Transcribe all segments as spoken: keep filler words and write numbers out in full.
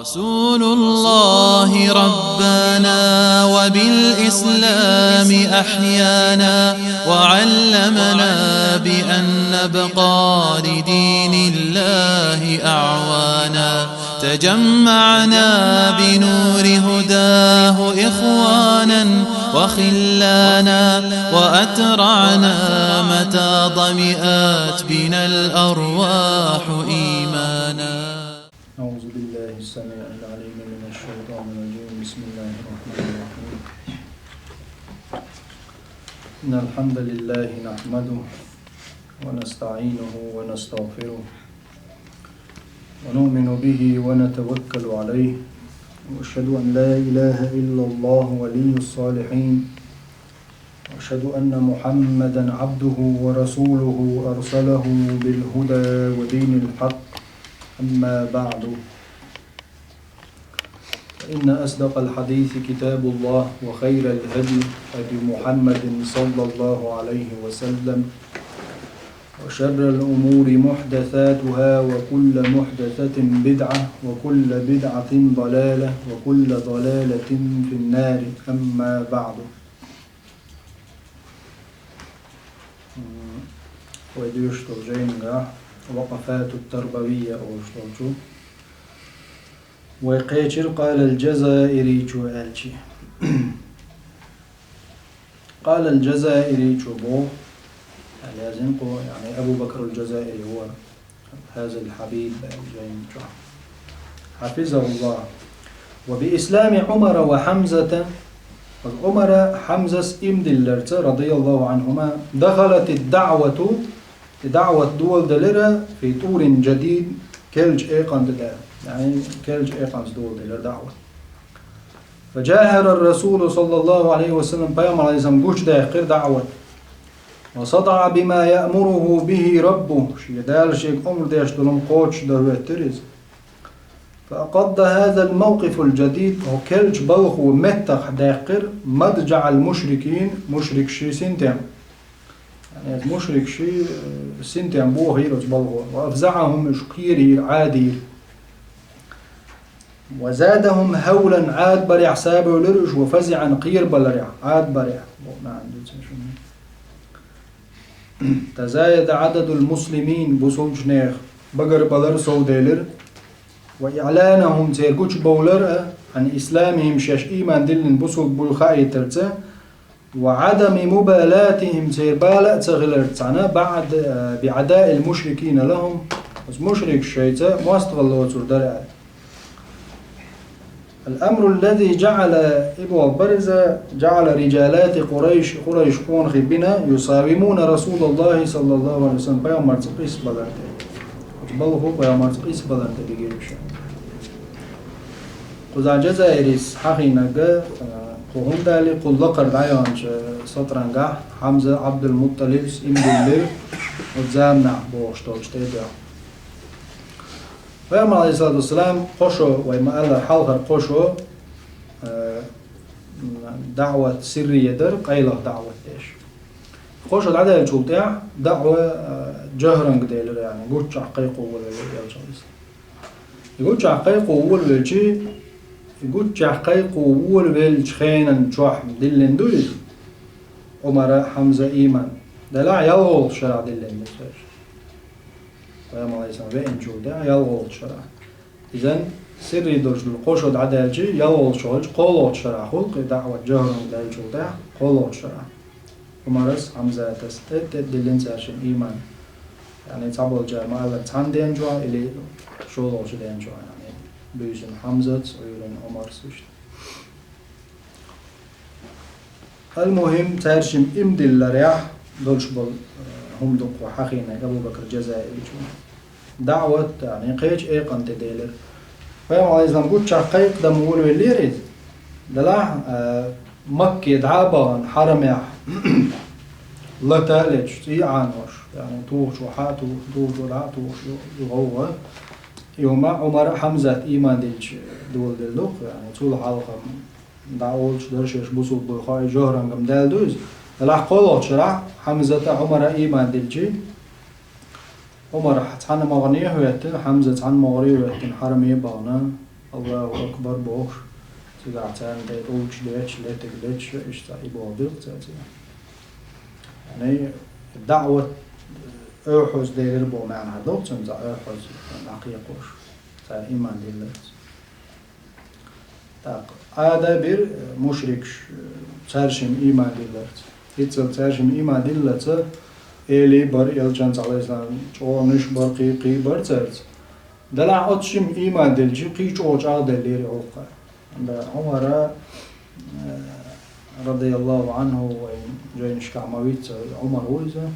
رسول الله ربانا وبالإسلام أحيانا، وعلمنا بأن نبقى لدين الله أعوانا. تجمعنا بنور هداه إخوانا وخلانا، وأترعنا متى ظمئت بنا الأرواح إيمانا. أعوذ بالله السميع العليم من الشيطان الرجيم. بسم الله الرحمن الرحيم. إن الحمد لله نحمده ونستعينه ونستغفره ونؤمن به ونتوكل عليه، وأشهد أن لا إله إلا الله ولي الصالحين، وأشهد أن محمدا عبده ورسوله أرسله بالهدى ودين الحق. أما بعد، فإن أصدق الحديث كتاب الله، وخير الهدي هدي محمد صلى الله عليه وسلم، وشر الأمور محدثاتها، وكل محدثة بدعة، وكل بدعة ضلالة، وكل ضلالة في النار. أما بعد. Вай дуьйцуш долчу жайнашкахь Вакъафатут-Тарбавия олуш долчу. Вай кхечира Къалал Джазаиричо аьлча. Къалал Джазаиричо боху, аьлла яздина кхо, яъни Абу Бакрул Джазаири вара. Хазал Хьабиб аьлла жайна чохь. Хьафизахуллах. Ва би ислами Умара ва Хьамзата, Умара Хьамзас ийман дилларца, радияллаху анхума, дахалатид даъвату, и даъват доладелира, фи турин джадид, керлачу экъан тӀе, яъни керлачу экъанца доладелира даъват. Фа джахара ар-Расулу саллаллаху алейхи ва саллям, пайхамар алейхиссалам гучудаьккхира даъват. Ва садаъа бима яъмуруху бихи раббуху, шен Дала шега омра деш долу кхочушдан хӀоьттира иза. Фа акъадда хазал мавкъифул джадид, хӀокху керлачу балхо меттахъдаьккхира мадджаъал мушрикин, мушрикийн синтем. Яъни, мушрикийн, э, синтем бохийра оцу балхо. Ва афзаъахум, уьш кхерийра, Ӏадийра. Ва задахум хьавлан, Ӏадбарехь сабевлира уьш, ва фазиъан, кхерабаларехь, Ӏадбарехь. Боху маьӀна ду цуьнан шуна. Тазаяда Ӏададул муслимин, бусулбанех багарбалар совделира. Ва иъланахум, церан гучубовлар а, ан исламихим, шаьш ийман диллина бусулба буй хаийтарца, ва Ӏадами мубалатихим, церан бала а ца хиларца цхьаьна, баъд-, биъадаил мушрикина лахум, оцу мушрикаш шайца мостагӀалла лоцур дара аьлла. Ал-амру аллази джаъала, и бохург бара иза, джаъала риджалати Къурайш, Къурайш къонахий бина, юсавимуна Расулаллахи саллаллаху алейхи ва саллям, пайхамарца къийсабалар тӀе. Оцу балхо пайхамарца къийсабалар тӀе бигира уьш. Кхузахь Джазаирис хьахийнарг, а, кху хӀума далий, кху лакхара дӀаяханчу сатрангахь Хьамза Ӏабдул-Мутталибс ийман диллира, оцу заманахь бохуш долчу тӀе а доьгӀна. Пайхамар, алейхиссалату вассалам, кхо шо, вай ма-аллара, хьалхара кхо шо, а, даъват сиррия дара, къайлаха даъват деш. Кхо шо дӀадаьллачул тӀаьхьа даъва, а, джахаранга делира, яъни, гуччохь кхайкхо волавелира элчанца. И гуччохь кхайкхо волавелча, и гуччохь кхайкхо волавеллачу хенан чохь диллина ду иза, Ӏумара, Хьамза ийман. Делахь ялхолгӀачу шарахь диллина ду иза. Пайхамар, алейхиссалам, веанчул тӀаьхьа ялхолгӀачу шарахь. Изан сирри долуш долу кхо шо дӀадаьлча, ялхолгӀачу шарахь, кхоалгӀачу шарахь хуьлу-кх и даъват, джахаранга даьллачул тӀаьхьа, кхоалгӀачу шарахь. Ӏумарас, Хьамзатас тӀе, тӀе диллина цаьршинна ийман. Яъни цхьаболчара ма-аллара цхьана ден чохь или шолгӀачу ден чохь, яъни буьйсина Хьамзатс, Ӏуьйрина Ӏумарс иштта. Ал-мухӀим, цаьршимма ийман дилларехь долуш болу, э, хӀума ду-кх хьахийнарг Абу Бакр Джазаиричун. ДаӀват, яъни, кхечу экъан тӀе делира. Пайхамар, алейхиссалам, гуччохь кхайкхадама волавеллера иза. Делахь, э, Макке дӀа а бахана, хьарамехь лата а леташ, цӀий а Ӏанош, яъни, тухучо хьа а тухуш, тухучо дӀа а тухуш, ю-, ю гӀовгӀа. И хӀума Ӏумар а, Хьамзат а ийман диллича доладелла ду-кх, яъни, цул хьалха дӀа олуш дара шаьш бусулба буй хаий, жохӀрангам даьлла ду иза. Делахь кхоалгӀачу шарахь Хьамзат а, Ӏумар а ийман диллича, Ӏумар цхьана могӀарера хӀоьттина, Хьамза цхьана могӀарера хӀоьттина, хьараме а бахана, Аллаху акбар бохуш, цигахь царна тӀе тӀулгаш леташ, летиг леташ, иштта и боху билгӀа цаьрца. Яъни, даӀват, оьхьаза делира боху маьӀна хьан долу цуьнан, цхьа оьхьаза дӀакхайкхош, цара иман дилларца. ТӀаккха Ӏада бира мушрикаш, цаьршимма иман дилларца. Хьаццул цаьршимма иман дилларца, элий бара, элчанца, Ӏалайхиссалам, чӀогӀанаш бара, кхий, кхий бара цаьрца. Делахь оцу шимма иман диллича, кхий чӀогӀа чӀагӀделлера и гӀуллакх. Ӏумара, э, радияллаху Ӏанху, вайн жайнашкахь ма-вицца, Ӏумар ву иза.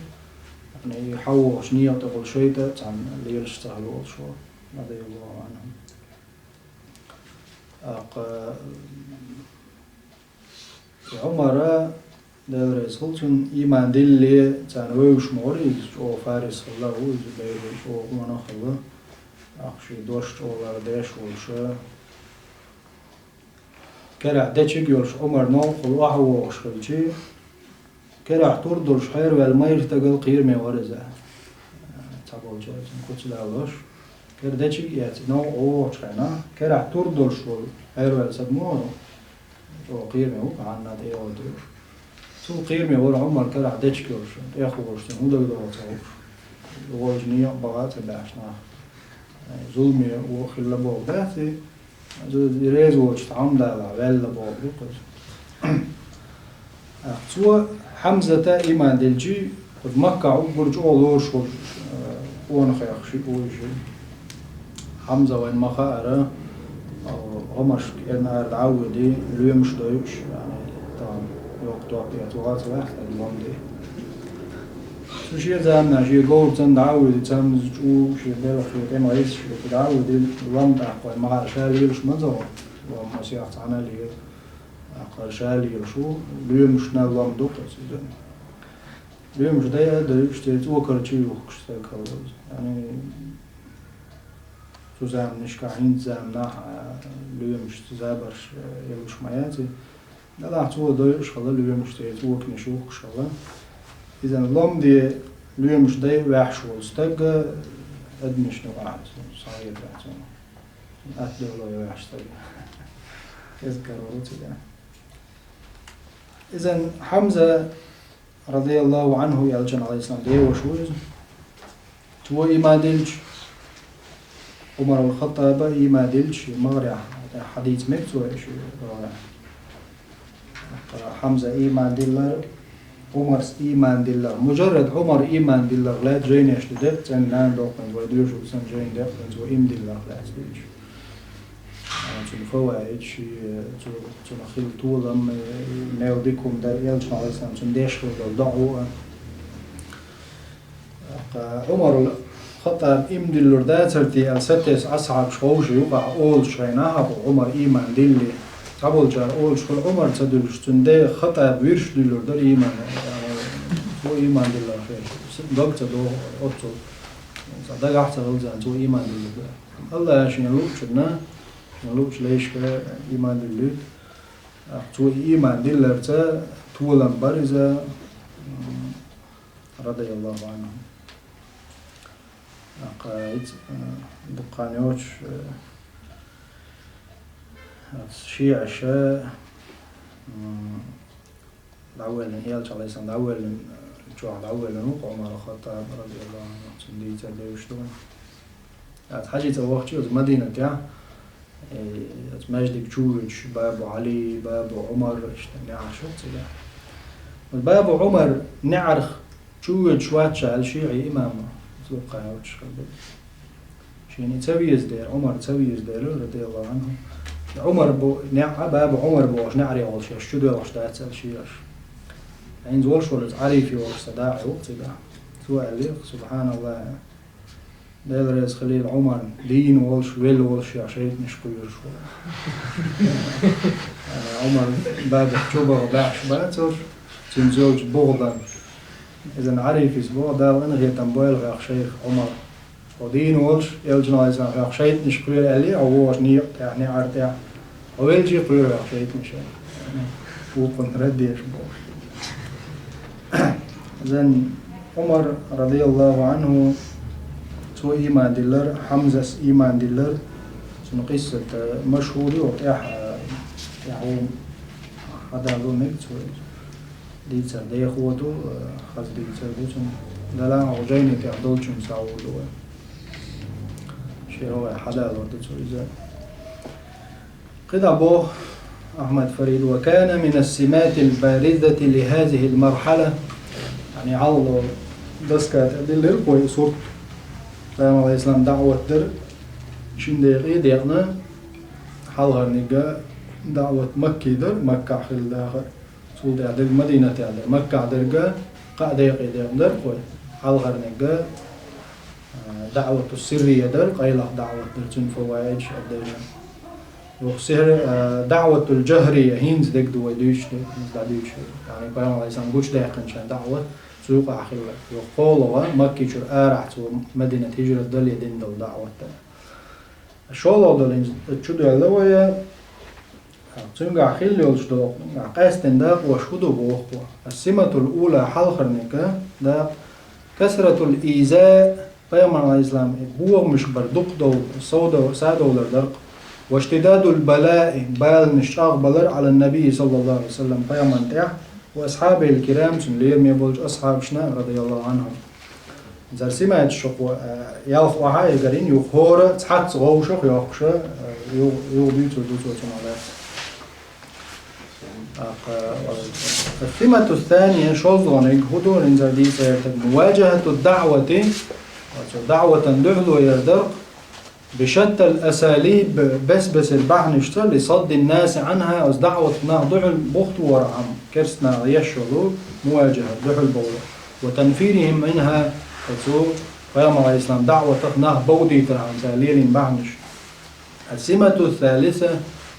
Яъни, и хьавогӀуш некъа тӀехула шайтӀа царна лелаш ца хилла волуш ву, радияллаху Ӏанху. ТӀаккха, и Ӏумара, Дела реза хуьлда цунна, иман диллале царна вевзаш ма вара иза, чӀогӀа фарис хилла ву иза, бераш чӀогӀа къонах хилла, тӀаккха шен дош чӀогӀа лардеш волуша. Карахь дечиг а йолуш Ӏумар новкъахула охьавогӀуш хилча, карахь тур долуш хьераваьлла майра стагал кхераме вара иза. Цхьаболчара цунна куц далош. Кара дечиг а эцна, новкъа вогӀучу хенахь, карахь тур долуш волу хьераваьлла стаг ма вара, чӀогӀа кхераме ву, хьанна тӀе а вадуьйш. Цул кхераме вара Ӏумар карахь дечиг йолуш, тӀехволуш, цунна хӀун дагадогӀу ца хууш. Вовчу некъа баха а ца баьхьаш нах. Зуламе ву хилла боху дац и, реза воцуш тхьамдала ваьлла боху ду-кх иза. Цо Хьамзата иман диллича, оцу Маккахь уггар чӀогӀа лоруш волчу, э, къонахех шиъ ву иза. Хьамза вайна ма-хаъара, э, гӀамашка эрна ара дӀа а воьдий, лоьмаш дойуш, яъни, тахана йоккха топ эца вац ваьхна, лом де. Цу шен заманахь шен говрашца дӀа а воьдий, цамза чӀу, шен белхе тӀеман гӀирсаш дӀа а воьдий, лом тӀаккха вайна ма-хаъара ша лелаш ма ца ву, лом масех цхьаьна лела. ТӀаккха ша лелаш ву, лоьмашна лом ду-кх иза. Лоьмаш дайа а дойуш, церан цӀокарчий юхкуш стаг хилла иза. Яъни, цу заманашкахь, хӀинца заманахь а лоьмашца забарш, э, йолуш ма яц и. Делахь цо дойуш хилла лоьмаш, церан цӀоканаш юхкуш хилла. Иза лом де, лоьмаш дайа ваьхьаш волу стаг, э, адамашна юкъахь схьахетарехь цунах. Атта дуьхьало йо ваьхьаш стаг. Кхеза карор ву цигахь. Иза Хьамза, радияллаху Ӏанху, элчан, Ӏалайхиссалам, деваша ву иза. Цо иман диллича, Ӏумар ал-Хаттаба иман диллича, магӀарехь, хьадийца мега цо и ши рогӀехь. Хьамза иман диллар, Ӏумарс иман диллар. Муджаррад Ӏумар иман диллар лаьцна жайнаш ду декъ, цӀена нана доккханца вай доьшуш санна жайна декъ, цо иман диллар лаьцна диллича. Цуьнан фаваид ши, цу-, цунах хилла толам, мел дика хӀума дара, элчан, Ӏалайхиссалам, цунна деш хилла долу доӀа а. Ӏумар ал-Хаттаб иман диллур дацара те аьлла, сатесна асхьабаш ховша юкъахь олуш хенахь, Ӏумар иман диллий. Цхьаболчара олуш хуьлу Ӏумар ца дуьллуш, цуьнан де Хаттаб вирш дуьллур дара иман. Цо иман диллар хир. Дог ца догӀу оццул. Цхьа дагахь а ца хилла царна, цо иман диллур дара. Аллаха шена луучунна, шена луучу лайшка иман диллуьйту. Цо и иман дилларца толам бара иза, м, радияллаху Ӏанху. ТӀаккха иза, э, дукха хан йоцуш, э, оцу шиӀаша, м, дӀавоьллина, элча, Ӏалайхиссалам, дӀавоьллина, э, чохь дӀавоьллина ву Ӏумар ал-Хаттаб, радияллаху Ӏанху, цуьнан дийцар девзаш ду. Аса хьажийца вахча оцу Мадинатехь, э, оцу маьждиг чу воьдуш Бабу Ӏали, Бабу Ӏумар, иштта неӀарш ву цигахь. Оцу Бабу Ӏумар неӀарх чу воьдуш вац ша аьлла шиӀий имама, цо кхайолчуш хилла. Шена и ца веза дера, Ӏумар ца веза дера, радияллаху Ӏанху. Ӏумар бу-, неӀ а, Бабу Ӏумар бохуш неӀаре волуш, аш чу доьлхуш дац аьлла шиӀаш. ХӀинца волуш волу иза Ӏарифи волуш сан дакъа ву цигахь. Цо аьллера, субхьаналлахӀ. Дела реза хилийла Ӏумарна, дийна волуш, велла волуш, я шайтӀанаш кхоьруш ву. Ӏумар бабах чубаха баьхьаш бацалш, цуьнца йолчу бухдан. Иза Ӏарифис боху, Дала къинхетам бойла хьох, шайх Ӏумар. Хьо дийна волуш, элчано иза хьох шайтӀанаш кхоьру аьллий, хьо вогӀуш некъа тӀехь, неӀар тӀехь. Хьо велчий кхоьру хьох шайтӀанаш. Вукхунна раддеш бохуш. Иза Ӏумар, радияллаху Ӏанху, цо ийман диллар, Хьамзас ийман диллар, Цуьнан къиссат машхӀур ю, тӀехь, тӀехь ву хьадалу мега цо. Дийцар дехо ду, хаза дийцар ду цуьнан. Далла а, хьо жайни тӀехь долчун схьавола вай. Шен вай хьадалур ду цо иза. КхидӀа боху Ахьмад Фарид: «وكان من السمات البارزة لهذه المرحلة». Яъни, хьалха доска тӀе диллира вай сурт, Пайхамар, алейхиссалам, даъват дара, шин декъе декъна, хьалхарниг даъват Макки дара, Маккахь хилла дахар. Цул тӀаьхьа дерг Мадинатехь дара. Маккахь дерг кхаа декъе декъна дара вай. Хьалхарниг, а, даъвату сиррия дара, къайлаха даъват дара, цуьнан фаваидаш а дара. Юха сихьр, а, даъватул жахрия, хӀинца дерг ду вай дуьйцуш дерг, хӀинца дӀадуьйцуш дерг. Яъни, Пайхамар, алейхиссалам, гучудаьккхина шайн даъват, цу юкъахь хилла. Юха кхоалгӀа, Макки чуьра арахь цо Мадинат хӀижрат дале дина долу даъват дара. ШолгӀа долу хӀинца чудоьлла вай, цуьнгахь хилла йолчу докъанехь къаьсттина дакъош хӀун ду боху вай. Ас-симатул ула, хьалхарниг дакъа, касратул иза, Пайхамар, алейхиссалам, бохамаш бар дукха долу, сов дов-, садовлар дара-кх. Ва иштидадул балаи, баланаш чӀагӀбалар, Ӏалан-набий, саллаллаху алейхи ва саллам, Пайхамарна тӀехь, ва асхьабил кирам, цуьнан лераме болчу асхьабашна, радияллаху анхум. Цара симаташ шух, а, ялх охьа а гарина, юха хӀора цхьацца гӀовшах йоккхуша, а, ю-, юха дуьйцур ду цо цунах лаьцна. ТӀаккха, а, ас-симату ссания, шолгӀаниг хӀун ду, хӀинца дийца гӀертарг, муваджахату даъвати, оцу даъватан дуьхьало яр дара-кх, бишаттал асалиб, бес-бесара бахьанашца, ли саддин наси анха, оцу даъватах нах дуьхьал бухту вархьама, керста наха еш йолу муваджахат, дуьхьал бовла. Ва танфирихим минха, оцу Пайхамар, алейхиссалам, даъватах нах бовдийтархьама цара лелийна бахьанаш. Ас-симату ссалиса,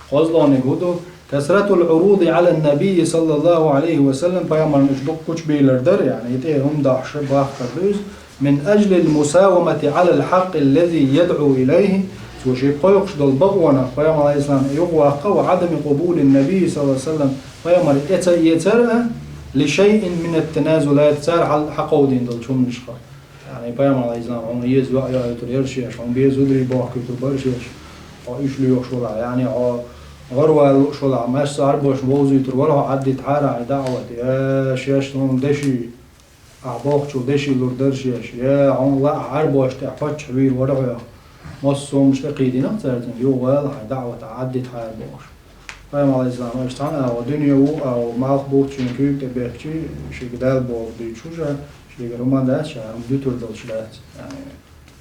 кхозлагӀниг хӀун ду, касратул Ӏуруди Ӏалан-набий, саллаллаху алейхи ва саллам, Пайхамарна уьш дукха гучубийлар дара, яъни, и тӀе хӀума дахьаш бахкар ду иза, мин ажлил мусавамати Ӏалал хьакъи ллази ядӀу илайхи, цо шен кхойкхуш долу бакъонах, Пайхамар, алейхиссалам, юхаваккха, ва Ӏадами къубулин набий, саллаллаху алейхи ва саллам, Пайхамар эца а эцар а, ли шайин минат таназулат, цара хьал-, хьакховдийна долчу хӀуманашха. Яъни, Пайхамар, алейхиссалам, хьуна еза йоӀ йоуьйтур яра шаьш, хьуна беза зударий бохкуьйтур бара шаьш, хьо уьш лоьхуш валахь, яъни, хьо гӀарвала лууш валахь, массо а Ӏарбошна вовзуьйтур вара хьо, Ӏаддитахьара хьайн даъват, я шаьш, хьуна деши, ахь бохучул деши лур дара шаьш, я хьуна лаахь Ӏарбошна тӀехь паччахь вийр вара хьох. Массо а хӀуманаш тӀекхийдина-кх цара цуьнга, юха вала хьайн даъват, ахь Ӏаддитахьара бохуш. Пайхамар, алейхиссалам, иштта цхьана агӀо дуьне ву, агӀо малх бухучийн куьйга тӀе бехкчий, шега Дала бохург дуьйцуш ву ша, шегара хӀума дац ша, хӀума дуьтур долуш дац. Яъни,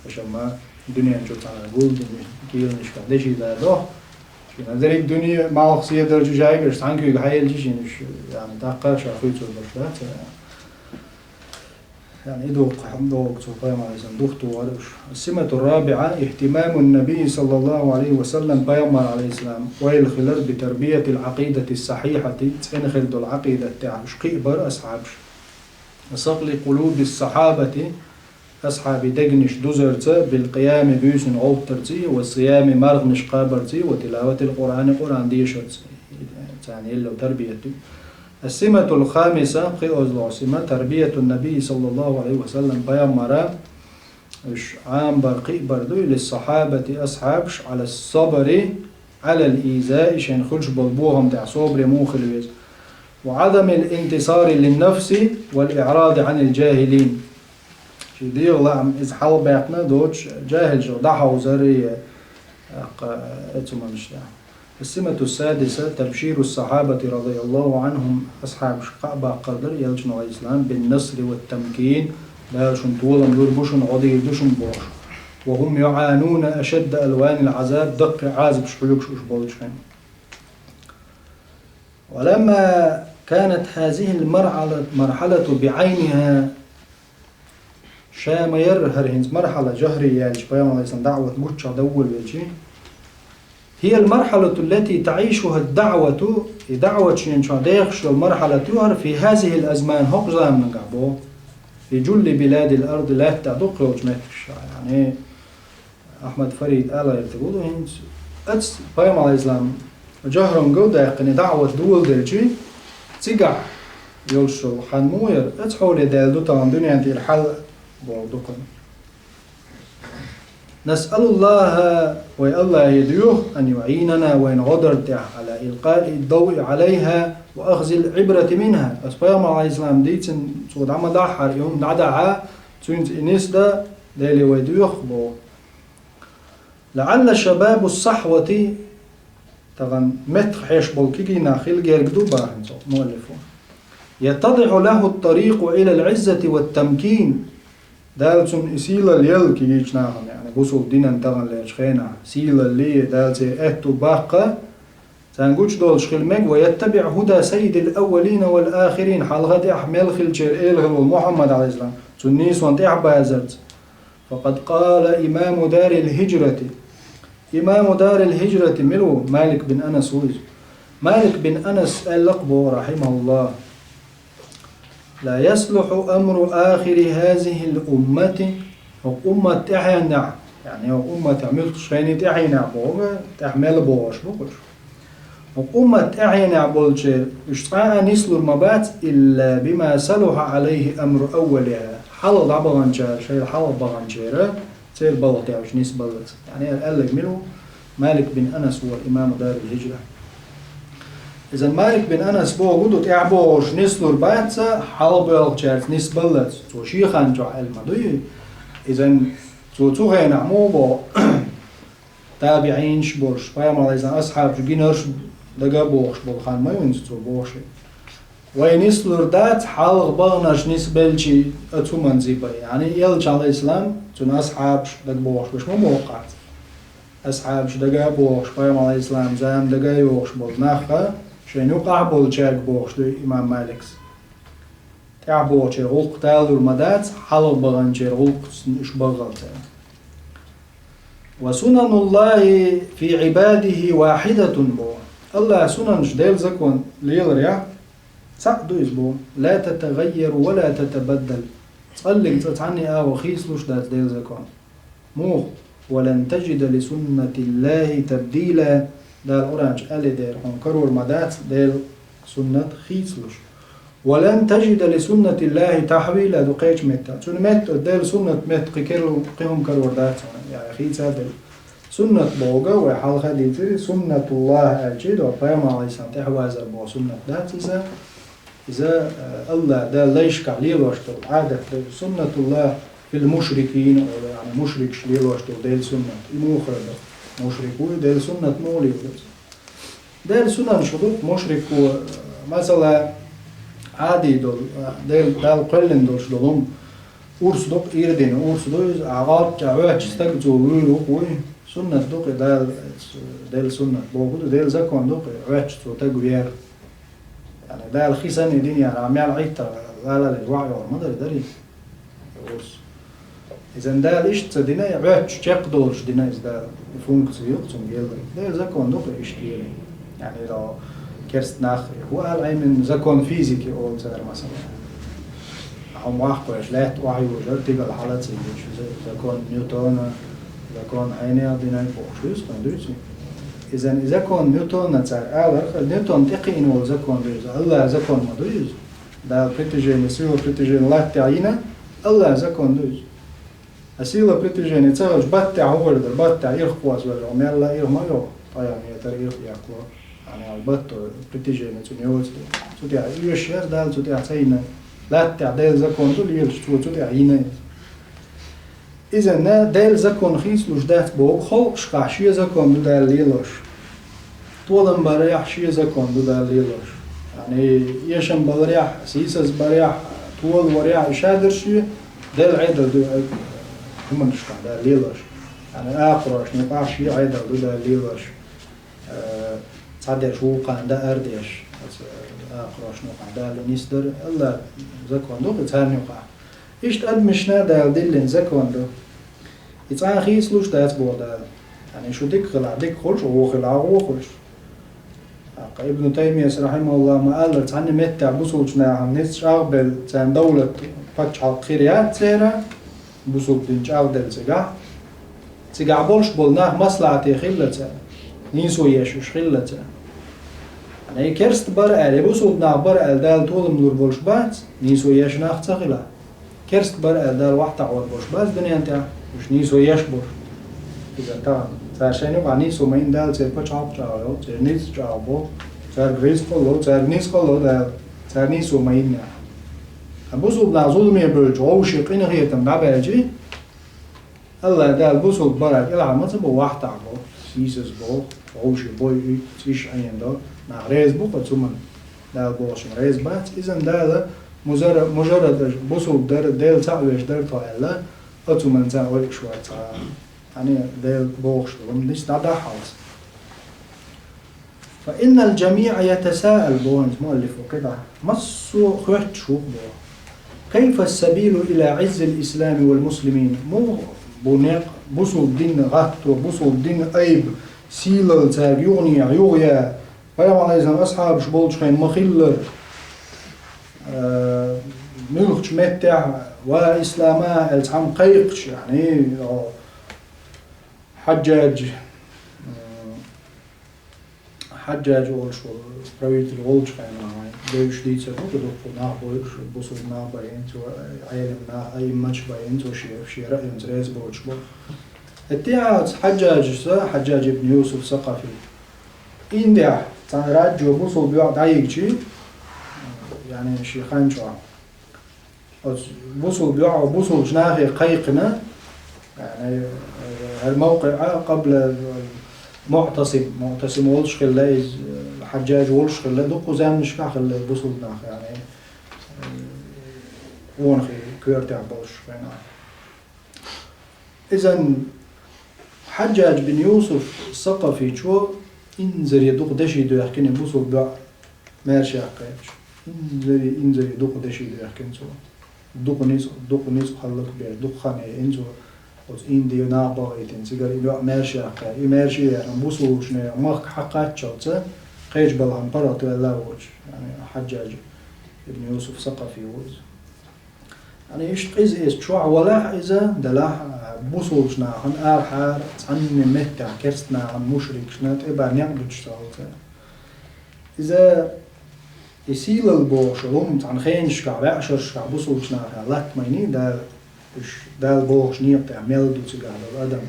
аша ма дуьнен чу цхьана гулдина, кийланашкахь деши да доху. Шена дерриг дуьне малх седарчу жайгаш цхьана куьйга хьаелча шина уьш, яъни, тӀаккха ша хуьйцур долуш дац. Яъни, и дуккха хӀума догӀу цо Пайхамар, алейхиссалам, духту вара уьш. Симату рабиӀа, ихтимамун набий, саллаллаху алейхи ва саллам, Пайхамар, алейхиссалам, ойла хилар би тарбиятил Ӏакъидати сахьихьати, цӀена хир долу Ӏакъидат тӀехь уьш кхиъ бара асхьабаш. Сакъли къулуби сахьабати, асхьаби дегнаш дузарца, бил къиями, буьйсанна гӀовттарций, ва сиями, марханаш кхабарций, ва тилаватил Къуръани, Къуръан дешарца. Царна елла тарбият ду. Ас-симатул хамиса, пхиозлагӀа сима, тарбиятун набий, саллаллаху алейхи ва саллам, Пайхамара, уьш Ӏамбар, кхиъбар ду, или сахьабати, асхьабаш, Ӏала сабри, Ӏалал изаи, шайн хуьлуш болу бохам тӀехь собаре муха хила веза. Ва Ӏадамил интисари линнафси вал иъради Ӏанил жахилин. Шен дегӀан лаам иза хьалабаьккхина доцуш, жахилшах дӀахьовзар, я, тӀаккха, эцу манаш тӀехь. Ас-симату ссадиса, табширу ссахьабати, радияллаху анхум, асхьабаш кхаъ баккхар дара, элчано, алейхиссалам, бин насри ва тамкин, Дала шуна толам лур бу шуна, гӀо дийр ду шуна бохуш. Ва хум юӀануна ашадда алванил Ӏазаб, даккхий Ӏазабаш хуьлуш уьш болчу хенахь. Ва ламма канат хазихил мархьала-, мархьалату биӀайниха, ша ма ярра хӀара хӀинца мархьала, жахрий яьлча, Пайхамар, алейхиссалам, даъват гуччахь даввалвелчи, хиял мархьалату ллати таӀишуха даъвату, и даъват шена чохь дехаш долу мархьалат ю хӀара, фи хазихил азман, хӀокху заманахь боху, фи жулли биладил арди, лаьттахь дукхахйолчу меттигашкахь, яъни, Ахьмад Фарид ала гӀертарг ву хӀинца. Аца Пайхамар, алейхиссалам, жахран гал даьккхина, даъват доладелчи, цигахь йолуш йолу хан муха яра, аца хьоле даьлла ду тахана дуьнен тӀера хьал боху дукхана. نسأل الله, вай Аллахӏе доьху, أن يعيننا, вайна гӀо дарна тӀехь, على إلقاء الضوء عليها وأخذ العبرة منها. Ас пайхамар, Ӏалайхиссалам, дийцина, цо дӀа ма дахьара, и хӀума дӀадахьа, цуьнца и нисдан Деле вай доьху боху. لعل شباب الصحوة, тахана меттах хьеш болу кегий нах хила герга ду бахьана цо муаллифо. يتضح له الطريق إلى العزة والتمكين. Дала цунна и сийлалла елла кегийчу нахана, яъни бусулба динан таханлерчу хенахь сийлалле, Дала церан аьтту баккха, царна гучудолуш хила мега, ويتبع هدى سيد الأولين والآخرين, хьалха тӀехь мел хиллачеран элхина волу Мухьаммад, Ӏалайхиссалам, цуьнан нийсонан тӀехь базарца. فقد قال إمام دار الهجرة. Имаму Дарил Хиджрати мила ву? Малик бин Анас ву иза. Малик бин Анас аьлла-кх боху, рахьимахуллах: لا يصلح أمر آخر هذه الأمة. ХӀокху уммат тӀаьхьенехь, яъни хӀокху умматехь муьлххачу хенийн тӀаьхьенехь боху, тӀаьхьа мел бохуш бу-кх уьш. ХӀокху уммат тӀаьхьенехь болчеран уьш цкъа а нислур ма бац, إلا بما صلح عليه أمر أولها. Хьалха дӀабаханчара, шайла хьалха баханчеран церан балха тӀехь уьш нисбаллалц. Яъни аьлларг мила ву? Малик бин Анас ву, имаму Дарил Хиджра. Иза Малик бин Анас бохург ду, тӀаьхьа бохурш нислур бац, хьалха боьлхучаьрца нисбаллалц. Цо шен хан чохь аьлла ма дуй. Иза цо цу хенахь муха боху? ТабиӀинаш болуш, пайхамар, Ӏалайхиссалам, асхьабаш гинарш дага а бохуш болу хан ма ю иза цо бохуш. Вай нислур дац, хьалха баханарш нисбелчи а цу манзипа. Яъни элча, Ӏалайхиссалам, цуьнан асхьабаш дага бохуш берш ма боху-кх. Асхьабаш дага а бохуш, пайхамар, Ӏалайхиссалам, зама дага а йохуш болу нах а, шайна юкъахь болчаьрга бохуш ду имам Маликс. ТӀаьхьа бохучеран гӀуллакх далур ма дац, хьалха баханчеран гӀуллакхца уьш баххалц. وسنن الله في عباده واحدة боху. Аллахьан сунанаш, Делан закон леларехь цхьаъ ду иза боху. لا تتغير ولا تتبدل. ЦӀаллиг цкъа цхьанне а хийцалуш дац Делан закон. Муха? ولن تجد لسنة الله تبديلا. Дала Къуръан чу аьлла дера, хьуна карор ма дац Делан суннат хийцалуш. ولن تجد لسنة الله تحويلا ду кхечу метта. Цуьнан метта, Делан суннат метта кхин керла кхин хӀума карор дац хьуна, я хийца а делла. Суннат бохург вай хьалха а дийцира, суннатуллах аьлча, до пайхамар, Ӏалайхиссалам, тӀаьхьавазар боху суннат дац иза. Иза, э, Аллахь Дала лайшкахь лелош долу Ӏадат ду. سنة الله في المشركين олу, яъни мушрикаш лелош долу Делан суннат. И муха хир ду? Мушрик ву и, Делан суннат муха лело иза? Делан сунанаш ду-кх мушрико, э, масала, Ӏади долу, э, Дел-, Дала кхоьллина долуш долу хӀума. Урс ду-кх, ирдина урс ду иза, а гӀалт чӀагӀ оьттуш стаг цо вуьйр ву-кх вуй. Суннат ду-кх и Дала, э, Делан суннат бохург ду, Делан закон ду-кх и, оьттуш цо стаг вер. Яъни Дала хи санна и дина яра, мел Ӏиттар, лала ле, ваъ йогӀур ма дара, дарий? Урс. Иза Дала иштта ца дина, и оьттуш чекхдолуш дина иза Дала. И функци ю-кх цуьнан гелларг. Делан закон ду-кх и иштта лелийна. Яъни, ро-, керста нах, хӀу аьлла, именно закон физики олу цара, масала. Хьо мохь кхоьш, лаьтта охьаюжар, тигала хьала ца йижа, за-, закон Ньютона, закон хьенех динай бохуш, дуьйцу, дуьйцу. Иза и закон Ньютона цара аларх, Ньютон тӀекхиъна волу закон ду иза, Аллахьан закон ма ду иза. Дала притяжение, сила притяжение латтехь йина, Аллахьан закон ду иза. А сила притяжение ца хилча, баттехь хӀун хир дара? Баттехь ирх кхоссавелла, мелла ирх ма йогӀу, ткъа метр ирх яккхало. Яъни, албатта, притяжение цуьнан йоцу дела. Цу тӀехь оьшуш яц Дала, цу тӀехь ца йина. Латтехь Делан закон ду лелаш, цо цу тӀехь йина иза. Иза-м Делан закон хийцалуш дац боху, халкъашкахь шен закон ду Дала лелош. Толам барехь шен закон ду Дала лелош. Яъни, эшам баларехь, сийсаз барехь, тола варехь, и шадерш шен Делан Ӏедал ду, э, хӀуманашкахь Дала лелош. Яъни, акхарошна юкъахь шен Ӏедал ду Дала лелош. Э, цхьадерш вукхарна даар деш, оцу, э, акхарошна юкъахь Дала нисдар, Аллахьан закон ду-кх и царна юкъахь. Иштта адамашна Дала диллина закон ду. И цкъа а хийцалуш дац боху Дала. Яъни шу дика хилахь дика хуьлуш, вон хилахь вон хуьлуш. ТӀаккха Ибн Таймияс, рахьимахуллах, ма-аллара, цхьанна меттехь бусулбачу нахана ницкъ чӀагӀбелла, царна довлат, пачхьалкх хир яц церан, бусулба дин чӀагӀделла цигахь. Цигахь болуш болу нах маслахьате хилла цара, нийсо еш уьш хилла цара. Яъни керста бара аьлла, я бусулба нах бара аьлла, Дала толам лур болуш бац, нийсо еш нах ца хилахь. Керста бара аьлла, Дала вахтахь вар болуш бац дуьнен тӀехь, уьш нийсо еш болуш. Иза тахан. Цара шайна юкъа нийсо ма йина Дала, церан пачхьалкх чӀагӀо йолу, церан ницкъ чӀагӀо бо, цаьрга рицкъ а ло, цаьрга гӀезкъа а ло Дала, церан нийсо ма йина. Ткъа бусулба нах зуламе бевлча, вовшийн къинхетам дӀабаьлча, АллахӀ Дала бусулба бараг кӀелхьа ма ца бо, вахтахь бо, сийсаз бо, вовшийн бой уьйту, цӀиш Ӏийна до, нах реза бу-кх оцу хӀуманна, Дала бохучунна реза бац. Иза Дала мужара-, мужаррад бусулба дара, Дела цхьаъ веш дара тхо аьлла, оцу хӀуманца ойуш вац цхьа а. Хьан Дела бохуш долу хӀума диц дӀадахьалц. فإن الجميع يتساءل, боху хӀинца муаллифо кхидӀа, массо а хоьттуш ву-кх боху. كيف السبيل إلى عز الإسلام والمسلمين؟ Муха бу некъ бусулба дин гӀатто, бусулба дин айба, сийлалла цаьрга юханехьа юхаян? Пайхамар Ӏалайхиссалам асхьабаш болчу хенахь ма-хиллара, а, муьлххачу меттехь, ва ислама аьлла цхьамма кхайкхаш, яъни, о, Хьаджаджа, м, Хьаджаджа волуш волу правитель волчу хенахь, девзаш дийцар ду, дуккха нах бойуш, бусулба нах байинца, Ӏелам нах, аимматаш байинца, шен, шен раъйинца реза боцуш бу. ХӀетте а оцу Хьаджаджас, Хьаджадж ибн Юсуф Сакъафи, Индехь цхьана раджо бусулба йоӀ дӀайигчи, яъни шен хан чохь, оцу бусулба йоӀа бусулбачу нахе кхайкхина, яъни, хӀара мовкъиӀ къабла Муътасим, Муътасим волуш хилла иза, Хьаджадж волуш хилла, дуккха заманашкахь хилла бусулба нах, яъни, къонахий коьртехь болуш хенахь. Иза Хьаджадж бин Юсуф Сакъафичо инзаре дукха деши доьхкина бусулба йоӀ маьрша яккхийча. Инзаре, инзаре дукха деши доьхкина цо. Дукха ницкъ, дукха ницкъ хӀаллакбеш, дукха хан яйина цо. Оцу Инди нах бахийтина, цигара и йоӀ маьрша яккхий. И маьрша яьккхина бусулбачу нехан махка хьакхаччалца, кхечу балхана паргӀатваьлла воцуш, яъни Хьаджадж ибн Юсуф Сакъафи ву иза. Яъни иштта къиза иза чохь валахь иза, делахь а, бусулбачу нахана арахьара цхьанна меттехь керста нахана мушрикашна тӀе бан некъ дуьтуш ца хилла цара. Иза и сийлалла бохуш, хӀума цхьана хенашкахь, ваьӀшаршкахь бусулбачу нахана латта ма йиний Дала, уьш Дала бохучу некъа тӀехь мел ду цигахь долу адам.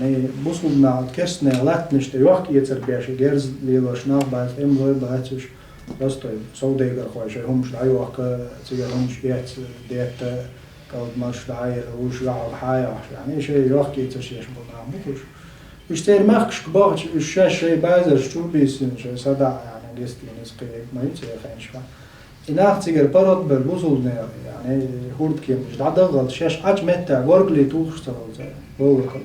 Яъни, бусулба нах керстанех латтанаш тӀе йохка-эцар беш, герз лелош нах бац, тӀемалой бац уьш, простой совдегархой шайн хӀумаш дӀайохка, цигара хӀумаш эцна, детта, кӀалдмарш дӀайина, уьш юьхьал хьаяхьаш. Яъни, шайн йохка-эцарш еш болу нах бу уьш. Уьш церан махкашка бахча, уьш шаьш шайн базарш чу а биссина, шайн садаӀа, яъни, гестинес кхин ма ю церан хенашкахь. И нах цигара паргӀатбевлла бусулбанех, яъни, хӀурдкеманаш дӀадаххалц, шаьш Ӏачу меттехь горгали тухуш ца хилла цара, бовлакхал.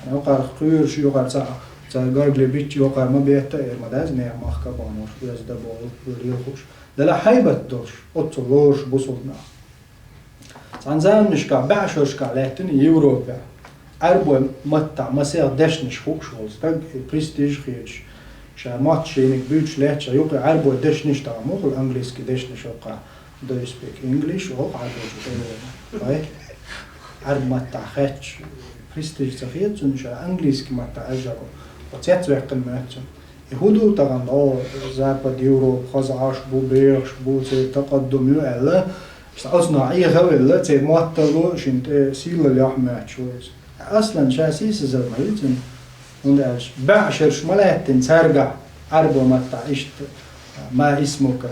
Яъни, юкъара кхоьруш, юкъара цхьа, цхьа горгали бичча, юкъара ма бетта а, эр ма дац, нехан махка а баханарш, оьзда бовлакх лелхуш. Делахь хьайбат долуш, оццул лоруш бусулба нах. Цхьана заманашкахь, баьӀшерашкахь лаьттина Европехь, Ӏаьрбойн маттахь масех дешнаш хууш волу стаг, и престиж хеташ, ша мотт шайниг буьйцуш лаьтташ, ша юкъе Ӏаьрбойн дешнаш тахана мухула, английский дешнаш хӀокхахь, do you speak English? ХӀокху Ӏаьрбойчу тӀе йолу. Вай, Ӏаьрбойн маттахь хаьтташ, престиж ца хета цунна, ша английский маттахь аьлча, оцу цецваьккхина моьтту цунна. И хӀун ду тахана, о, Запад Европа хаза Ӏаш бу, бехаш бу, церан такъаддум ю аьлла, оцунах Ӏеха а велла, церан мотталла шина тӀе сийлалла йохьа моьттуш ву иза. Аслан ша сийсазалла ма ю цуьнан, хӀунда аьлча баьӀшераш ма лаьттина цаьргахь, Ӏаьрбойн маттахь иштта, ма исмука,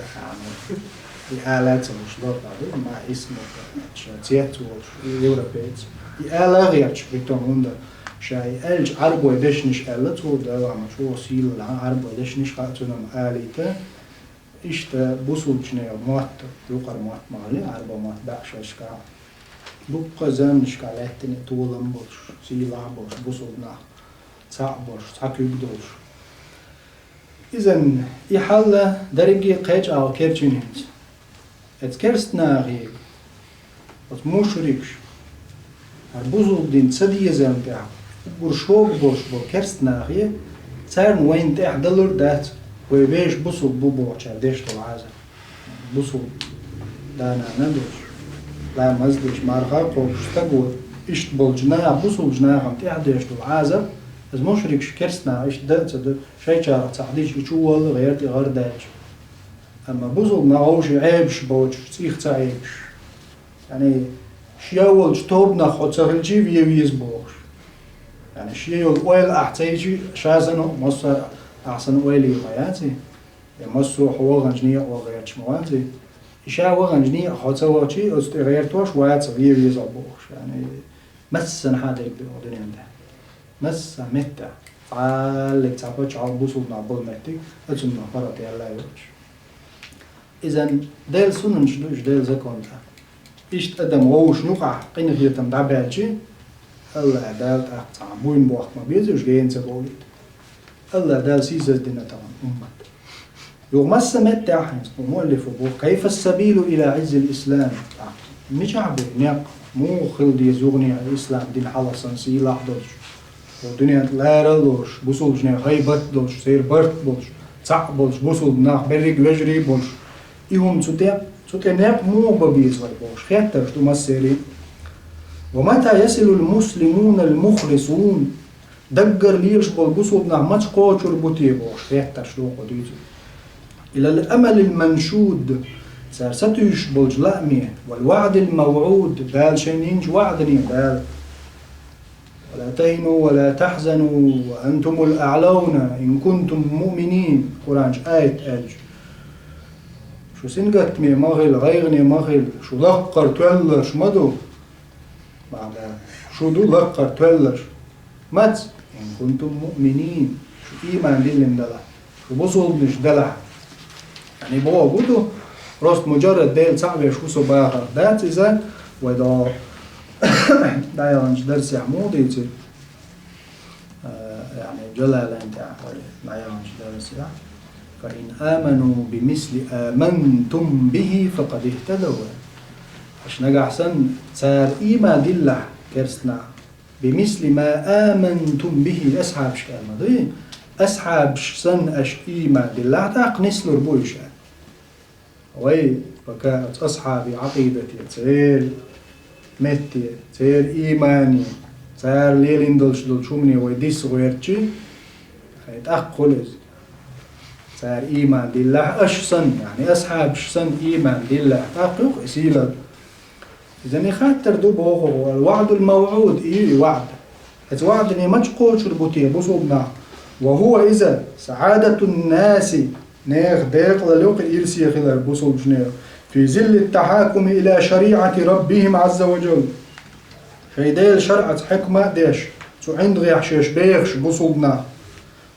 и ала ца луш лор ду, ма исмука, ша цец волуш, европеец. И ала а гӀерташ, притом хӀунда ша и аьлча Ӏаьрбойн дешнаш аьлла, цо, Дала ма чӀогӀа сийлалла, Ӏаьрбойн дешнаш хаьа цунна алийта. Иштта бусулбачу нехан мотт, юкъара мотт ма хилла, Ӏаьрбойн мотт баьӀшерашкахь, дуккха а заманашкахь лаьттина толам болуш, сийлахь болуш, бусулба нах цхьаъ болуш, цхьа куьг долуш. Иза и хьал дерриге а кхечу агӀор керчина хӀинца. Оцу керста нахе, оцу мушрикаша, хӀара бусулба дин ца дезарна тӀехь, уггар шога болуш болу керста нахе, царна вайна тӀехь далур дац, вай вешан бусулба бу бохучара деш долу Ӏазап. Бусулба да-нана долуш, ламаз деш, марха а кхобуш стаг ву, иштта болчу наха, бусулбачу нахана тӀехь деш долу Ӏазап, иза мушрикаша, керста наха иштта дан а ца ду, шайчарах цхьаъ дича, и чу волла гӀерта и гӀар даьлча. Амма бусулба нах вовшийн Ӏебаш боцуш, цӀих ца Ӏебаш. Яъни, шен волчу тобанах хьо ца хилчий, вен веза бохуш. Яъни шен йолу ойла ахь ца йичи, ша санна массо а ахь санна ойла йийр ма яций? Я массо а хьо ваханчу некъа ван гӀерташ ма ваций? И ша ваханчу некъа хьо ца вахчий, оцу тӀе гӀертош вац вен веза бохуш. Яъни массанхьа дерг ду дуьнен тӀе. Массанхьа меттехь. Цхьаллиг цхьа паччахьалкх бусулба нах болу меттиг, оцунна паргӀат яьлла йолуш. Иза Делан суннаташ ду, уьш Делан законаш. Иштта адам вовшашна юкъахь къинхетам дӀабаьлчи, АллахӀ Дала тӀаккха цхьа буйнан бохку ма беза, уьш гена ца бовлийта. АллахӀ Дала сийсаздина тахана уммат. Юха массо а меттехь хӀинца кху муаллифо боху: «Кайфа ас-сабилу ила Ӏиззил ислам?» ТӀаккха мичахь бу некъ, муха хила деза юха и ислам дин хьалха санна сийлахь долуш? Хьо дуьнен тӀе лара а лоруш, бусулбанийн хӀайбат а долуш, церан барт а болуш, цхьаъ а болуш, бусулба нах берриг а вежарий а болуш, и хӀума цу тӀе, цу тӀе некъ муха бан беза вай бохуш, хеттарш ду массеран. «Ва мата ясилул муслимунал мухлисун?» Даггара лелаш болу бусулба нах мача кхочур бу те бохуш, хеттарш ду кху дуьйцург. «Илал амалил маншуд», цара сатуьйсуш болчу лааме, «вал ваъдил мавъуд», Дала шайна йинчу ваъдане, Дала: «Ва ла тахину ва ла тахзану ва антумул аълауна ин кунтум муъминин», Къуръанчу аят аьлча. Шу сингаттаме ма хила, гӀайгӀане ма хила, шу лаккхара тоьлларш ма ду. Бахьана, шу ду лаккхара тоьлларш. Маца? «Ин кунтум муъминин», шу ийман диллина далахь, шу бусулбанаш далахь. Яъни бохург ду, просто муджаррад Дела цхьаъ веш ву со бахар дац иза, вай дӀо дӀаяханчу дарсехь муха дийцира? Э, яъни Джалалайн тӀехь вай дӀаяханчу дарсехь: «Фа ин аману бимисли амантум бихи, факъад ихтадав». Аша нагахь санна цара ийман диллахь, керстанахь, «бимисли ма амантум бихи», асхьабашка аьлла ма дуй? Асхьабаш санна аша ийман диллахь, тӀаккха нислур бу уьш аьлла. Вай, пока оцу асхьабийн Ӏакъидате, церан метте, церан иймане, цара лелийна долуш долчу хӀумане вай дисса гӀертачи, хӀай тӀаккха хуьлу иза. Цара ийман диллахь, аша санна, яъни асхьабаш санна ийман диллахь, тӀаккха юкъа и сийлалла. Иза и хаттар ду боху, ваъдул мавъуд, и, и ваъд. Оцу ваъдане мача кхочур бу те бусулба нах? Ва хӀува иза, саӀадатун наси, нехан декъалалла ю кху ирсе хилар бусулбанех, фи зилли тахьакуми ила шариӀати раббихим Ӏазза ва жалла. Шайн Делан шарӀаца хьаькам а деш, цу ӀиндагӀехь шаьш бехаш бусулба нах.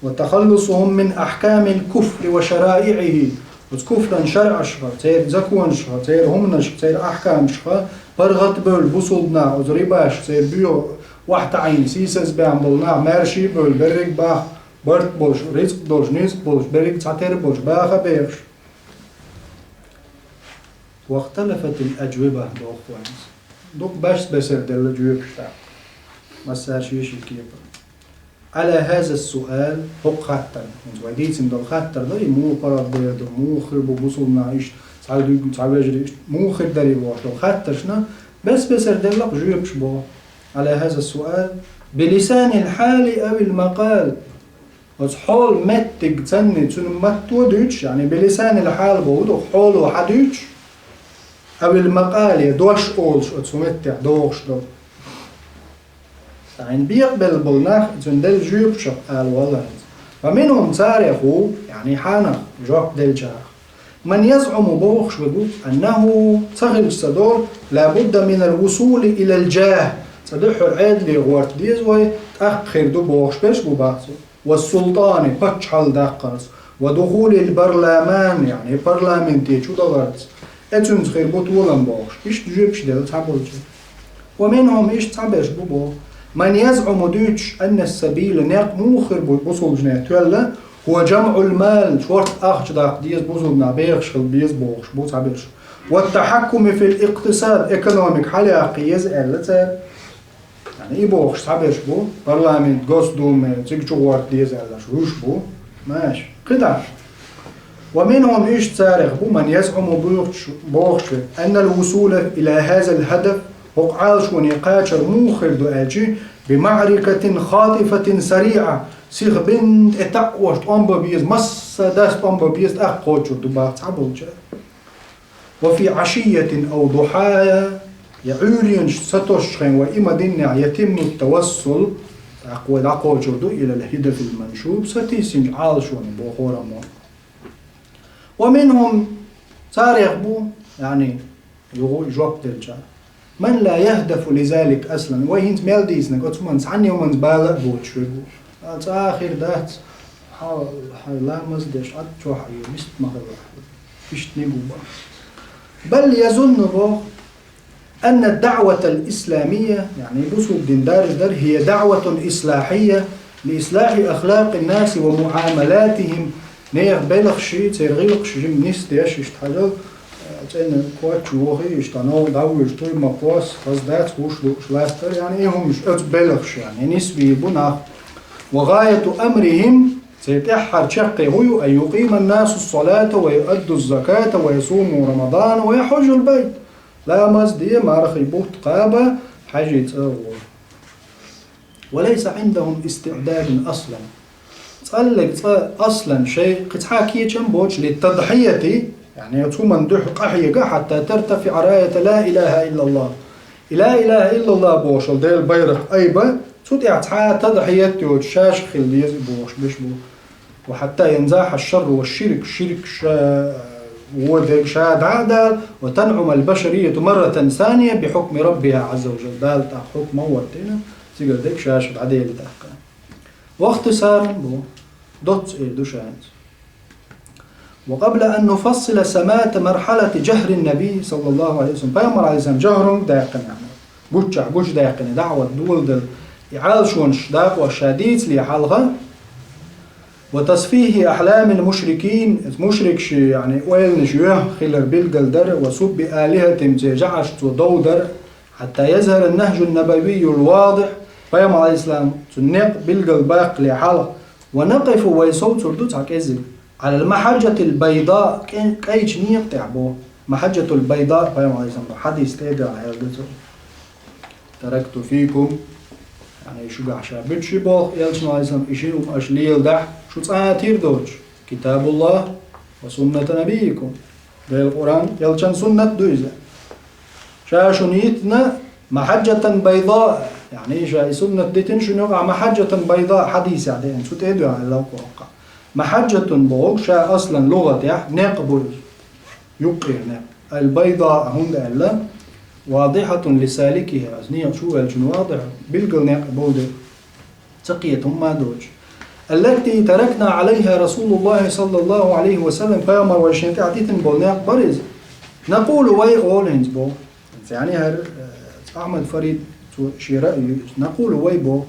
«Ва тахаллусухум мин ахькамил куфри ва шараиӀихи». Оцу куфран шарӀашха, церан законашха, церан хӀуманашха, церан ахькамашха паргӀат а бевлла бусулба нах, оцу рибашха, церан боьха охьатаӀийна, сийсазбаьхна болу нах маьрша а бевлла, берриг а баха, барт болуш, рицкъ долуш, ницкъ болуш, берриг а цхьатерра болуш, баха а бехаш. «Вахталафатил аджвиба», боху вайна. Дукха бес-бесара делла жоьпаш тӀаккха. Массара шен-шен кепара. «Ала хаза суал», хӀокху хаттарна. ХӀинца вай дийцина долу хаттар ду, и муха паргӀат бер ду, муха хир бу бусулба нах иштта, цхьа дуьйна, цхьа вежарий иштта, муха хир дарий бохуш долу хаттаршна бес-бесара делла-кх жоьпаш боху. «Ала хаза суал, билисанил хьали авил макъал». Оцу хьолан меттиг цанна, цуьнан матто дуьйцуш, яъни билисанил хьал боху ду, хьоло хьан дуьйцуш, авил макъали, дош олуш оцу меттехь догӀуш долу. Цхьа хьайна бекъабелла болу нах, и цуьнан делла жоьпашах ала валла хӀинца. Ва минхум, царех ву, яъни хьанах, жоп деллачарах. Ман язъуму, бохуш верг ву, аннаху, ца хилча ца долу, ла будда минал вусули илал джах, цкъа дуьххьара Ӏедале гӀорта деза вай, тӀаккха хир ду бохуш берш бу бац. Ва султани, паччахьалла даккхарца, ва духулил барламан, яъни парламенте чу даларца, э, цуьнца хир бу толам бохуш. Иштта жоьпаш делла цхьаболчара. Ва минхум, иштта цхьаберш бу боху. Ман язъуму, дуьйцуш, анна сабила, некъ муха хир бу бусулбанех тоьлла, хӀува джамъул мал, шорта ахча даккха деза, бусулба нах бехаш хила беза бохуш бу цхьаберш. Ва тахьаккуми фил икътисад, экономика хьалаяккха еза аьлла цара. Яъни и бохуш цхьаберш бу, парламент, Госдума, цига чу гӀорта деза аьлларш, уьш бу. Маша. КхидӀа. Ва минхум, иштта царех бу, ман язъуму, бохуш, бохуш верг, аннал вусула ила хазал хадаф, хӀокху Ӏалашоне кхачар муха хир ду аьлчи, би маӀракатин хатифатин сариӀа, сиха бин тӀе таӀош тӀом бан беза, массадас тӀом бан беза, тӀаккха кхочур ду баха цхьаболчара. Ва фи Ӏашийятин ав духьаха, я Ӏуьйренаш сатосучу хенахь, ва и ма-диннехь, ятимму тавассул, ТӀаккха вай дӀакхочур ду إلى الهدف المنشود, сатийсинчу Ӏалашонна боху хӀораммо. ومنهم, царех бу, яъни, юха жоп делча, من لا يهدف لذلك أصلا. Вай хӀинца мел дийцинарг, оцу хӀуманца цхьанна хӀуманца бала а боцуш верг ву. А, цкъа а хир дац, хьан, хьан ламаз деш, Ӏад чохь а ю, мист ма хилла. Иштта нигу бан. بل يظن, боху, أن الدعوة الإسلامية, яъни бусулба дин даржадар, هي دعوة إصلاحية لإصلاح أخلاق الناس ومعاملاتهم. Нехан белхаш, церан гӀиллакхаш жимма нисдеш, иштта хьажал, цӀена коч вохий, иштта новкъа дӀавуьжуш, туй ма кхосса, хаза дац, гӀуш лууш лаьттара, яъни и хӀумаш, оцу белхаш, яъни нисбийр бу нах. وغاية أمرهم, церан тӀаьххьара чаккхе хӀун ю, أن يقيم الناس الصلاة ويؤدوا الزكاة ويصوموا رمضان ويحجوا البيت. Ламаз де, мархий бутт кхаба, хьаьжцӀа гӀо. وليس عندهم استعداد أصلا. ЦӀаллиг цкъа аслан шайн кхин цхьа кечам боцуш, للتضحية, яъни оцу хӀуманна дуьхьа къахьега, حتى ترتفع راية لا إله إلا الله. И لا إله إلا الله бохуш долу Делан байракх айба, цу тӀехь цхьа а тадхьият йоцуш, шаьш хила деза бохуш беш бу. وحتى ينزاح الشر والشرك, ширк ша, вон дерг ша дӀа а дала, وتنعم البشرية مرة ثانية بحكم ربها عز وجل. Дала тӀаккха хьукма а хӀоттийна, цигара дерг шаьш дӀадели тӀаккха. واختصارا, бу, доцца эр ду ша хӀинца. وقبل أن نفصل سمات مرحلة جهر النبي صلى الله عليه وسلم, Пайхамар, Ӏалайхиссалам, جهر даьккхина, гуччахь гучудаьккхина, даӀват доладала, и Ӏалашонаш дакъош ша дийцале хьалха, وتسفيه أحلام المشركين, мушрикаш, яъни, ойланаш юьхь хилар билгал дара, وسب آلهتهم, церан жӀараш цо дов дара, حتى يظهر النهج النبوي الواضح, Пайхамар, Ӏалайхиссалам, цу некъ билгал баккхале хьалха, ونقف, вай совцур ду цхьа кӀеззиг, على المحجة البيضاء, кӀе-, кӀайчу некъа тӀехь бу. محجة البيضاء, Пайхамар, Ӏалайхиссалам, хьадис тӀе а даьлла аьлла ду цо. تركت فيكم, яъни шуьгахь ша буьтуш ю боху Элчано, Ӏалайхиссалам, и шина хӀума аша леладахь, шу цкъа а тера доцуш, كتاب الله وسنة نبيكم. Делан Къуръан, Элчан суннат ду иза. Ша шуна йитина محجة بيضاء, яъни ша и суннат дитина шуна юкъахь, محجة بيضاء, хьадисехь деана, цу тӀе а доьгӀна аьлла кху хӀокху. محجة боху ша аслан лугӀатехь некъ бу иза. Юккъера некъ. البيضاء хӀунда аьлла, واضحة لسالكها, иза некъ чу ваьллачунна вадихь, билггал некъ бовду, ца кхета хӀумма а доцуш. التي تركنا عليها رسول الله صلى الله عليه وسلم, Пайхамар вай шена тӀехь дитина болу некъ бара иза. نقول, вай олу хӀинца боху. ХӀинца, яъни, хӀара, э, Ахьмад Фарид, цо шен раъй ю иза. نقول, вай боху.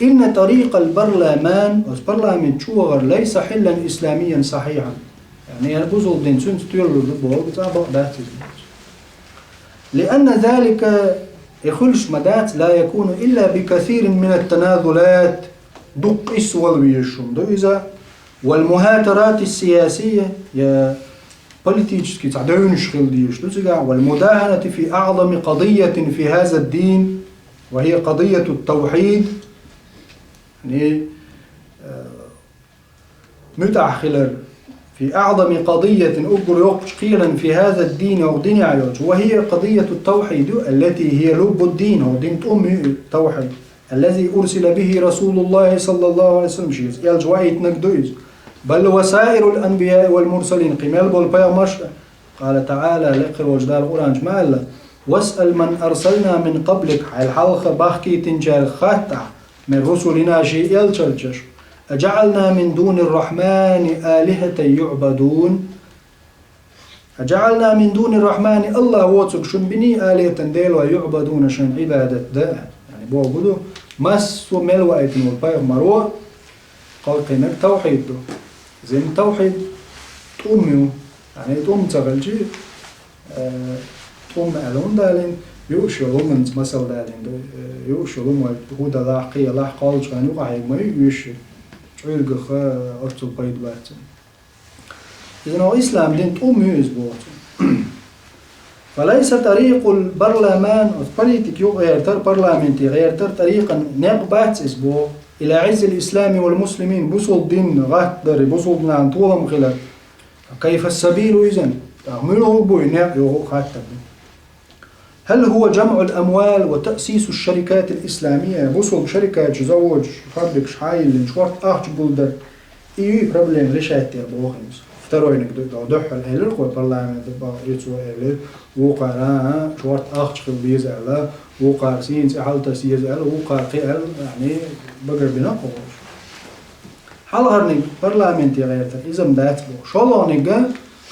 إن طريق البرلمان, оцу парламент чу вахар, ليس حلا إسلاميا صحيحا. Яъни, хӀара бусулба дин цуьнца тоьллур ду боху, цкъа бакъ дац иза. لأن ذلك, и хуьлуш ма дац, لا يكون إلا بكثير من التنازلات, дукха къийса вала везаш хӀума ду иза, والمهاترات السياسية, я политически цхьа девнаш хила дезаш ду цигахь, والمداهنة في أعظم قضية في هذا الدين, وهي قضية التوحيد. Яъни, э, муьтӀахь хилар, في أعظم قضية, уггар йоккхачу кхелан, في هذا الدين, хӀокху динехь йолчу, وهي قضية التوحيد, التي هي لب الدين, хӀокху дин тӀум ю и тавхьид, الذي أرسل به رسول الله صلى الله عليه وسلم, шеца элча ваийтинарг ду иза. بل وسائر الأنبياء والمرسلين, кхин мел болу пайхамарш а, قال تعالى, лекха волчу Дала Къуръан чу ма аьлла: واسأل من أرسلنا من قبلك, хьайла хьалха бахкийтинчаьрга хатта ахь, من رسلنا, шен элчанаш, أجعلنا من دون الرحمن آلهة يعبدون. أجعلنا من دون الرحمن, АллахӀ воцург шуна биний, آلهة, делой, يعبدون, шайна Ӏибадат дан. Яъни бохург ду, массо а мел ваийтина волу пайхамаро кхайкхинарг тавхьид ду. Зин тавхьид тӀум ю. Яъни тӀум ца хилча, э, тӀум аьлла хӀунда далийна, юуш йолу хӀуманца масал далийна ду, э, юуш йолу хӀума вай гӀу далахь, кхин ялахь, кхоллучу хенахь юкъахь хьегна ма ю уьш, чӀуьргах, э, оццул пайда бац. Иза нагахь ислам дин тӀум ю иза боху цо. فليس طريق البرلمان, оцу политика юкъагӀертар, парламенте гӀертар, тӀарикъан, некъ бац иза боху, إلى عز الإسلام والمسلمين, бусулба дин гӀаттадар, бусулба динан толам хилар. فكيف السبيل إذن? ТӀаккха муьлха бу и некъ, юха а хаттар ду. هل هو جمع الأموال وتأسيس الشركات الإسلامية؟ Бусулба шарикаташ, заводаш, фабрикаш хьайиллина, шортта ахча гулдар. И юй проблема решать яр боху иза. Второйниг ду-, ду-, дуьххьал элира кхо парламент бахарийцо элира, вукхара, а, шортта ахча хила деза аьлла, вукхара сийна цӀе хьалтаса еза аьлла, вукхара кхин аьлла, яъни, багарбина кхо. Хьалхарниг парламенте гӀертар, иза-м дац боху. ШолгӀаниг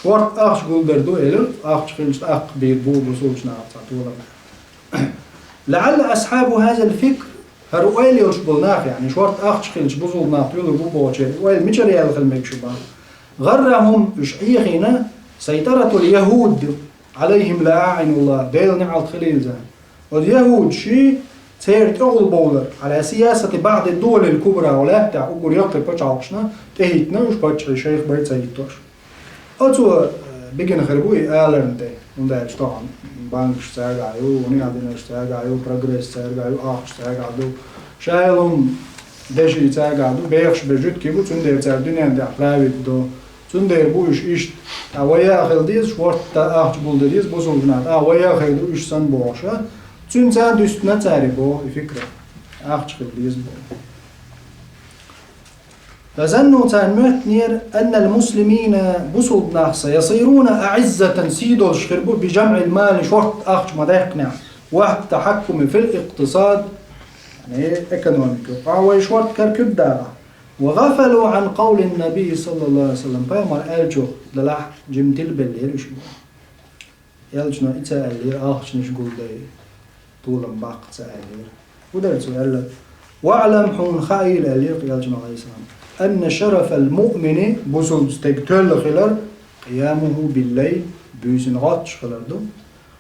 шортта ахча гулдар ду элира, ахча хилча тӀаккха бийр бу бусулчу наха цхьа толам. لعل أصحاب هذا الفكر, хӀара ойла йолуш болу нах, яъни шортта ахча хилча бусулба нах туьйлур бу бохучеран ойла мичара яьлла хила мега шу бан? غرهم, уьш Ӏехийна, سيطرة اليهود عليهم لعائن الله, Делан неӀалт хилийла царна. Оцу яхӀудаший церан тӀехула бовлар, على سياسة بعض الدول الكبرى, лаьттахь уггар яккхий пачхьалкхашна тӀехӀиттина уьш паччахьий шайх бай ца хӀиттош. Оцо, э, бигина хир бу и аларна тӀе, хӀунда аьлча тахана банкаш цаьргахь ю, хӀунда аьлла динарш цаьргахь ю, прогресс цаьргахь ю, ахча цаьргахь ду, шайла хӀума деши цаьргахь ду, бехаш бен жуьгтий бу, цундела цара дуьненна тӀехь править до. Цундела бу уьш иштта, тӀаккха вай а хила деза, шортта ахча гулдан деза бусулба нах, тӀаккха вай а хир ду уьш санна бохуш, а? Цуьнца а дуьстина цара боху и фикра, ахча хила деза боху. فظنوا, царна моьттинера, أن المسلمين, бусулба нах سيصيرون أعزة, сий долуш хир бу, بجمع المال, шортта ахча ма даьккхинехь, والتحكم في الاقتصاد, яъни экономика, къа вай шортта кара куьг дагӀахь. وغفلوا عن قول النبي صلى الله عليه وسلم, пайхамар аьллачух делахь жимма тилбеллера уьш. Элчано и ца аьллера, ахчанаш гулдай, толам баккха ца аьллера. ХӀун дара цо аьлларг? واعلم, хьуна хаийла, аьллера Элчано, عليه السلام, أن شرف المؤمن, бусулба стеган тоьлла хилар, قيامه بالليل, буьйсанна гӀоттуш хилар ду.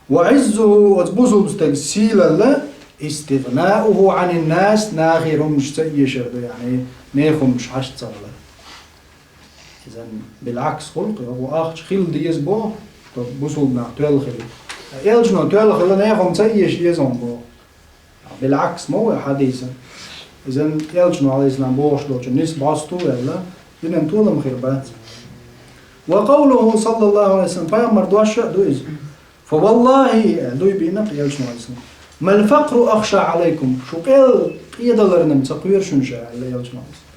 وعزه, оцу бусулба стеган сийлалла, استغناؤه عن الناس, нахера хӀуманаш ца эшар ду, яъни, нехан хӀуманаш хьашт ца хилар. Иза билгӀакс хуьлу-кх, йогӀу ахча хила деза боху, бусулба нах тоьлла хила. Элчано тоьлла хила, нехан хӀума ца эша еза хьуна боху. БилгӀакс ма ву и хьадиса. Иза Элчано, عليه السلام, бохуш долчу нисбац ту ваьлла, динан толам хир бац. وقوله صلى الله عليه وسلم, пайхамар дош а ду иза. فوالله, дуй бина Элчано, عليه السلام, ما الفقر أخشى عليكم, шу къел къедаларна ца кхоьру шуна ша, аьлла Элчано, عليه السلام.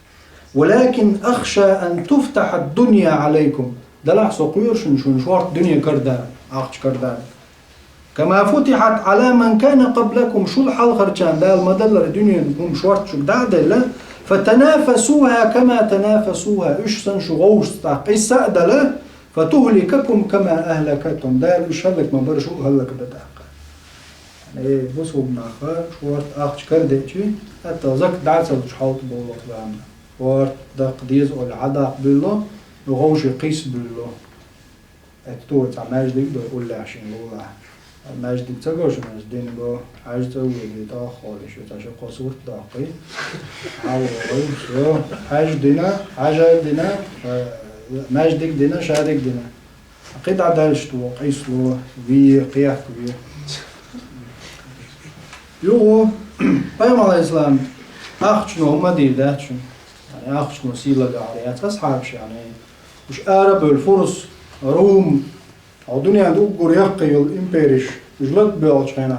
ولكن أخشى أن تفتح الدنيا عليكم. Делахь со кхоьру шуна, шуна шортта дуьне карадала, ахча карадала. كما فتحت على من كان قبلكم, шул хьалхарчарна Дала ма-даллара дуьненан хӀума шортта шуьга дӀа а делла, فتنافسوها كما تنافسوها, уьш санна шу гӀовшаца тӀаккха къийса а дала, فتهلككم كما أهلكتهم, Дала уьш хӀаллак ма бара, шу а хӀаллакдан тӀаккха. Э, бусулба наха шортта ахча карадеъчи, хӀетта закат дӀа а ца луш хьалтӀа бовлу заман. Шортта даккха деза олий хьадаккха буьйлу, гӀовший кхийса буьйлу. ХӀетта ту вай цхьа маьждиг а дой уллехь шина лулахь. Маьждиг ца го шуна, аса дин го, хьаьжа цӀа а воьдий, тӀаккха холий шу, цхьа ши-кхо сурт доккхий. Хьал вой, всё. Хьаьжа дина, хьаьжа дина, э, маьждиг дина, шадиг дина. КхидӀа дальше тӀо, къийсало, ве, кхехка ве. Юха, Пайхамар, алейхиссалам, ахчано хӀума дийр дац шуна. Яъни ахчано сийлаг яц асхьабаш, яъни уьш ара а бевлла, фурс, рум, хьо дуьненан уггар яккхий йолу империш, уьш лата боьлхучу хенахь,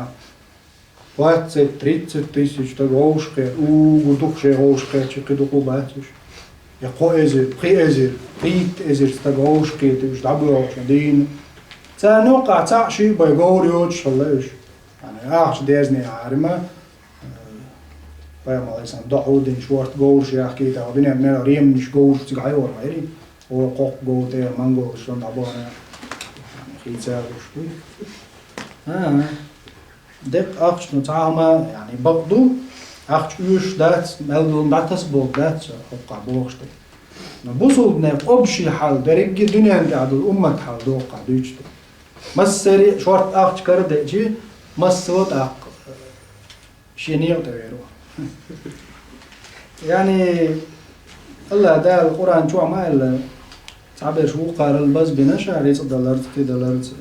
двадцать, тридцать тысяч стаг вовшахкхетта, уггар дукха шайн вовшахкхетча, кхин дукха бац уьш. Я кхо эзар, пхи эзар, пхийтта эзар стаг вовшахкхетта уьш дӀабоьлхучу дийна. Царна юккъахь цхьаъ шиъ бен говр йоцуш хилла уьш. Яъни ахча дезне Ӏаьрма, э, пайхамар, алейхиссалам, дохьо дина шортта говраш яхкийта, дуьненан мел римлаш говраш цига хьайора хьайри. О, кхоккха говр тӀе монголаш сон дӀабахана, хийца а гуш буй. А, а. Деккъа ахчано цхьа хӀума, яъни, бакъ ду, ахча оьшуш дац, мел долу дӀатасабовлу дац, хӀокхахь бохуш ду. Но бусулбанех общий хьал, дерриге дуьненна тӀехь долу уммат хьал доккхахь дуьйцуш ду. Массари а шортта ахча карадеъчи, массо а тӀаккха шен некъа тӀе вер ву. Яъни, Аллах Дала Къуръан чохь ма аьлла, цхьаберш вукхарал базбина ша рицкъ даларца, кхидаларца.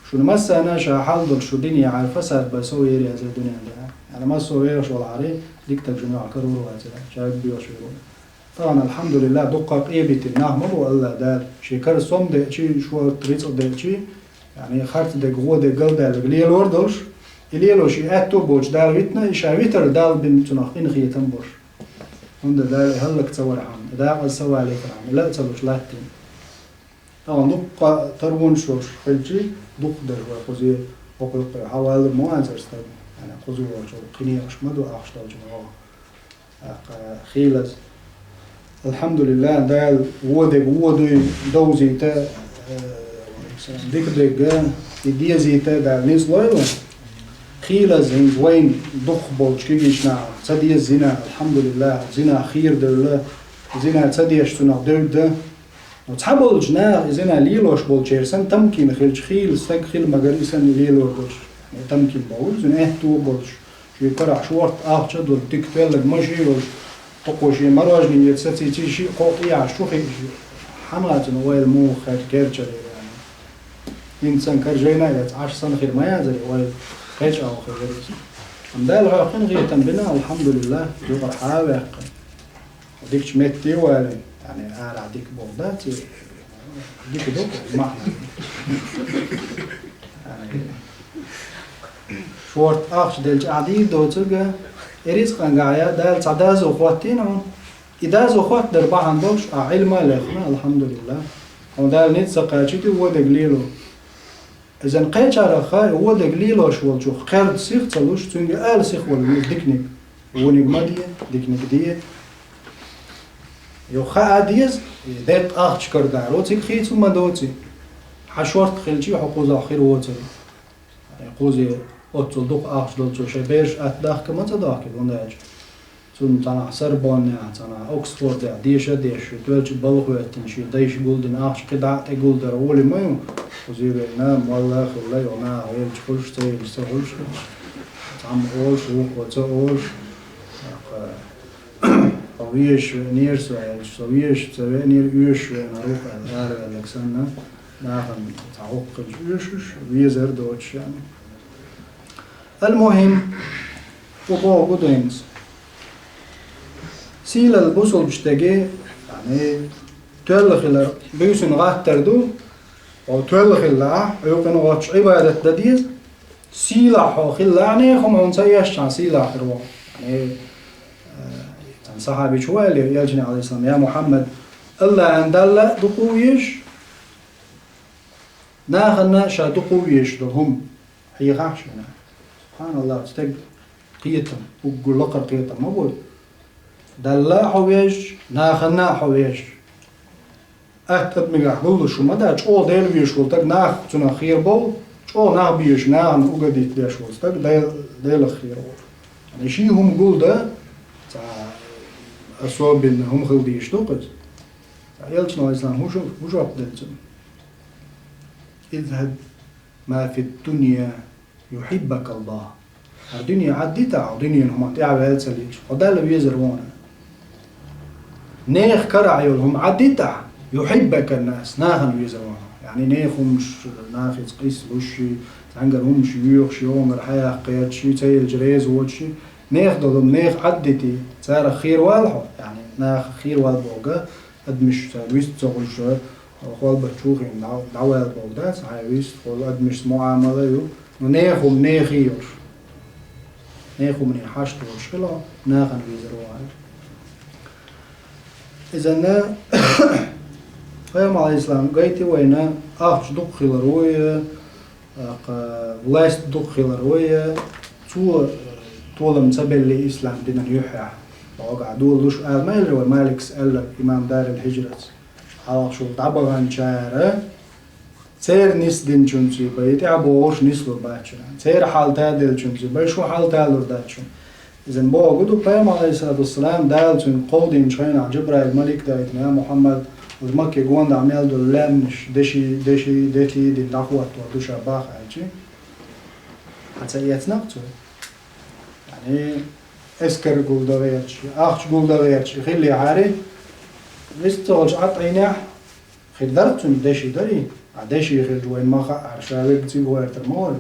Шуна массарна ша хьал долуш шу динехьара фасад бан сов ери яза дуьненна. Яъни массо а вехаш валахьари, дика таг шуна юкъахь карор вацара, шайга боьхуш вер ву. Тахана, алхьамдулиллах, дуккха къебитина нах ма бу Аллах Дала. Шен кара сом деъчи, шортта рицкъ деъчи, Яъни харц дерг, гӀо дерг, галдаьлларг лелор долуш, и лелош и аьтто боцуш Дала витина, и ша витар Далла бина цунах къинхетам болуш. ХӀунда аьлча хӀаллак ца вархьама, и дакъаза ца валийтархьама, и ла а ца луш латтийна. Тахана дуккха таргонаш йолуш хилчи, дукха дара вай кхузе, хӀокху юккъе хьаваллар ма вацара стаг, яъни кхуза волчу кхин некъаш ма ду ахча долчу вогӀу. ТӀаккха хийлаза. Алхьамдулиллах, Дала вон дерг вон дуй довзийта, э, дика дерг а, и дезийта Дала ницкъ лойла. Хийлаза хӀинца вайна дукхах болчу кегийчу нахах ца деза зина, алхьамдулиллах, зина хийра девлла, зина ца деш цунах девдда. Цхьаболчу наха и зина лелош болчеран санна тамкин хилча, хийла стаг хила магар и санна лелор долуш, тамкин бохург, цуьнан аьтто а болуш, шен карахь шорта ахча а долуш, дика тоьлларг машен а йолуш, хӀокхо шен мороженое эца сацийча, шиъ-кхоъ тӀеяхьаш чу хиъча, хьан вацара ойла муха хир керчара, яъни. ХӀинца санна каржайна а эца Ӏаш санна хир ма яцара ойла, кхеча а хир яра иза. Амма Дала хьох къинхетам бина, алхьамдулиллах, юкъара хьа а ваьккхина. Дикачу метте а валийна, яъни, арахь дика боху дац и, дика ду, маьӀна. Яъни, шорта ахча делча ахь дийр доцург а, и рицкъангахь я Дала цхьа доза хӀоттийна хьуна. И доза хӀоттадар бахьана долуш ахь Ӏилма а лехна, алхьамдулиллах. Хьуна Дала ницкъ ца кхачийти вон дерг лело. Иза кхечарах хаьа, вон дерг лелош волчух кхерда сих ца луш, цуьнга ала сихвала веза диканиг. Вониг ма де, диканиг де. Йо, хаа деза, и деккъа ахча карадаро цига хийцал ма доций. Хьан шорта хилчий, хьо кхузахь хир воцург. Кхузе оццул дукха ахча долчо шайн бераш атта дахка ма ца дахкий, хӀунда аьлча цунна цхьанхьа Сорбоннехь, цхьанхьа Оксфордехь деша а дешаш, тоьллачу балха хӀоьттина, шен дайша гулдина ахча кхидӀа а тӀе гулдар гӀоли ма ю. Кхузе веана, молла а хилла, йо, наха велча хуьлуш, ца елча ца хуьлуш, цхьамма олуш, вукхо ца олуш. ТӀаккха, хьо везаш веанера со аьлча, со везаш ца веанера, оьшуш веанар ву-кх аьлла, араваьлларг санна, нахана цхьа хӀокху хилча оьшуш, везар доцуш яъни. Ал-мухӀим, кху бохург ду хӀинца. Сийлалла бусулба стаге, яъни, тоьлла хилар буьйсанна гӀаттар ду, хьо тоьлла хилла ахь, хьоькъина гӀоттуш Ӏибадат дан деза, сийлахь хьо хилла ахь, нехан хӀума хьуна ца эшчахьана сийлахь хир ву. Яъни, э, цхьана сахьабичо аьлла элчане, Ӏалайхиссалам: «Я Мухьаммад, АллахӀана Далла дукха ву везаш, нахана ша дукха ву везаш долу хӀума». Хьехахьа шена. СубхьаналлахӀ, стеган кхетам, уггар лакхара кхетам ма бу. Далла а хьо везаш, нахана а хьо везаш. Атта адамигахь гуллуш хӀума ма дац, чӀогӀа Дела везаш волу стаг нах цунах хера бовлу, чӀогӀа нах безаш, нахана угадийта деш волу стаг Дел-, Делах хера волу. И ший хӀума гулдан, цхьа особенно хӀума хила дезаш ду-кх иза. Элчано, Ӏалайхиссалам, хӀун жоп делла цунна? «اذهب ما في الدنيا يحبك الله». ХӀара дуьне Ӏаддитахь, хьо дуьненан хӀуманна тӀаьхьаваьлла ца лийча, хьо Далла везар ву хьуна. Нехан карахь йолу хӀума Ӏаддитахь, «يحبك الناس», нахана везар ву хьуна. Яъни нехан хӀумаш, нахаца къийсалуш, цхьаьнгара хӀумаш йоьхуш, йогӀунгара хьаяккха кхеташ, ца елча реза воцуш, нехан долу хӀума нехан Ӏаддитий, царах херавала хьо, яъни наха херавала бохург, адамаш цара вист ца хуьлуш, хьо холбатчу хин дӀа-, дӀаваьлла бохург дац, хьайн вист хуьлу, адамашца муӀамала а ю, но нехан хӀума нехан йолуш. Нехан хӀуманийн хьашт волуш хила, нахана везар ву хьуна. Иза, Пайхамар, Ӏалайхиссалам, гайти вайна ахча дукха хилар вуй, тӀаккха власть дукха хилар вуй, цо толам ца белли ислам динан юьххьехь. Богахь долуш ала ма элира вай, Маликс аьлла, имам Дарил Хьижрас. Хьалхашул дӀабаханчара, церан нисдинчунций бай, тӀаьхьа богӀуш нислур бац шуна. Церан хьал таделлачунций бай, шун хьал талур дац шуна. Иза бохург ду, Пайхамар, Ӏалайхиссалату вассалам, Дала цуьнга кховдийначу хенахь Джабраил малик даийтина: «Я Мухьаммад, оцу Макке гонах мел долу лаьмнаш, деши, деши, дети дина дӀахӀоттор ду ша бах», аьлчи. Хьан ца эцна-кх цо? Яъни, эскар гулдан гӀерташ, ахча гулдан гӀерташ хиллехьара, вист ца волуш Ӏад Ӏийнехь, хир дара цуьнан деши дарий? А деши хилча вайна ма хаьара, ша верг цига гӀертар ма вара.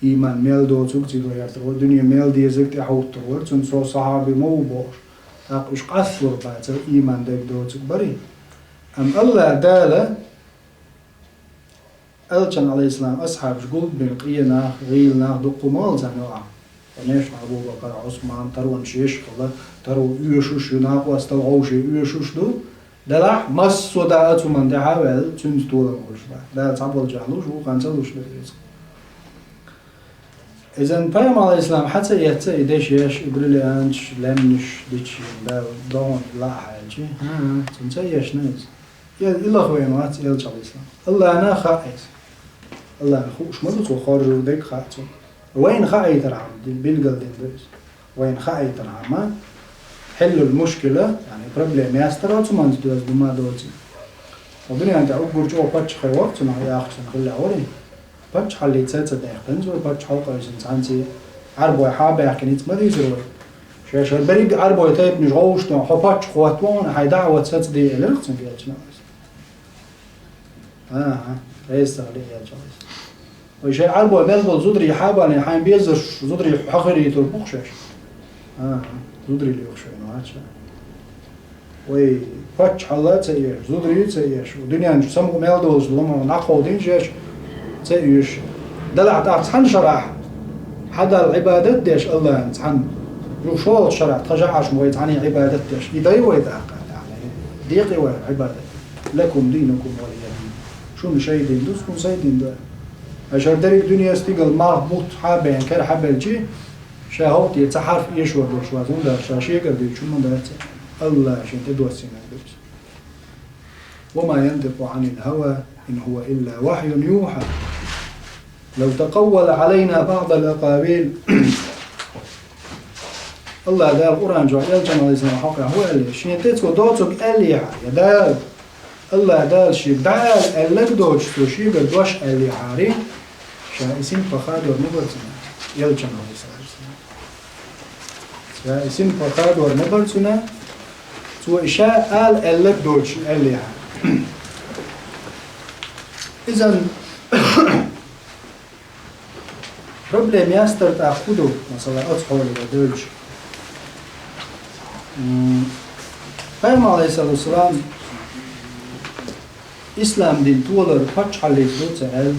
Ийман мел доцург цига гӀертар вара, дуьне мел дезарг тӀаьхьахӀуттур вара, цуьнан со сахьаби ма ву бохуш. ТӀаккха уьш къасталур бацара, ийман дерг доцург барий? Амма АллахӀ Дала Элчан, алейхиссалам, асхьабаш гулбина къе нах, гӀийла нах дуккха ма хилла царна юкъахь. Конечно, Абу Бакар, Ӏусман, таронаш еш хилла, таро оьшуш ю, накъостал вовшийн оьшуш ду. Делахь массо а да а цу ман тӀаьхьа а ваьлла, цуьнца толам хуьлуш бац. Дала цхьаболчарна луш, вукхарна ца луш дара иза. Изан пайхамар, алейхиссалам, хьа ца эцна и дешаш, и бриллианташ, лаьмнаш дича, да, догӀун лаахь аьлча. ХӀа-хӀа, цунна ца эшна иза. И, и лаха вайна вац, элча, алейхиссалам. Аллахьна хаьа иза. Аллахьна хууш ма ду цо, хоржур дерг хаьа цунна. Вайна хаийтархьама, ди-, билгал дина ду иза. Вайна хаийтархьама, хьиллул мушкила, яъни проблема ястара цу манца доьзна ма доций. Ва дуьнен тӀехь уггар чӀогӀа паччахье вара цунах яхча санна хилла вара. Паччахьаллица ца даьккхина, цо паччахьалла къевсина цхьаьнций. Ӏарбой хьа баьхкина ницкъ ма дийзира вай. Шаьш хӀара берриг Ӏарбой тайпанаш гӀовшто, хьо паччахь хӀоттавон, хьайн даӀват саца де, элира цунга элчано. ХӀа-хӀа, реза ца хилий элча. Вай шайн Ӏарбой мел болу зударий хьа а балийна, хьайн безарш зударий хьахирийтур бу-кх шаьш. ХӀа-хӀа, зударий лоьхуш вайна вац ша. Вай паччахьалла а ца оьшу, зударий а ца оьшу, дуьнен чу самукъа мел долуш лама дӀакховдийна шаьш ца оьшу. Делахь тӀаккха цхьана шарахь хьан Далла Ӏибадат деш Аллахьна цхьана. Юха шолгӀачу шарахь тхан жаӀарш ма вай цхьаьний Ӏибадат деш. И дай вай тӀаккха, тӀаккха? Декъий вай Ӏибадат. Лакум динукум валия дин. Шуна шайн дин ду, суна сайн дин ду. Аша хӀара дерриг дуьне стигала малх бутт хьа а бен, кара хьа а белчи, ша хӀокху тӀе цхьа хьарф эшор долуш вац, хӀунда аьлча ша шегара дуьйцуш хӀума дац. Аллахьа шен тӀе доссийнарг ду иза. وما ينطق عن الهوى إن هو إلا وحي يوحى. لو تقول علينا بعض الأقاويل. Аллахь Дала Къуръан чохь элчанна, алейхиссалам, хьокъехь хӀун аьлла? Шен тӀе цо доцург аьллехьа, я Дала, Аллахь Дала шега дӀаала аьлларг доцуш, цо шегара дош аьллехьара, ша и синпаргӀат дор ма бара цунна, элчанна, алейхиссалам. Ша и синпаргӀат дор ма бара цунна, цо и ша ала аьлларг доцуш аьллехьа. Изан проблема ястар тӀаккха хӀун ду, масала, оцу хьоле вай девлча? М, Пайхамар, алейхиссалату вассалам, ислам дин толар паччахьаллица ду ца аьлла.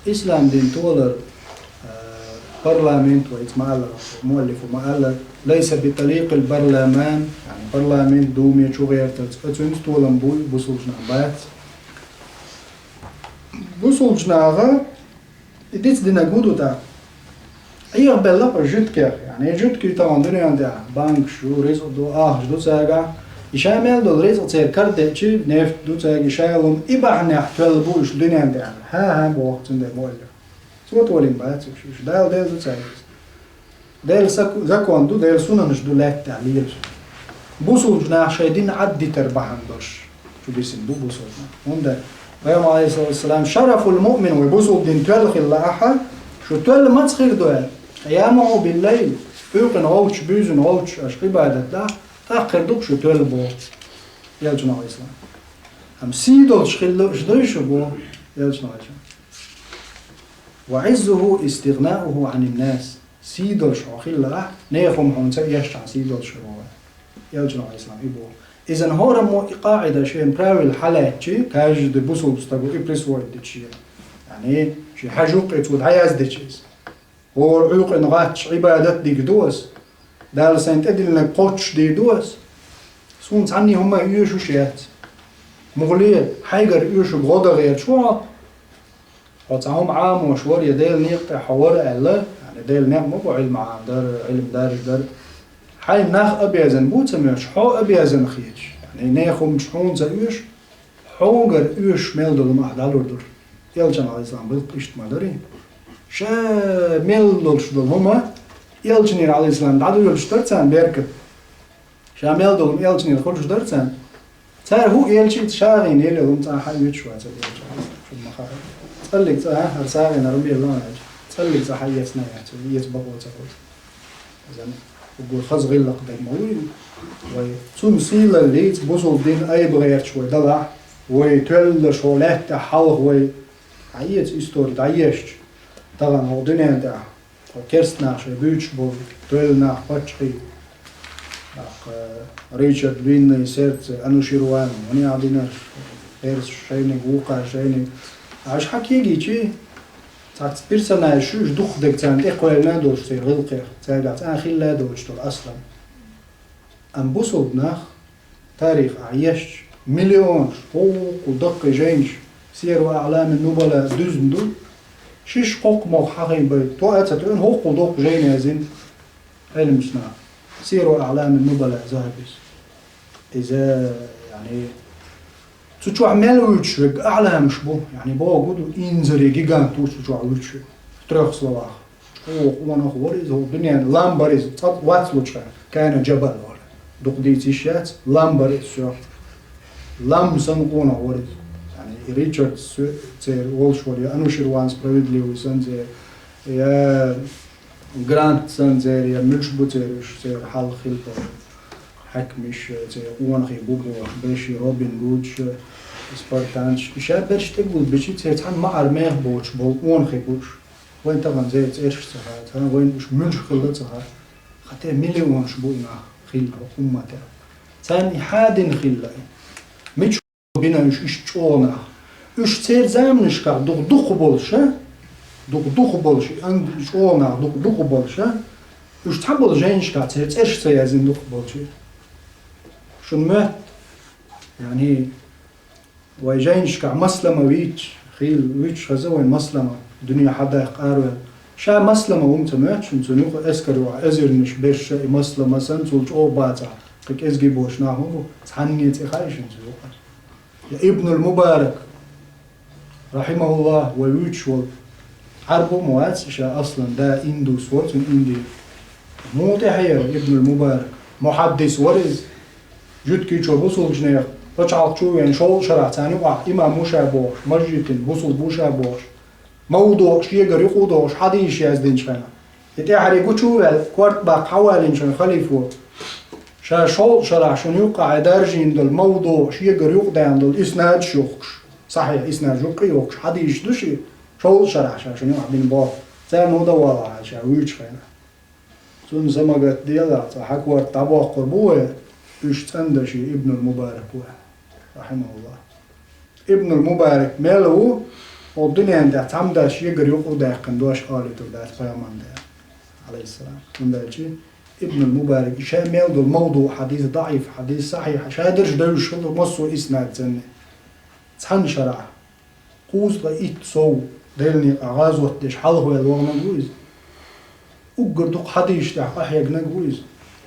Ислам дин толар, а, парламент вай, ма-аллара, муаллифо ма-аллара, «ليس بطريق البرلمان», яъни парламент, думе чу гӀертарца, оцуьнца толам буй бусулба нах бац. Бусулба наха и дицдинарг хӀун ду тӀаккха? Ӏехабелла-кх жуьгтех, яъни жуьгтий тахана дуьнен тӀехь банкаш ю, ризкъ ду, ахча ду цаьргахь. И ша мел долу ризкъ церан карадеъчи, нефть ду цаьрга, и ша лума, и бахьанехь тоьлла бу уьш дуьнен тӀехь. ХӀан-хӀа, боху цуьнан муаллиф. Цо толийна бац уьш, уьш Дала делла ду цаьрга. Делан сак-, закон ду, Делан сунанаш ду лаьттахь лелаш. Бусулба нах шайн дин Ӏаддитар бахьана долуш чу бисина бу бусулба нах. ХӀунда Пайхамар, алейхиссалату вассалам, «شرف المؤمن», вай бусулба дин тоьлла хилла ахьа, шу тоьлла маца хир ду аьлла, «قيامه بالليل», къуьйкъина гӀовташ, буьйзина гӀовташ аша Ӏибадат дахь, тӀаккха хир ду-кх шу тоьлла боху, элчано, алейхиссалам. Амма сий долуш хилла уьш дуй шу боху, элчано, алейхиссалам. «وعزه استغناؤه عن الناس». Сий долуш хьо хилла ахь, нехан хӀума хьуна ца эшчхьана сий долуш хир ву вай. Элчано, алейхиссалам, и боху. Изан хӀораммо и къаӀида шен правил хьалаьцчи, каждый бусулба стаго и присвоить дичи. Яъни, шен хьаьжа юккъе цо дӀаяздичи иза. ХӀора Ӏуьйкъина гӀатташ Ӏибадат дийр ду ас. Дала сайн тӀедиллинарг кхоччуш дийр ду ас. Суна цхьанний хӀума оьшуш яц. Мухале, хьайгара оьшург гӀо дан гӀерташ ву хьо? Хьо цхьа хӀума Ӏамош вара, я Делан некъа тӀехь хьо вара аьлла, яъни Делан некъ ма бу Ӏилма Ӏамадар, Ӏилма даржадар. Хьайн нах обязан бу ца моьттуш, хьо обязан хеташ. Яъни нехан хӀуманаш хьуна ца оьшу, хьугара оьшуш мел долу хӀума ахь дӀалур дара. Элчано, алейхиссалам, билггал иштта ма дарий. Ша мел долуш долу хӀума элчанера, алейхиссалам, дӀадоьлуш дара царна беркат. Ша мел долу хӀума элчанера хуьлуш дара царна. Цара хӀун элча а ца гӀийна, елла хӀума цкъа а хьаоьцуш вац элча. Шуна ма хаьа. ЦӀаллиг цкъа, хӀара сагӀина хӀума елла аьлча, цӀаллиг цкъа хьаэцна яц, эца бакъо ца хуьлу. Изан уггар хаза гӀиллакх дерг ма ву и. Вай цунна сийлаллица бусулба дин айба гӀерташ вай далахь, вай тоьллаш хӀокху лаьттахь хьалха вай, хьаэца истори дӀаешча, тахана хӀокху дуьнен тӀехь Тхо керста нах шайн буьйцуш болу тоьлла нах, паччахьий, тӀаккха Ричард Винный, Сердце, Ануширван, Муниадинаш, персаш шайниг, вукхаш шайниг, Аш хьакегичи, цац персонаж шу уж духхьал дерг царна тӀекхоьллина долуш церан гӀиллакхех, цаьргахь цӀан хилла а доцуш долу аслан. Амма бусулба нах тарихахь ешча, миллионаш, хӀокху даккхий жайнаш, Сияру аӀламин нубала дуьзна ду, шиш кхоккхамох хьахийна бай, тоа а ца тоьъна, хӀокху доккху жайна яздина Ӏилманчаш наха. Сияру аӀламин нубала Захьабис. Иза, яъни, цу чохь мел вуьйцуш верг аӀламаш бу, яъни, боху ду, инзаре гигант ву цу чохь вуьйцуш верг. В трёх словах. ЧӀогӀа къонах вара иза, хӀокху дуьненна лам бара иза, цкъа вацлучу хенахь, кана джабал вара. Дукха дийца йиш яц, лам бара иза, всё. Лам санна къонах вара иза. Яъни, и Ричард Су-, церан волуш вара, я Ануширван Справедливый санна церан, я Грант санна церан, я муьлш бу церан уьш, церан хьалха хилла болу хьаькамаш, церан къонахий бу бохуш, берш, Робин Гудш, спартанцаш. И ша берш тӀегулбичи, церан цхьана маӀар мех боцуш болу къонахий бу уьш. Вайн тахана церан цӀераш ца хаьа, цхьана вайн уьш муьлш хилла ца хаьа. Хатта миллионаш бу и нах хилла хӀокху умматехь. Царна и хьадина хилла и. Мича бина уьш иштта чӀогӀа нах? Уьш церан заманашкахь дукха дукха болуш, а? Дукха дукха болуш, и ан-, чӀогӀа нах дукха дукха болуш, а? Уьш цхьаболу жайнашкахь церан цӀераш ца яздина дукха болчу. Шуна моьтту, яъни, вай жайнашкахь маслама вийча, хила вуьйцуш хеза вайн маслама, дуьне хьадаккха араваьлла. Ша маслама хӀума ца моьтту шуна, цунна юкъа эскар юкъахь эзарнаш берш и маслама санна, цул чӀогӀа бацахь, кхин кӀезиг боцуш нах хӀун бу, цхьанне цӀе хаьа шуна цу юкъара? Я Ибнул Мубарак, рахьимахуллахӀ, вай вуьйцуш волу. Ӏарбо а ма вац ша, аслан да индус вара, цуьнан Инди. Муха тӀехьера Ибнул Мубарак? Мухьаддис вара иза. Жуьгтичо бусулбачу нехан пачхьалкх чу а веана, шолгӀа шарахь царна юкъахь имам ву ша бохуш, масжитан бусулба ву ша бохуш, мавдуъ шегара юкъа а дохуш, хьадисаш яздинчу хенахь. И тӀаьхьарий гучу а ваьлла, корта баккха хьавалийначу халифо, ша шолгӀа шарахь шуна юккъехь даржийна долу мавдуъ шегара юкъадаьлла долу иснадаш йохкуш, сахьихь иснадаш юккъе а йохкуш, хьадисаш ду шен, шолгӀа шарахь ша шуна юкъахь бина боху, царна хӀун дан валахьа ша вуьйцучу хенахь. Цунна самагатделахь, цкъа хьан корта дӀабоккхур бу вай, уьш цӀандан шен Ибнул Мубарак ву, рахьимахуллахӀ. Ибнул Мубарак мел ву, хӀокху дуьненна тӀехь цхьамма дас шегара юкъа а даьккхина дош олуьйтур дац пайхамарна тӀехь, Ӏалайхиссалам. ХӀунда аьлча Ибнул Мубарак ша мел долу мавдуъ хьадис, даӀиф хьадис, сахьихь, ша дерш девзаш хилла массо а иснад санна. Цхьана шарахь кхузткъе итт сов Делан некъахь гӀазот деш хьалхаваьлла ваханарг ву иза. Уггар дукха хьадисаш тӀехь къахьегнарг ву иза.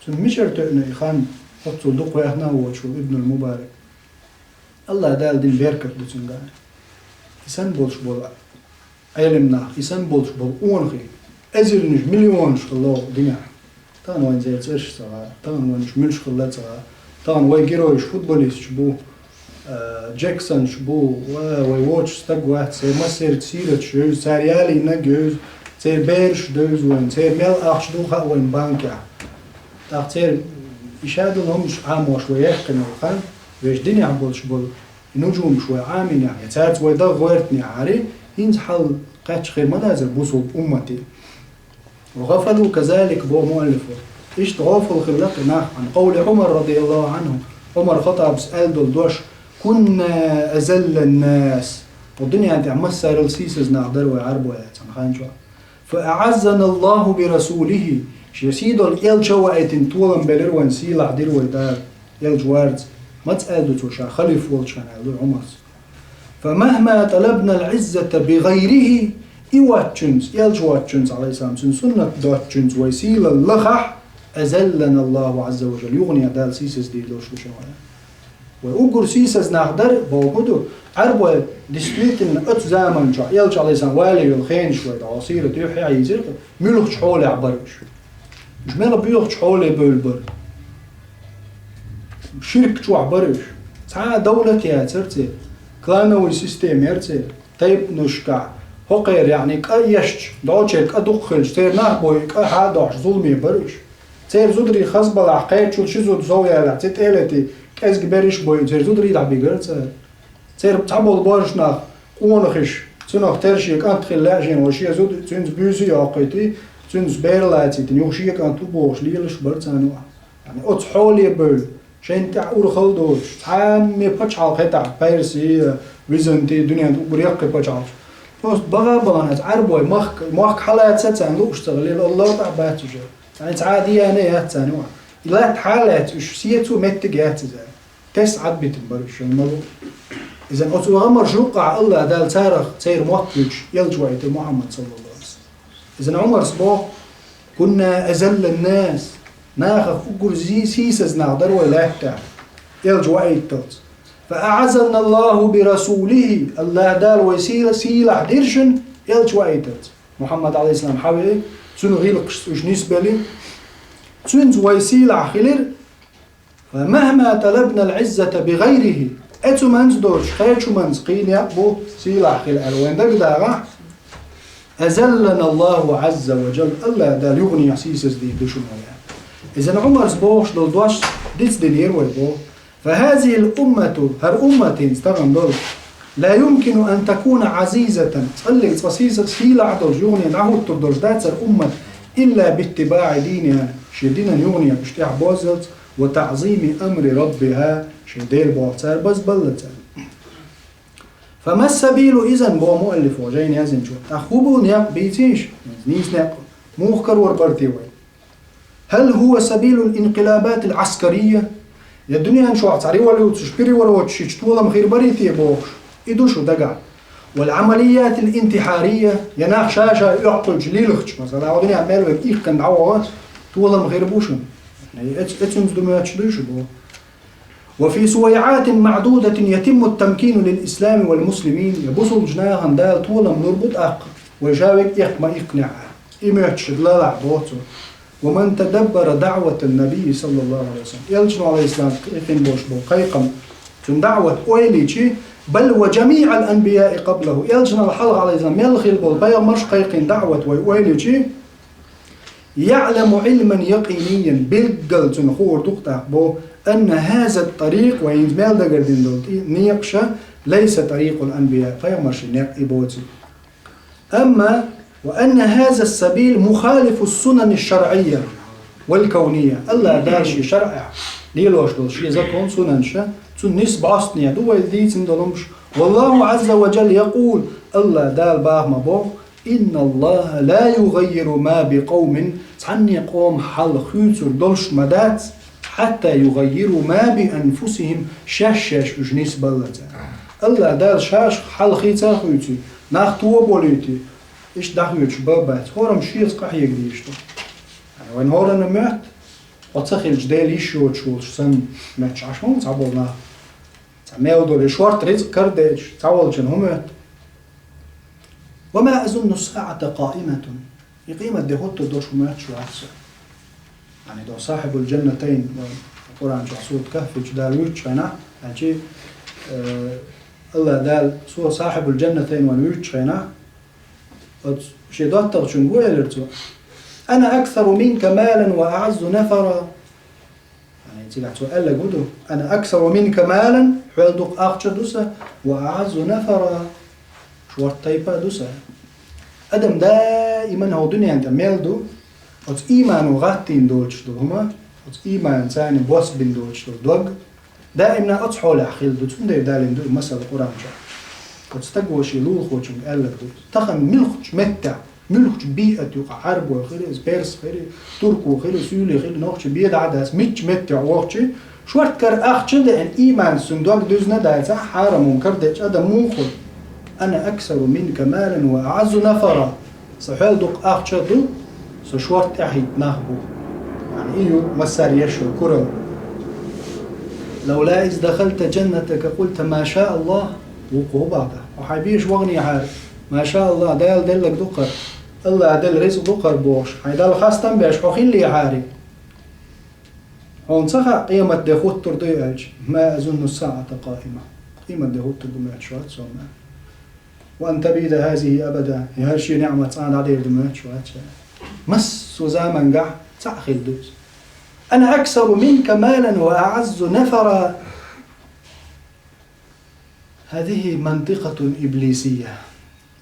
Цунна мичара тоьъна и хан, оццул дукха ваьхна а воцуш волу Ибнул Мубарак. АллахӀ Дала дина беркат ду цуьнгахь. И санна болуш болу Ӏелам нах, и санна болуш болу къонахий, эзарнаш, миллионаш хилла динехь. Тахана вайн церан цӀераш ца хаьа, тахана вайн уьш муьлш хилла ца хаьа, тахана вай геройш футболисташ бу, а, Джексонаш бу, ва-, вай вочу стаг вац, церан массерчу сираташ йовза, цара ялийнарг йовза, церан бераш девза вайн, церан мел ахча ду хаьа вайн банкехь. ТӀаккха церан и шадолу хӀуманаш Ӏамош вай яьккхина вахан, вешан динехь болуш болу и нужумаш вай Ӏамийнехь, я цаьрца вай дан гӀоьртинехьара, хӀинца хьал кхаьчча хир ма дацара бусулба уммате. «وغفلوا كذلك», боху муаллифо. Иштта гӀофал хилла кхин нах, عن قول عمر رضي الله عنه, Ӏумар Хаттабас аьлла долу дош: «كنا أذل الناس». Хьо дуьнен тӀехь массарал сийсаза нах дара вай Ӏарбой цхьана хан чохь. «فأعزنا الله برسوله», шен сийдолу элча а ваийтина, толам белира вайн, сийлахь дира вай Дала элча варца. Маца аьлла ду цо, ша халиф волчу хенахь аьлла ду Ӏумарс. «فمهما طلبنا العزة بغيره», и воцчуьнца, элча воцчуьнца, Ӏалайхиссалам, цуьнан суннат доцчуьнца вай сийлалла лахахь, «أذلنا الله عز وجل», юхане Дала сийсаздийр долуш ду шуна вай. Вай уггар сийсаза нах дара, боху ду, Ӏарбой, действительно, оцу заман чохь, элча, Ӏалайхиссалам, вале йолу хенаш вай, дӀо сират юьххьехь йийзира, муьлхачу хьолехь бара уьш. Уьш мела боьхачу хьоле бевлла бара. Ширк чохь бара уьш. Цхьа а довлат яцара церан, клановый система яра церан, тайпанашкахь, хӀокхеран, яъни, кӀа ешча, дӀочеран кӀа дукха хилча, церан нах бой кӀа хьа а дохьуш, зуламе бара уьш. Церан зударий хаза балахь, кхеччул ши зуда сов ялахь, ци тӀе а летий, кӀезиг берриш а бойъий, церан зударий дӀабигара цара. Церан цхьаболу божарш нах, къонахаш, цунах тера шен кӀант хила лаьа шена, вай шен зуда цуьнца буьйса а йоккхуьйтий, цуьнца бер лацийтина, юха шен кӀант ву бохуш лелаш бара царна. Яъни оцу хьоле бевлла, Шайна тӀехь урхалла доцуш, цхьамма пачхьалкх хетахь, Перси, Византи, дуьненан уггар яккхий пачхьалкхаш. Просто бага а бахана, Ӏарбой махка, мохк хьалаца царна лууш ца хилла, Аллах тӀехь бац уьш. Царна цхьа а дияне яц царна юкъахь. И латта хьалаца уьш, сецо меттиг яц иза. Тесса Ӏадбитина бара уьш, шайна ма бу. Иза оцу гӀамарш юккъахь Аллах Дала царах, церан мотт буьйцуш, элча ваийтира Мухьаммад саллаллаху Ӏалайхи ва саллам. Иза Ӏумарс боху: «Кунна азаллан нас». Нахах уггар зи-, сийсаза нах дара вай лаьттахь, элча ваийтталц. «Фа аӀаззана Аллаху би расулихи». Аллах Дала вай сийла-, сийлахь дира шуна элча ваийтталц. Мухьаммад Ӏалайхиссалам хьавеа, цуьнан гӀиллакхашца уьш нисбелира. Цуьнца вай сийлахь хилира. «Фа махма талабна ал-Ӏиззата би гӀайрихи». Оцу хӀуманца доцуш, кхечу хӀуманца кхин некъ бу сийлахь хила аьлла вайн дагадагӀахь, «азаллана Аллаху Ӏазза ва жалла», Аллах Дала юханехьа сийсаздийр ду шуна вай. Иза Ӏумарс бохуш долу дош дицдинера вай боху. «Фа хазихил уммату», хӀара уммат хӀинца тахана долу, «ла юмкину ан такуна Ӏазизатан», цкъа а цкъа сийсаза, сийлахь долуш, юханехьа дӀахӀуттур долуш дац хӀара уммат, «илла биттибаӀи диниха», шен динан юханехьа уьш тӀехь боззалц, «ва таӀзими амри раббиха», шен Дела боху цара базбаллалц. «Фа ма сабилу изан», боху муаллифо жайна яздинчо. ТӀаккха хӀун бу некъ, бийцийша? Нийса некъ муха карор бара те вай? «Хал хува сабилул инкъилабатил Ӏаскария?» Я дуьнен чохь цхьа революцеш, переворотеш йича толам хир барий те бохуш? И ду шу дагахь. «Вал Ӏамалиятил интихария», я нах ша-ша оьккхуьйтуш лилхача, масала, хьо дуьнен мел верг иккхина дӀавогӀа, толам хир бу шуна? Эц-, эцунца ду моьттуш дуй шу боху? «Ва фи сувайӀатин маӀдудатин ятимму ттамкину лил ислами вал муслимин», я бусулбачу нахана Дала толам лур бу тӀаккха, вай ша верг эккха ма-иккхинехь а. И моьттуш далалахь боху цо. «Ва ман тадаббара даӀватан набийи саллаллаху Ӏалайхи ва саллам». Элчано, Ӏалайхиссалам, кхайкхина болуш болу кхайкхам, цуьнан даӀват ойла йичи, «бал ва жамиӀал анбияи къаблаху». Элчанал хьалха, Ӏалайхиссалам, мел хилла болу пайхамарш кхайкхина даӀват вай ойла йичи, «яӀламу Ӏилман якъиниян», билггал цунна хуур ду-кх тӀаккха боху, «анна хаза ттарикъ», вай хӀинца мел дагардина долу тӀе-, некъаша, «лайса тӀарикъул анбия», пайхамаршийн некъ и боцург. Амма, «ва анна хаза ссабил мухалифу ссунани шарӀия вал кавния», Аллах Дала шен шарӀехь лелош долу шен закон, сунанша, цунна нисбӀостане ду вай дийцина долу хӀумаш. «Валлаху Ӏазза ва жалла якъул», Аллах Дала баха ма боху, «Инна Аллаха ла югаййиру ма би къавмин», цхьанне къоман хьал хуьйцур долуш ма дац, «хьатта югаййиру ма би анфусихим», шаьш-шаьш уьш нисбаллалц. Аллах Дала шаьш хьал хийца а хуьйций, нах тоба а болуьйтий, иштта дӀахоьцуш бан а бац. ХӀораммо шеца къахьега дезаш ду. Вайн хӀоранна моьтту, оцу ца хилча Дела йиш йоцуш волуш санна, моьттуш Ӏаш ма ву цхьаболу нах. Цхьа мел долу и шорта рицкъ карадеъча, цхьаволчун хӀун моьтту? «Ва ма азунну ссаӀата къаиматан». И къематде хӀуттур долуш хӀун моьттуш вац со. Яъни, до сахьибул джаннатайн, вай Къуръан чохь сурат Кахф чу Дала вуьйцучу хенахь, аьлчи, э, Аллах Дала, со сахьибул джаннатайн ван вуьйцучу хенахь, оцу шен доттагӀчуьнга хӀун элира цо: «Ана аксару минка малан ва аӀаззу нафара». Яъни, цигахь цо аьлларг хӀун ду: «Ана аксару минка малан», хьол дукха ахча ду сан, «ва аӀаззу нафара», шорта тайпа а ду сан. Адам даиман хӀокху дуьнен тӀе мел ду, оцу иймано гӀаттийна доцуш долу хӀума, оцу ийманца бос бина доцуш долу дог, даимна оцу хьолехь хилла ду, цундела далийна ду и масал Къуръан чохь. Оцу стага шен лулахочуьнга аьлларг ду. Тахана муьлххачу меттехь, муьлххачу биат юкъахь, Ӏарбой хила иза, перс хила, турко хила, суьйли хила, нохчи бен дӀа а дац, мичча меттехь вохчи, шорта кара ахча а деана, ийманца цуьнан дог дуьзна а дацахь, хьарам хӀума карадечу адам муха хуьлу? «Ана аксару минка малан ва аӀаззу нафара». Сан хьол дукха ахча а ду, сан шорта тӀаьхьитта нах бу. Яъни, и ю массара еш йолу куралла. «Лавла из дахалта джаннатака къулта ма ша Аллах». Вукхо хӀун боху? Хьо хьайн беша ваханехьара, «Ма ша Аллах, Дала делларг ду-кх хӀара, Аллах делла рицкъ ду-кх хӀара», бохуш, хьайн Далла хастам беш хьо хиллехьара, хьуна ца хаьа, къематде хӀуттур дуй аьлча, «Ма азунну ссаӀата къаима». Къематде хӀуттур ду моьттуш вац со, ма. «Ва ан табида хазихи абада». И хӀара шен неӀмат цкъа а дӀадер ду моьттуш вац. Массо а замангахь цхьаъ хилла ду иза. «Ана аксару минка малан ва аӀаззу нафара». «Хазихи мантикъатун иблисия».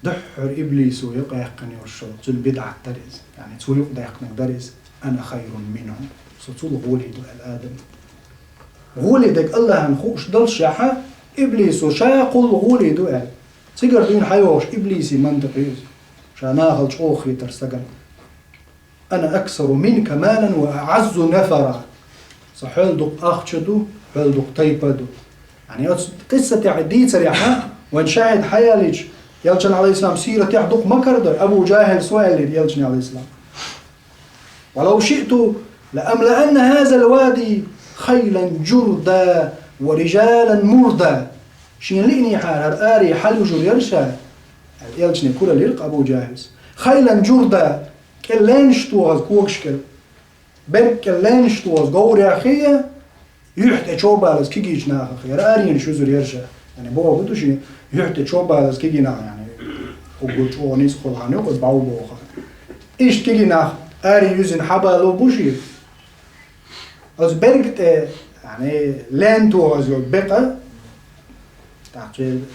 Дуьххьара иблисо юкъадаьккхина йолуш йолу, цуьнан бидӀат дара иза. Яъни, цо юкъадаьккхинарг дара иза. «Ана хайрун минху». Со цул гӀоле ду аьлла Адам. ГӀоле дерг Аллахьан хууш доллашехь, иблисо ша кхул гӀоле ду аьлла. Цигара дуьйна хьайогӀуш иблисе мантикъ ю иза. Ша нахал чӀогӀа хетар стагана. «أنا أكثر منك مالا وأعز نفرا». Со хьол дукха ахча ду, хьол дукха тайпа ду. Яъни оцу къиссатехь дийцарехь, вайн шахьид хьаяллича, Элчан, Ӏалайхиссалам, сиратехь дукха ма карадой, Абу ДжахӀил со аьллера Элчане, Ӏалайхиссалам: «ولو شئت لأملأن هذا الوادي خيلا جردا ورجالا مردا». Шен лиънехьара хӀара аре хьалуьжур яра ша, аьлла, Элчане кураллира-кх Абу ДжахӀилс. «خيلا جردا», кӀел лаьнаш тохаза когаш кӀел. Берг кӀел лаьнаш тохаза говрех хье, юьхь тӀе чо балаза кегийчу нахах. ХӀара аренаш юьзур яра ша. Яъни бохург ду шен, юьхь тӀе чо балаза кегий нах, яъни, уггар чӀогӀа ницкъ хуьлу хьан юкъа бӀов боху. Иштта кегий нах аре юьзина хьабало бу шен. Оцу берг тӀе, яъни, лаьна тохаза йолу бекъа, тӀаккха церан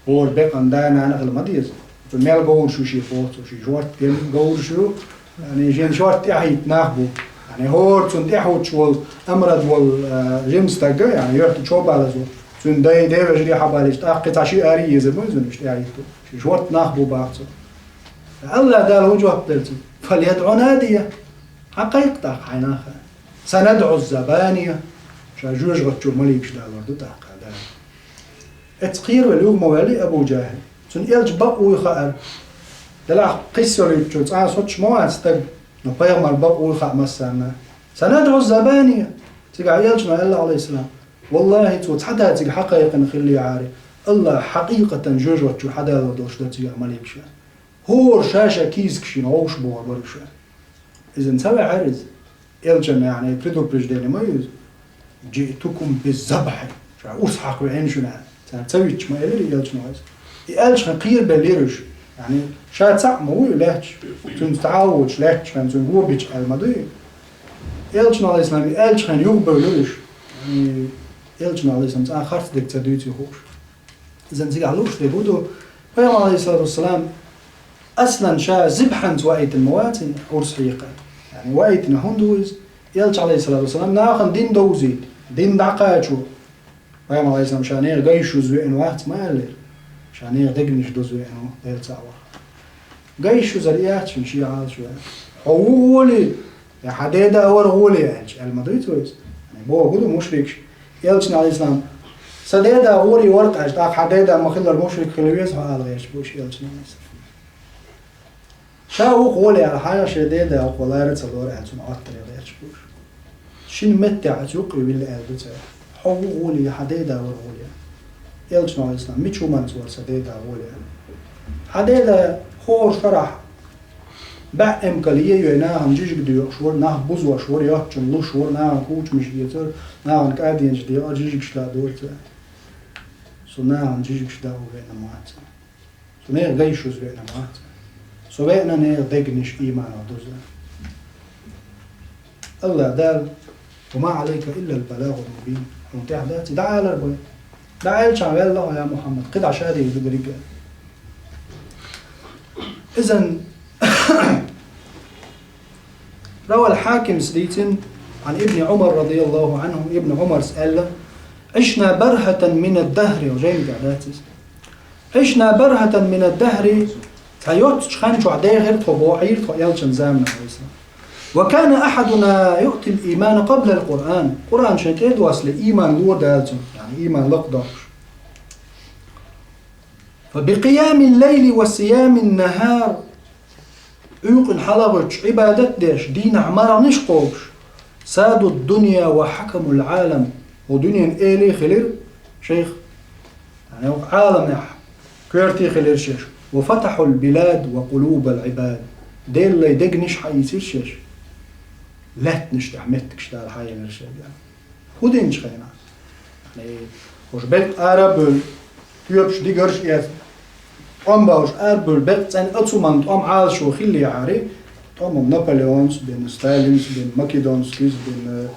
хӀора бекъан да-нана хила ма деза. Цу мел говраш ю шен боху цо, шен шортта гена говраш ю, яъни, шен шортта тӀаьхьахӀитта нах бу. Яъни, хӀора цунна тӀаьхьахӀуттуш волу, амрад волу, а, жима стаг, яъни, юьхь тӀе чо балаза ву. Цуьнан дай, ден вежарий хьабалийча, тӀаккха кхин цхьа ши аре езар ма иза, уьш тӀаьхьахӀитто. Шен шортта нах бу боху цо. Аллах Дала хӀун жоп делла цуьнга? «فليدع ناديه». Хьакхайкха тӀаккха хьайн нах. «سندع الزبانية». Ша жоьжахатчуьра маликаш далор ду тӀаккха, Дала. Эццахь кхеравелла юха ма ваьллий Абу ДжахӀил. Цунна Элча бакъ вуй хаьара. Делахь кхийсалуьйтучуьра цкъа а соцуш ма вац стаг, но пайхамар бакъ вуй хаьа массарна. «سندع الزبانية». Цигахь Элчано аьлла, Ӏалайхиссалам: «Валлахьи, цо цхьа да цига хьакхайкхина хиллехьара, Аллах хьакъикъатан жоьжахатчуьра хьадалор долуш дара цигахь маликаш». ХӀора ша-ша кийсакаш йина вовшах бохур бара уьш. Иза ца ваьхьара иза. Элчан, яъни, предупреждение ма ю иза. «جئتكم بالذبح». Ша урс хьакха веана шуна аьлла. Цара ца витча ма элира Элчано иза. И аьллачхьана кхерабеллера уьш. Яъни, ша цхьаъ ма ву и лаьтташ. Цуьнца цхьа а воцуш лаьтташ, хьан цуьнга вон бича аьлла ма дуй. Элчано, Ӏалайхиссалам, и аьллачхьана юхабевлира уьш. Яъни, Элчано, Ӏалайхиссалам, цкъа а харц дерг ца дуьйций хууш. Иза цигахь лууш дерг хӀун ду? Пайхамар, Ӏалайхиссалату вассалам, аслан ша зибхьанца ваийтина ма вацара, урс хьекха. Яъни, ваийтина хӀунда ву иза? Элча, Ӏалайхиссалату вассалам, нахана дин довзийта, дин дӀакхачо. Пайхамар, Ӏалайхиссалам, ша нехан гайш юза веана вац ма аьллера. Ша нехан дегнаш дуза веана ву, Делан цхьаъ вара. Гайш юзар яц шуна шен Ӏалашо. Хьо ву гӀоле, я хьан деда вара гӀоле аьлча, аьлла ма дуьйцу вайца. Боху ду мушрикаш. Элчано, Ӏалайхиссалам: «Сан деда гӀоле вара-кх», аьлча, тӀаккха хьан деда ма-хиллара мушрик хила веза хьо ала гӀерташ бу уьш Элчано, Ӏалайхиссалам. Ша ву-кх гӀоле аьлла, хьан шен деда ву-кх лара ца лора аьлла, цунна Ӏоттаре гӀерташ бу уьш. Шина меттехь оцу юккъе вилла аьлла ду цара. Хьо ву гӀоле, хьан деда вара гӀоле. Элчано, Ӏалайхиссалам, мича хӀуманца вара сан деда гӀоле? Хьан деда хӀора шарахь бӀе эмкал е йой, нахана жижиг доькъуш вара, нах бузош вара, йоцчунна луш вара, нахана кучамаш эцара, нахана кӀаденаш декъара, жижигаш дӀадора цара. Со нахана жижигаш дӀа ву веана ма вац. Со нехан гайш юза веана ма вац. Со веана нехан дегнаш ийманал дуза. Аллах Дала: «وما عليك إلا البلاغ المبين». Хьуна тӀехь дац и дӀаалар бен. ДӀааьлча ваьлла хьо, я Мухьаммад, кхидӀа ша дийр ду берриге. Изан روى الحاكم дийцина, عن ابن عمر رضي الله عنه, Ибн Ӏумарс аьлла: «عشنا برهة من الدهر», жайна тӀехь дац иза. «عشنا برهة من الدهر», цхьа йоццачу хан чохь дехира тхо, бохийра тхо Элчан заманахь вайса. «وكان أحدنا يؤتي الإيمان قبل القرآن». Къуръан шайн тӀе а доссале, ийман ло Дала цунна, яъни ийман лакхадоккхуш. «فبقيام الليل وصيام النهار». Уьйкъуьн хьалагӀуьттуш, Ӏибадат деш, дийнахь марханаш кхобуш, «سادوا الدنيا وحكموا العالم». ХӀу дуьненан элий хилира шайх, яъни хӀу Ӏаламехь коьртий хилира шаьш. «وفتحوا البلاد وقلوب العباد». Делан лай дегнаш хьаийцира шаьш. Лаьттанаш тӀехь меттигаш Дала хьаелира шайга. ХӀун динчу хенахь? Яъни, хӀуш беккъа ара а бевлла, тоьпаш, дигарш а эцна, тӀом бовш ара а бевлла, беккъа цӀена ацуман тӀом Ӏалашо хиллехьара, тӀом Наполеонс бина, Сталинс бина, Македонскийс бина,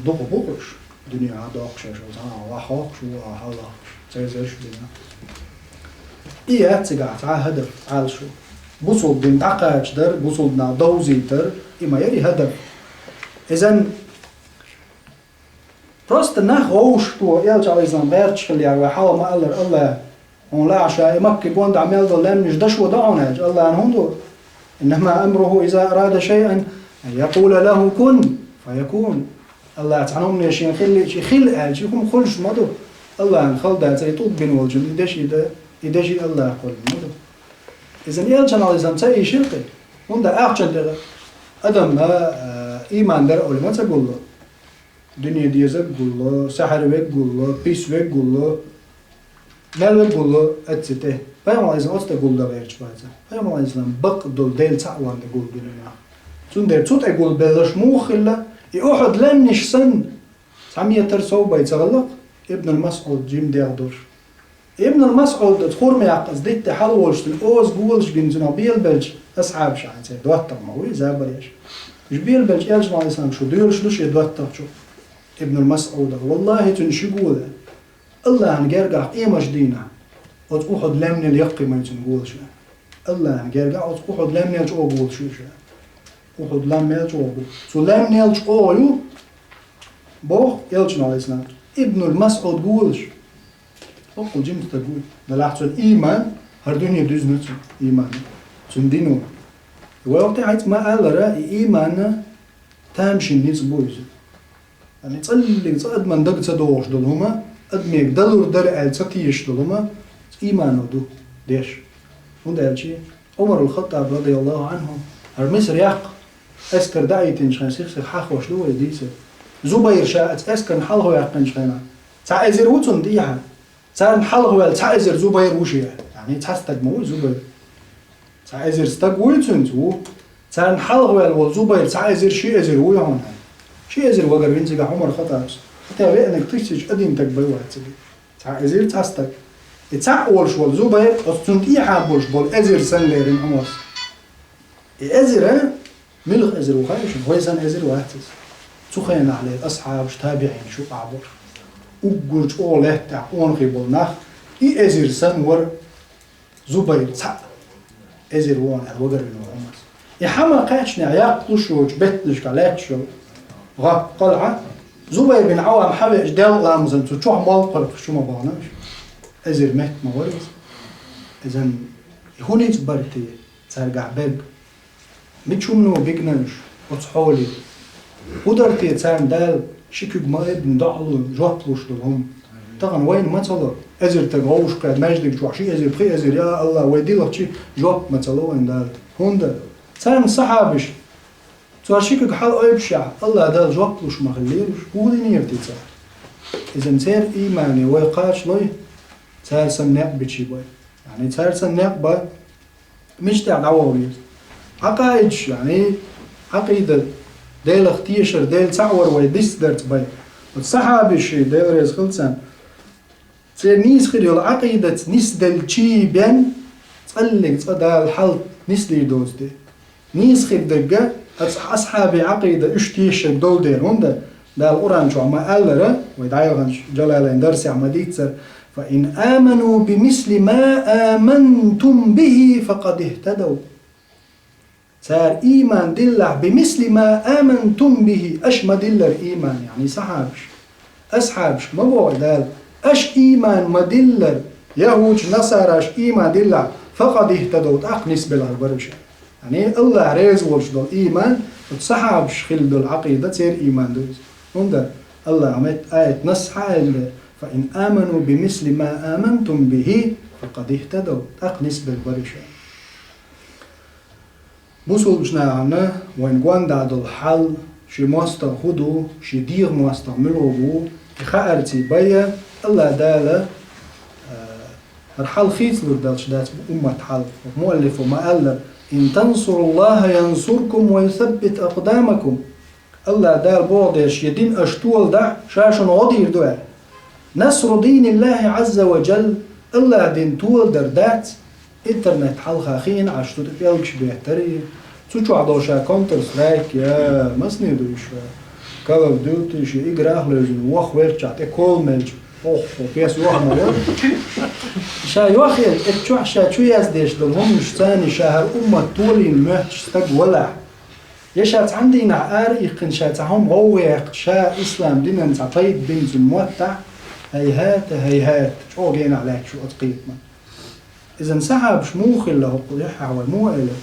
дукха бу уьш, дуьне хьадоккхуш, шаьш, а, вахьоккхуш ву, а, хьалахкуш, Цезарьш бина. И яц цигахь цхьа а хӀадаф Ӏалашо. Бусулба дин дӀакхачадар, бусулба нах довзийтар, и ма яра и хӀадаф. Изан Просто нах вовшахтоха, Элча, алейхиссалам, гӀерташ хилла яр вай хьалха ма-аллара, АллахӀ, хьуна лаахь ша и Макка гонаха мел долу лаьмнаш дашо до хьуна аьлча, АллахӀна хӀун ду? «إنما أمره إذا أراد شيئا أن يقول له كن فيكون». АллахӀ цхьана хӀумане шен хилла, шен хила аьлча, хӀума хуьлуш ма ду. АллахӀна хала дац, и тӀулг бина волчун и деши да, и деши АллахӀ кхоллина ма ду. Иза Элчана, алейхиссалам, ца ийшира кхин. ХӀунда ахчан тӀера адам, а, а, иман дара олий ма ца гулло. Дуьне дезаг гулло, сахьар вег гулло, пис вег гулло, мел вег гулло, эцци тӀе. Пайхамар, алейхиссалам, оцу тӀе гулдан гӀерташ бац. Пайхамар, алейхиссалам, бакъ долу Дела цхьаъ ван тӀе гулло дуьненахь. Цундела цу тӀе гулбелларш муха хилла, и Ухьуд лаьмнаш санна, цхьа метр сов бен ца хилла-кх, Ибнул МасӀуд жима дегӀ долуш. Ибнул МасӀуд оцу хурмаяккха, оцу дитта хьалаволуш, цуьнан оза голаш гина, цунах белабелча асхьабаша, церан доттагӀа ма вуй, забареш. Уьш белабелча, Элчано, алейхиссалам, шу доьлуш ду шен доттагӀчух, Ибнул МасӀудах. Валлахи, цуьнан ши гола. АллахӀна гергахь къемат дийнахь оцу Ухьуд лаьмнел яккхий ма ю цуьнан голаш. АллахӀна гергахь оцу Ухьуд лаьмнел чӀогӀа голаш ю ша. Ухьуд лаьмнел чӀогӀа ю. Цу лаьмнел чӀогӀа ю, боху Элчано, алейхиссалам, Ибнул МасӀуд голаш. Баккъал жима стаг вуй. Делахь цуьнан ийман, хӀара дуьне дуьзна цуьнан ийман, цуьнан дино. Вай вахтехь хӀинца ма-аллара, и ийман тамашийна ницкъ бу иза. Яъни цӀаллиг цкъа адаман дага ца догӀуш долу хӀума, адамега далур дара аьлла ца тешаш долу хӀума, иймано ду деш. ХӀунда аьлча Ӏумарул Хаттаб, радияллаху Ӏанху, хӀара Мисар яккха эскар даийтинчу хенахь, сих-сиха хьахош ду вай дийцар. Зубайр ша оцу эскарна хьалхаваьккхинчу хенахь, цхьа эзар ву цунна тӀехьа. Царна хьалхаваьлла цхьа эзар Зубайр ву шен. Яъни цхьа стаг ма вуй Зубайр. Цхьа эзар стаг вуй цуьнца, ву. Царна хьалхаваьлла волу Зубайр цхьа эзар, ши эзар вуй хьуна. Ши эзар вагар вина цигахь Ӏумар Хаттабас. Хьатта веанарг тысяча один стаг бен вац цига. Цхьа эзар цхьа стаг. И цхьаъ волуш волу Зубайр, оцу цунна тӀехьа болуш болу эзар санна лерина Ӏумарс. И эзар, муьлха эзар ву хаьий шуна? Вай санна эзар вац иза. Цу хенахь лерина асхьабаш, табиӀинаш юкъахь болуш. Уггар чӀогӀа лаьттахь къонахий болу нах, и эзар санна вара Зубайр цхьаъ. Эзар вон аьлла вагарвина ву Ӏумарс. И хьан ма кхаьчнехь, яккхалуш йоцучу беттанашкахь лаьтташ йолу гӀап кхалхьа, Зубайр бин Ӏавам хьан веача, делкъа ламазан цу чохь молла кхойкхуш чу ма бахана уьш. Эзар метта ма вара иза. Изан и хӀун ницкъ бара те цаьргахь берг? Мича хӀумано бигна уьш оцу хьоле? ХӀун дара те царна Дала ши куьг ма-эбна доӀа луш, жоп луш долу хӀума? Тахана вайна ма ца ло, эзар стаг гӀовшах кхетта, маьждиг чохь ши эзар, пхи эзар, я АллахӀ, вай дилхчи жоп ма ца ло вайна Дала. ХӀунда? Царна сахьабаш, цара ши куьг хьала ойбушехь, АллахӀ Дала жоп луш ма хиллера уьш. ХӀун динера те цара? Изан церан иймане вай кхачалой, цара санна некъ бичи бай. Яъни цара санна некъ бан, мича тӀехь дӀавахана иза? Ӏакъаидаш, яъни Ӏакъида, Делах тешар, Дела цхьаъ вар вай дицдарца бай. Оцу сахьабаша, Дела реза хила царна, церан нийса хир йолу Ӏакъидаца нисделчий бен, цӀаллиг цкъа Дала хьал нисдийр доцу де. Нийса хир дерг а, ас-, асхьабийн Ӏакъида уьш тешарг долу дела, хӀунда Дала Къуръан чохь ма аьллара, вай дӀаяханчу Джалалайн дарсехь ма дийццара: «فإن آمنوا بمثل ما آمنتم به فقد اهتدوا». Цара ийман диллахь, «بمثل ما آمنتم به», аша ма-диллара ийман, яъни сахьабаш. Асхьабаш ма боху Дала, аша ийман ма-диллара, яхӀудаш, насараш ийман диллахь, «فقد اهتدوا», тӀаккха нисбелла бара уьш. Яъни АллахӀ реза волуш долу ийман, оцу сахьабаш хилла долу Ӏакъида, церан ийман ду иза. ХӀунда АллахӀа метта аят, насс хьааьлла: «فإن آمنوا بمثل ما آمنتم به فقد اهتدوا», тӀаккха нисбелла бара уьш. Бусулбачу нахана вайн гондахь долу хьал, ши мостагӀа хӀун ду, ши дегӀан мостагӀа муьлха ву, и хаарций байа, АллахӀ Дала, а, хӀара хьал хийцалур долуш дац уммат хьал. Муаллифо ма-аллара: «إن تنصروا الله ينصركم ويثبت أقدامكم». АллахӀ Дала боху дерш, я дин аша толадахь, ша шуна гӀо дийр ду аьлла. «نصر دين الله عز وجل», АллахӀ дин толадар дац, интернет хьалха хиъна Ӏаш цу тӀе пӀелгаш беттарий, цу чохь долу ша Counter Strike я, масане ду уьш, Call of Duty, ши играх левзина, вох верччахь тӀе кол мелча, охьо, пес йохна вара. Ша йохъелча, эцу чохь ша чу яздеш долу хӀуманаш царна ша хӀара уммат толийна моьттуш стаг валахь. Я ша цхьана дийнахь ара иккхина, ша цхьа хӀума гӀовгӀа яьккха, ша ислам динан цхьа пайда бина цунна моттахь, хӀайхӀата, хӀайхӀата, чӀогӀа генахь лаьтташ ву оцу кхетаман. Изан сахьабаш муха хилла хӀокху юьххьехь вай муха элира?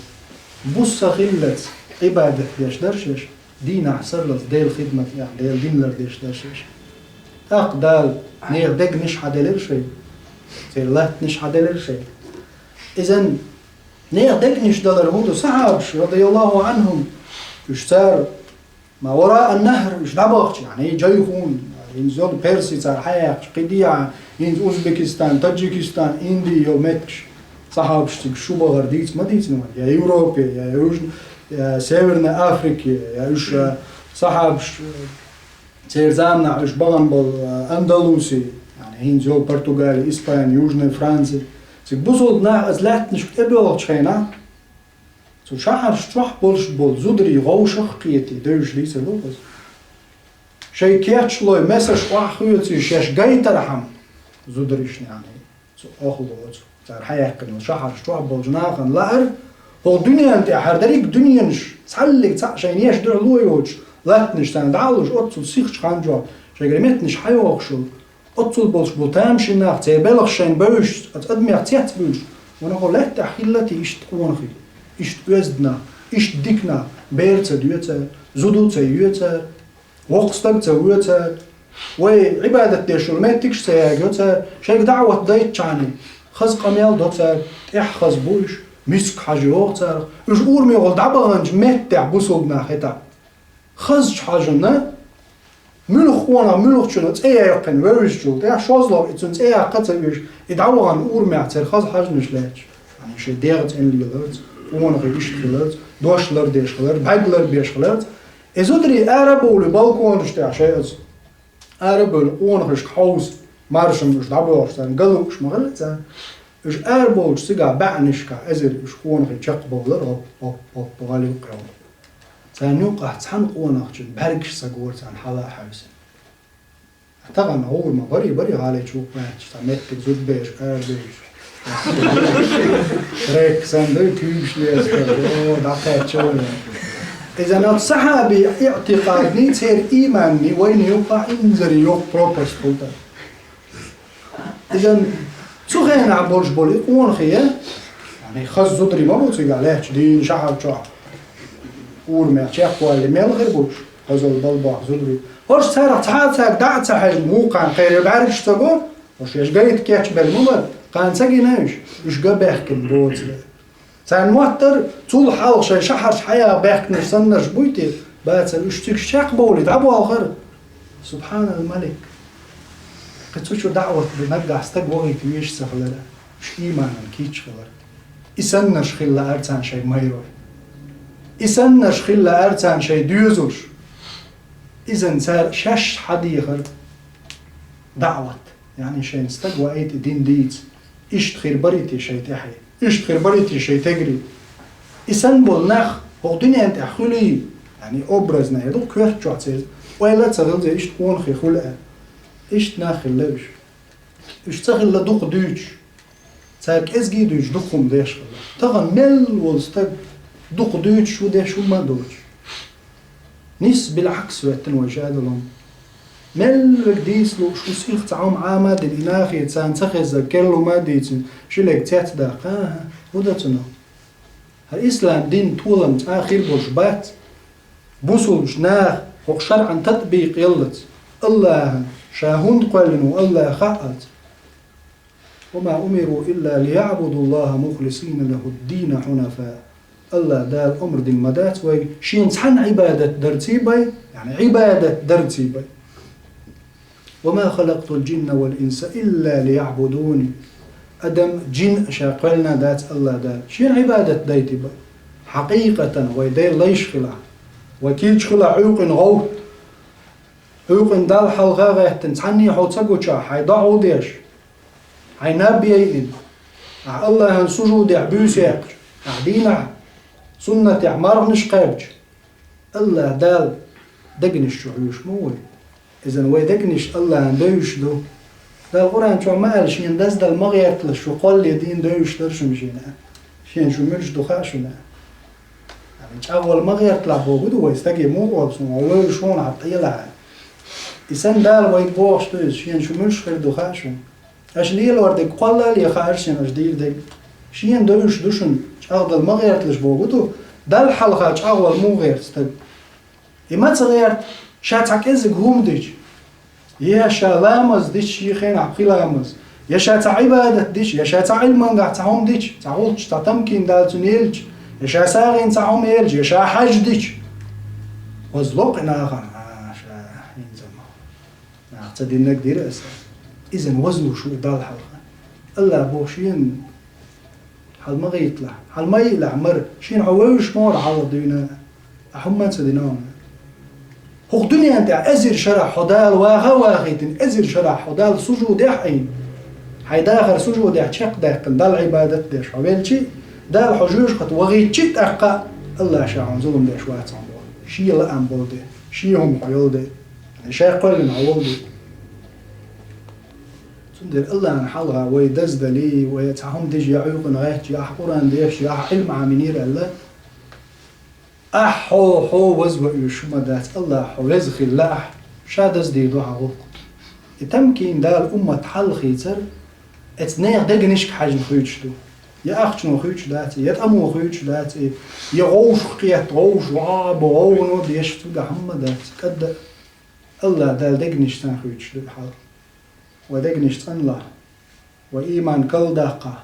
Бус ца хиллалц Ӏибадат деш дара шаьш, дийнахь сарлалц Делан хидмат яхь, Делан дин лардеш дара шаьш. ТӀаккха Дала нехан дегнаш хьаделира шайн, церан латтанаш хьаделира шайн. Изан нехан дегнаш далар хӀун ду? Сахьабаш, радияллаху анхум, уьш цара ма вараъ ан-нахӀр, уьш дӀабахча, яъни, жайхун, хӀинца йолу Перси цара хьаяьккхича, кхидӀа, хӀинца Узбекистан, Таджикистан, Инди йолу меттигаш, сахьабаш цига шу бахар дийца ма дийцина вайна, я Европе, я Южн-, я Северной Африке, я уьш, э, сахьабаш, э, церан заманахь уьш бахана болу, э, Андалуси, яъни, хӀинца йолу Португали, Испани, Южная Франция. Цига бусулба нах оцу лаьттанашка тӀебоьлхучу хенахь, цу шахьарш чохь болуш болу зударий гӀовшах а кхетий, девзаш дийцар ду-кх иза. Шайн кечлой, месаш охьахоьций, шаьш гайтархьама зударшна, яъни, цу охьалоцу, цара хьаяьккхина шахьарш чохь болчу нахана лаар, хӀокху дуьненна тӀехь хӀара дерриг дуьненаш, цхьаллиг цхьаъ шайна еш дуьхьало йоцуш, латтанаш царна дӀа а луш, оццул сихачу хан чохь шайгара меттанаш хьайохуш йолу, оццул болуш болу тамашийна нах, церан белхаш шайна бевзаш, оцу адамех цецбуьйлуш, ванах, хӀокху лаьттахь хилла те иштта къонахий, иштта оьзда нах, иштта дика нах, бер ца до цара, зуда ца йо цара, воккха стаг ца во цара, вай Ӏибадат деш йолу меттигаш ца ягайо цара, шайга даӀват дайтчхьана, хаза къамел до цара, тӀаьхьа хаза бу уьш, миска хьожа йогӀу царах, уьш урамехула дӀабаханчу меттехь бусулба нах хӀетахь. Хазачу хьожанна, муьлха къонах муьлххачунна цӀе яьккхина вевзачул тӀаьхьа шозлагӀа и цуьнан цӀе яккха ца веш, и дӀавахана урамехь церан хаза хьожанаш лаьтташ, яъни шайн дегӀаца Ӏина леларца, къонахий иштта хиларца, дош ларбеш хиларца, бӀаьрг ларбеш хиларца, и зударий ара а бовлий балконаш тӀехь шайн оцу ара а бевлла къонахашка хьовса, маршонна уьш дӀабоьлхуш царна ган лууш ма хилла царна. Уьш ара бовлучу цигахь баьӀнашкахь эзар уьш къонахий чекхбовлар, гӀоп, гӀоп, гӀоп, гӀали юккъехула. Царна юккъахь цхьана къонахчун бӀаьргаш ца гора царна хьала а хьаьвсина. Тахана гӀур ма барий, барий гӀали чу вукху баьрча, цхьа меттиг зудбераш, арабераш. Рексан дуй, куьйгаш леска, о, дӀакхаьчча вай. Иза нах сахьаби иътикъадний, церан ийманний вайна юккъахь инзаре йоккха пропасть хӀума ду. Изан цу хенахь болуш болу и къонахий, яъни хаза зударий ма бу цигахь лаьтташ дийна шахьар чохь, урамехь чекхвалле мел хир бу уьш, хазалла балбохь зударий. ХӀорш царах цхьа а цаьрга дӀа а ца хьаьжна, вукхарна кхеран бӀаьргаш ца го, хӀорш шаьш гайта кечбелла ма бара, кхана ца гина уьш, уьш ган баьхкина боцура. Царна моттара, цул хьалха шайн шахьарш хьаяха баьхкинарш саннарш буй те, бацара уьш цига чекхбовлий дӀаболхара. Субхьанал-Малик! Кхин цу чу даӀват ду наггахь стаг вахийта везаш ца хилара, уьш ийманан кийча хилара. И саннарш хила лаара царна шайн майрой. И саннарш хила лаара царна шайн доьзалш. Изан цара шаьш хьадехара даӀват. Яъни шайн стаг ваийта и дин дийца. Иштта хир барий те шайн тӀаьхье? Иштта хир барий те шайн тегарий? И санна болу нах хӀокху дуьнен тӀехь хуьлий? Яъни образно, хӀара ду коьрта чохь церан ойла а ца хилла, иштта къонахий хуьлу аьлла. Иштта нах хилла уьш. Уьш ца хилла дукха дуьйцуш. Цара кӀезиг а дуьйцуш дукха хӀума деш хилла. Тахана мел волу стаг дукха дуьйцуш ву, деш хӀума а доцуш. Нисса билгӀакс хӀоьттина вай шадолу. Мел верг дийца лууш ву, сих цхьа хӀума Ӏама а дина, и нахе царна ца хезза керла хӀума а дийцина, ши лерг цецдаккха. ХӀан-хӀа, хӀун дан цунах? ХӀара ислам дин толам цкъа а хир болуш бац. Бусулбаш наха хӀокху шарӀан татбикъ яллалц, АллахӀан ша хӀунда кхоьллина ву АллахӀ хаалц. «وما أمروا إلا ليعبدوا الله مخلصين له الدين حنفاء». АллахӀ Дала омра дина ма дац вайга шена цхьанна Ӏибадат дарций бен, яъни Ӏибадат дарций бен. «وما خلقت الجن والإنس إلا ليعبدون». Адам, джин а ша кхоьллина дац АллахӀ Дала шена Ӏибадат дайтий бен. Хьакъикъатан вай Делан лайш хилахь, вай кийча хилахь Ӏуьйкъина гӀовтта, Ӏуьйкъина Далла хьалха а гӀеттина, цхьанне хьо ца гучахь, хьайн догӀа деш, хьайн наб яйина, ахь АллахӀан сужудехь буьйса яьккхича, ахь дийнахь суннатехь марханаш кхаьбча, АллахӀ Дала дегнаш чу хьоьжуш ма ву вай. Изан вай дегнаш АллахӀан девзаш ду. Дала Къуръан чохь ма аьлла, шена даздала ма гӀерталаш, шу кхоллале дийна девзаш дара шуна шена. Шена шу муьлш ду хаьа шуна. ЧӀагӀвала ма гӀерталахь бохург ду вай, стаге муха олу суна, вай вевзаш хьуна хьан тӀелахьа. И санна Дала вайга бохуш ду иза, шена шу муьлш хир ду хаьа шуна. Аша лелор дерг кхоллале хаьара шена аша дийр дерг. Шена девзаш ду шуна, чӀагӀдала ма гӀерталаш бохург ду, Далла хьалха чӀагӀвала муха гӀерта стаг. И ма ца гӀерта, ша цхьа кӀеззиг хӀума дича, я ша ламаз дича шен хенахь пхи ламаз, я ша цхьа Ӏибадат дича, я ша цхьа Ӏилманехь цхьа хӀума дича, цхьа гӀулч, цхьа тамкийна Дала цунна елча, я ша сагӀина цхьа хӀума елча, я ша хьаьж дича. Вазло кхин нахана, а, ша хӀинца ма. Нах ца диннарг дира аса. Иза вазлуш ву Далла хьалха. АллахӀа боху шена: «Хьал ма гӀийталахь, хьал ма йиъалахь мара, шена хьо вевзаш ма вара хьалха дуьйна, ахь хӀумма а ца дина хьуна. ХӀокху дуьнен тӀехь эзар шарахь хьо Дала ваха а вахийтина, эзар шарахь хьо Далла сужудехь а Ӏийна, хьайн дахар сужудехь чекхдаьккхина, Далла Ӏибадат а деш хьо велчи а, Дала хьо жоьжахати вахийтичи а тӀаккха, АллахӀа ша хьуна зулам деш вац хьуна боху. Шен лаам болу де, шен хӀума хьо йолу де, ша кхоьллина хьо волу де». Цундела АллахӀана хьалха вай даздалий, вай цхьа хӀума дижа я Ӏуьйкъана гӀаьттича, я ахь Къуръан дешча, я ахь Ӏилма Ӏамийнера аьлла, ахь хьо, хьо ваза ван оьшуш хӀума дац, АллахӀа хьо веза хилла ахь, ша даздийр ду хьан гӀуллакх. И тамкийна Дала уммат хьалхийцар, эцу нехан дегнашка хьаьжна хуьйцуш ду. Я ахчано хуьйцуш дац и, я тӀамо хуьйцуш дац и, я гӀовшах кхетта, гӀовш, ва, бу гӀовгӀано деш, цуьнга хӀумма дац. КӀадда АллахӀа Дала дегнаш санна хуьйцуш ду и хьал. Вай дегнаш цӀанлахь, вай ийман калдаккхахь,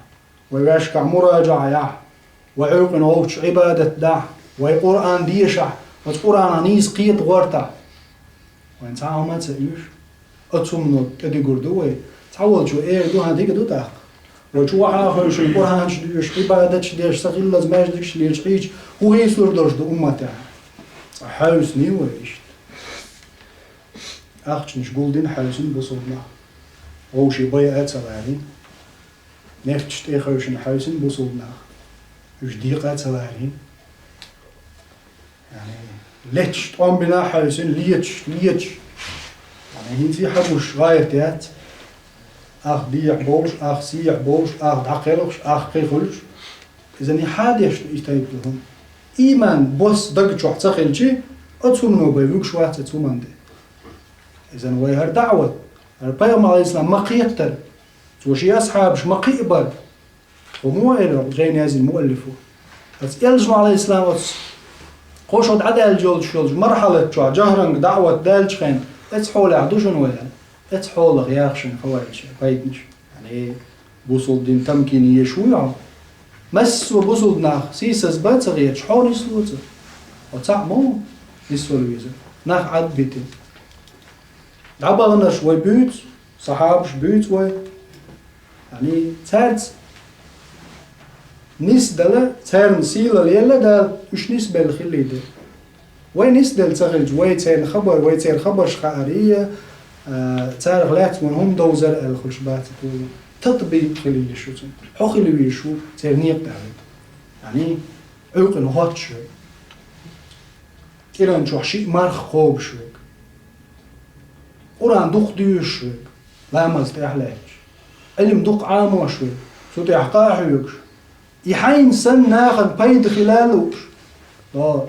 вай ваьшкахь муражаӀа яхь, вай Ӏуьйкъана гӀовтташ Ӏибадат дахь, вай Къуръан дешахь, оцу Къуръанах нийса кхета гӀортахь. Вайн цхьа а хӀума ца оьшу. Оцу хӀумано тӀедуьгур ду вай. Цхьаволчо эр ду: «ХӀан, дика ду тӀаккха. Вай чу вахьа а хевшина, Къуръанаш доьшуш, Ӏибадаташ деш, сан хиллаза маьждигаш лелаш Ӏийча, хӀун хийцалур долуш ду умматехь?» Цкъа хьаьвсиний вай иштта. Ахчанаш гулдина хьаьвсина бусулба нах. Вовшийн байа а ца ларийна. Нефташ тӀе а хевшина хьаьвсина бусулба нах. Уьш декъа а ца ларийна. Яъни, леташ тӀом бина хьаьвсина, леташ, леташ. Яъни, хӀинца и хьан гуш гӀайрат яц. Ах дехьа болуш, ах сехьа болуш, ах дӀакхелхаш, ах кхин хуьлуш. Иза нихьа деш ду и тайпа ду хӀума. Ийман бос даг чохь ца хилчи, оцу хӀумано бен вуьгуш вац оцу хӀуманна де. Иза вай хӀара даӀват, хӀара пайхамар, Ӏалайхиссалам, ма кхеттара. Цо шен асхьабаш ма кхиабара. Хьо муха элира, жайна яздина муаллифо? Аса элчано, Ӏалайхиссалам, оцу кхо шо дӀадаьлла йолчу, йолчу мархьалат чохь жахӀранга даӀват даьллачу хенахь, эцу хьолехь ду шуна вай аьлла. Эцу хьолах яха шуна фаваидаш, пайданаш. Яъни, бусулба дин тамкийна еш вуй хьо? Массо а бусулба нах сийсаз бан ца хеташ, хьо нисло цу. Хьо цхьаъ ма ву нисвала веза. Нах Ӏад битина. ДӀабаханарш вай буьйцу, сахьабаш буьйцу вай. Яъни, цаьрца нисдала, царна сийлалла елла Дала, уьш нисбелла хилла де. Вай нисделла ца хилча, вай церан хабар, вай церан хабарш хаарий, а, царах лаьцна вайна хӀума довзар аьлла хуьлуш бац и тулам. Татбикъ хила йиш ю цуьнан. Хьо хила везаш ву церан некъа тӀехь. Яъни, Ӏуьйкъана хӀотташ верг. КӀиран чохь шиъ марха кхобуш верг. Къуръан дукха доьшуш верг, ламаз тӀехь лаьтташ. Ӏилма дукха Ӏамош верг, цу тӀехь къа а хьоьгуш. И хьайна санна нахана пайда хила а лууш. О,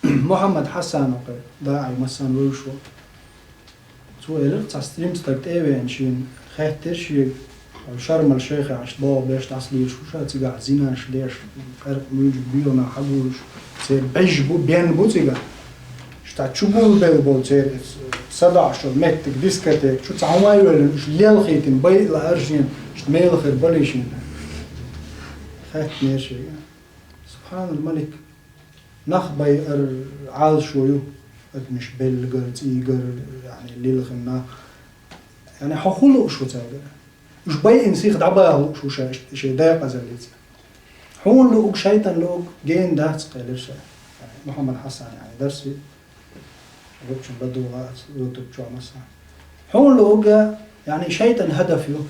Мухьаммад Хьасан ву кхин, даӀий массарна вевзаш ву. Цо элира, цхьа стим стаг тӀе а веана, шена хаьттира шега, Шармал-Шайхехь иштта боху беш дӀасалелаш ву ша, цигахь зинаш деш, къаьркъа муьлжиг бегӀанах хьагулуш, церан бӀиж бу, бен бу цигахь. Иштта чу гулбелла болу церан садаӀаш йолу меттиг, дискотека, чу цхьа хӀума а йоьллина, уьш лелхийтина, байа лаьара шена, иштта мела хир балий шена. Хаьттинера шега. Субхьанал-Малик. Нах байар Ӏалашо ю, адамаш беллгар, цӀийгар, яъни, лилхина нах. Яъни, хьо хӀун лууш ву цаьргара? Уьш байина сиха дӀабаха лууш ву ша, шайн декъазаллица. Хьуна луург, шайтӀан луург гена дац, кхелира ша. Мухьаммад Хьасан, яъни, дарс ви. Вукхун ладугӀа ютуб чохь массарна. Хьуна луург, яъни, шайтӀан хӀадаф ю.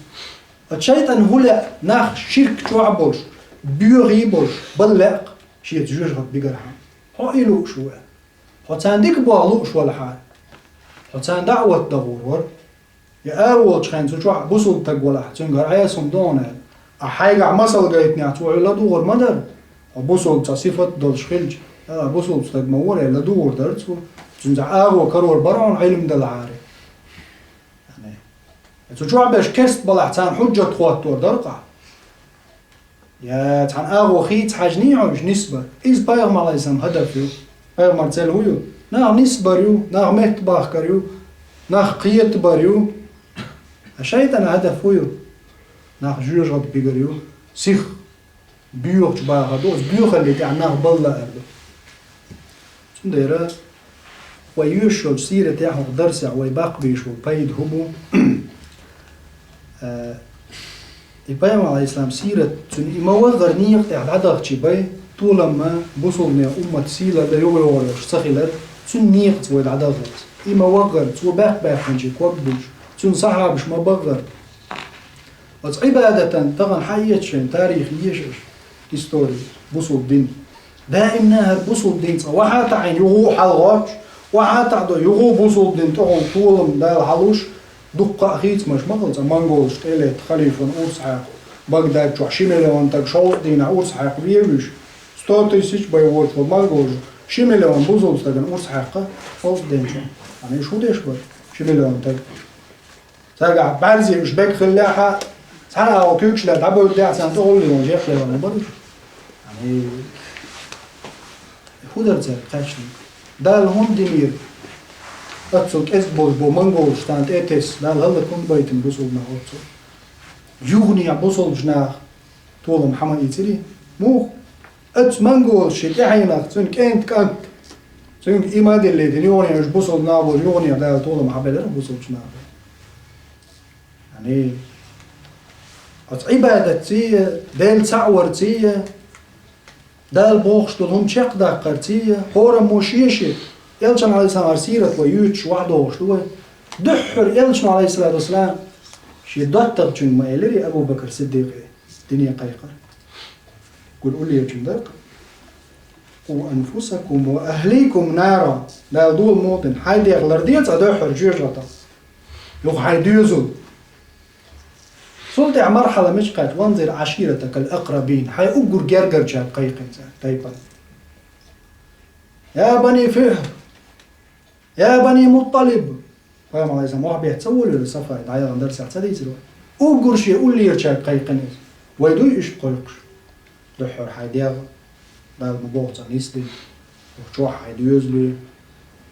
Оцу шайтӀан хӀун лаьа, нах ширк чохь а болуш, боьхий а болуш, бала лаьа-кх шеца жоьжахати бигархьама. Хьо и лууш ву аьлла. Хьо царна дика боху лууш валахьара. Хьо царна даӀват дахур вара. Я ара волчу хенахь цу чохь бусулба стаг валахь, цуьнга хӀара Ӏеса хӀума ду хьуна аьлла. Ахь хьайгахь масал гайтинехь, цо хьуьнга ладугӀур ма дара. Бусулба цхьа сифат долуш хилча, а, бусулба стаг ма вара аьлла, ладугӀур дара цо. Цуьнца агӀо карор бара хьуна Ӏилма далахьара. Яъни, цу чохь берш керст балахь царна хьуьжжат хӀоттор дара-кх. Я цхьана агӀо хийца хьаьжний хьуна уьш нисбар. Иза пайхамар Ӏалайхиссалам хӀадаф ю. Пайхамар цӀе ю. Нах нисбар ю, нах меттабахкар ю, нах кхетабар ю. А шайтӀан хӀадаф ю. Нах жоьжахати бигар ю. Сих боьхачу бахар ду, оцу боьхалле тӀехь нах балла ар ду. Цундела вай йоьшуш йолчу сиратехь хӀокху дарсехь вай баккхийбеш болу пайда хӀун бу? Э, и пайхамар Ӏалайхиссалам сират, цуьнан и ма-ваххара некъа тӀехь дӀадахчи бай, толам ма, бусулбанийн уммат сийлалла юхайогӀур йолуш ца хилар, цуьнан некъаца вай дӀадахалц. И ма-ваххара, цо баьккхи баьккхинчий ког буьлуш, цуьнан сахьабаш ма-баххара. Оцу Ӏибадатан тахана хьан эца шайн тарих еша аша, истори, бусулба дин. Даимна хӀара бусулба дин цкъа вахьа а таӀийна юха а хьалагӀоттуш, вахьа а таӀадо юха а бусулба дин тӀехула толам Дала хьалуш, дуккха а хийцамаш ма хилла цкъа монголаш тӀе а летта халифан урс хьаькхна, Багдад чохь ши миллион стаг шовзткъа дийнахь урс хьаькхна вевзаш, сто тысяч бай воцуш волу монголаш ши миллион бусулба стагана урс хьаькхна шовзткъа ден чохь. Ана уьш хӀун деш бара? Ши миллион стаг. Цаьргахь бӀаьрзе уьш бега хиллехь а, цхьана агӀор куьйгаш лаьцна дӀабевдда а, царна тӀе гӀуллакх ван, жехле ван бара уьш. Ай, хӀун дара цаьрга кхаьчнарг? Дала хӀунда динера? Оццул кӀезиг болуш бу монголаш царна тӀе а тесна, Дала хӀаллакьхьуна байтина бусулба нах оццул. Юханехьа бусулбачу наха толам хьан ма ийцирий? Муха? Оцу монголаш шен тӀаьхьенах, цуьнан кӀентан кӀант, цуьнга и ма а диллийтина, юханехьа уьш бусулба нах бу, юханехьа Дала толам хьабелира бусулбачу наха. Ани, оцу Ӏибадатций, Дела цхьаъ варций, Дала бохуш долу хӀума чекхдаккхарций, хӀораммо шен-шен, Элчан Ӏалайхиссалам сират вай юьйцуш вахьа догӀуш ду вай. Дуьххьара Элчано Ӏалайхиссалату вассалам шен доттагӀчуьнга ма элирий Абу Бакр Сиддикъе, дине кхайкхар. Гур уллерчун дакъа. «Къу анфусакум ва ахликум нара». Дала дола мукъа дина. Хьайн дегӀ ларде цкъа дуьххьара жоьжахатах. Юха хьайн доьзал. Цул тӀаьхьа мархьала мича кхаьчча: «Ванзир Ӏаширатакал акърабин». Хьайн уггар гергарчаьрга кхайкхина цара, тайпана. «Я бани Фихр! Я бани Мутталиб!» Пайхамар Ӏалайхиссалам вахьа бетта ца волавелла Сафа, дӀаяхана дарсехь ца дийцира вай. Уггар шен уллерчаьрга кхайкхина иза. Вай дуй иштта кхойкхуш? Дуьххьара хьайн дегӀ, Дала ма боху цкъа нисдина, чохь хьайн доьзале,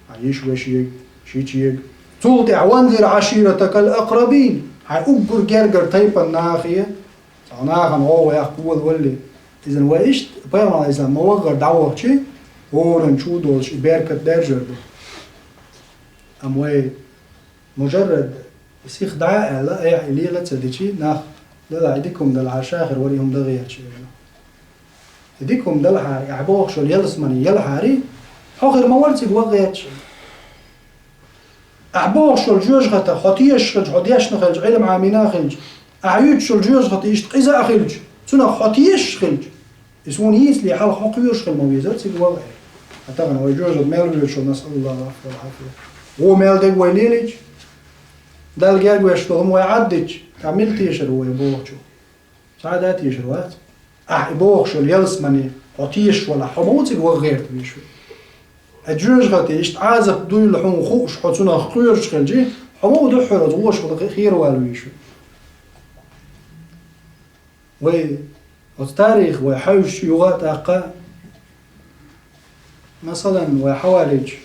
хьан йиша-вешега, шичега. Цул тӀаьхьа: «Ванзир Ӏаширатакал акърабин». Хьайн уггар гергара тайпана нахе, цхьа нахана гӀовгӀа яккха волавалале. Иза вай иштта, пайхамар Ӏалайхиссалам ма-ваххара дӀавахча, хӀоранна чу долуш и беркат даьржар ду. Амма вай мужаррад сиха дӀа а аьлла, айхьа и лела а ца дичи, нах, дала и дика хӀума далахьара, ша хир вара и хӀума дан гӀерташ, элира. И дика хӀума далахьара, ахь бохуш йолу ялсамане ялахьара, хьо хир ма вара цига ван гӀерташ. Ахь бохуш йолу жоьжахатах хьо тешаш хилча, хьо дешна хилча, Ӏилма Ӏамийна хилча, ахь юьйцуш йолу жоьжахати иштта къиза а хилча, цунах хьо тешаш хилча, и суна йийцале хьалха хьо кхоьруш хила ма везара цига ван гӀерташ. Ткъа тахана вай жоьжахати мел воьдуш йолу, насъаллахӀу ль-Ӏафва валь-Ӏафия. Вон мел дерг вай лелийча, Далла герга веш долу хӀума вай Ӏаддича, тӀаккха мила тешар ву вай бохучух? Цхьа а тешар вац. Ахь и бохуш йолу ялсамане хьо тешаш валахь, хьо ма ву цига ван гӀерта везаш. Ткъа жоьжахати иштта Ӏазап дуйла хьуна хууш, хьо цунах кхоьруш хилча, хьо ма ву дуьххьара оцу вошах вала хе-, хера вала везаш. Вай оцу тарих вай хьаьвзича юха а тӀаккха, масалан, вай хьавалийча,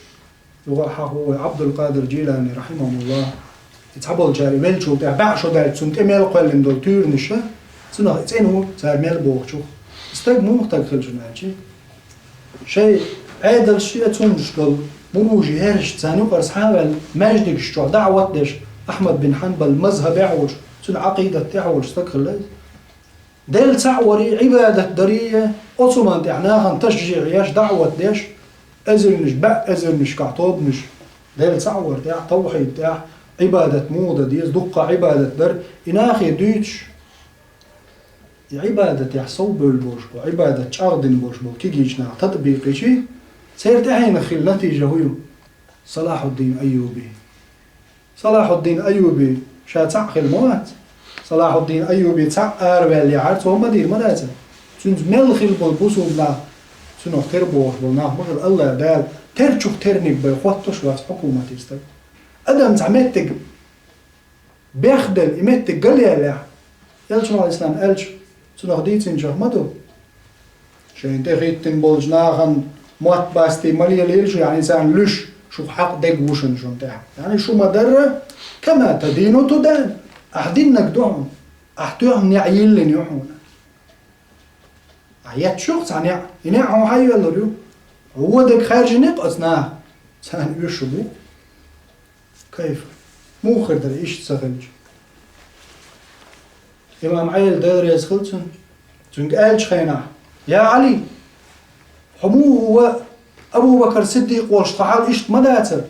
юха а хьахо вай Ӏабдулкъадир Джилани, рахьимахуллахӀ, и цхьаболчара и веллачул тӀаьхьа бӀе шо даьлча, цунна тӀе мел кхоьллина долу туьйранаш, цунах и цӀена ву, цара мел бохучух. И стаг муха стаг хилча аьлча, шайн Ӏедалш а цуннаш долу, муружи хӀерш царна юкъара схьа а ваьлла, маьждигаш чохь даӀват деш, Ахьмад бин Хьанбал мазхӀабехь волуш, цуьнан Ӏакъидатехь волуш стаг хилла иза. Делла цхьаъ варий, Ӏибадат дарий, оцу хӀуманна тӀехь нахана ташжиъ еш, даӀват деш, эзарнаш, бӀе эзарнашкахь тобанаш, Делла цхьаъ вар тӀехь, тавхьид тӀехь, Ӏибадат муха дан деза, дуккха Ӏибадат дар, и нахе дуьйцуш, и Ӏибадатехь совбевлла болуш болу, Ӏибадат чӀагӀдина болуш болу кегийчу наха татбикъ йичи, церан тӀаьхьенах хилла натийжа хӀун ю? Салахьуддин Айюби. Салахьуддин Айюби ша цхьаъ хилла ма вац. Салахьуддин Айюби цхьаъ араваьллехьара, цо хӀумма дийр ма дац. Цуьнца мел хилла болу бусулба нах, цунах тера бохуш болу нах ма хилла, АллахӀ Дала терчух терниг бай хоттуш вац хьукуматан стаг. Адам цхьа меттиг бехделла, и меттиг галъяьллехь, Элчано, Ӏалайхиссалам, аьлча, цунах дийцинчех ма ду. Шайна тӀехӀиттина болчу нахана мотт бастий ма лелийла шу, яъни царна луьш, шух хьакъ дерг ву шуна шуна тӀехь. Яъни шу ма-дарра, кама тадину тудан. Ахь диннарг ду хьуна, ахь тоьхна неӀ йиллина ю хьуна. Ахь етташ ю-кх цхьа неӀ, и неӀ хьуна хьан йоьллур ю? Хьо вон дерг хаьржина-кх оцу наха, царна оьшуш ду. Кайфа. Муха хир дара иштта ца хилча? Имам Ӏела, Дела реза хила цунна, цуьнга аьллачу хенахь: «Я Ӏали, хьо муха ву Абу Бакар Сиддикъ волуш тхан хьал иштта ма дацара?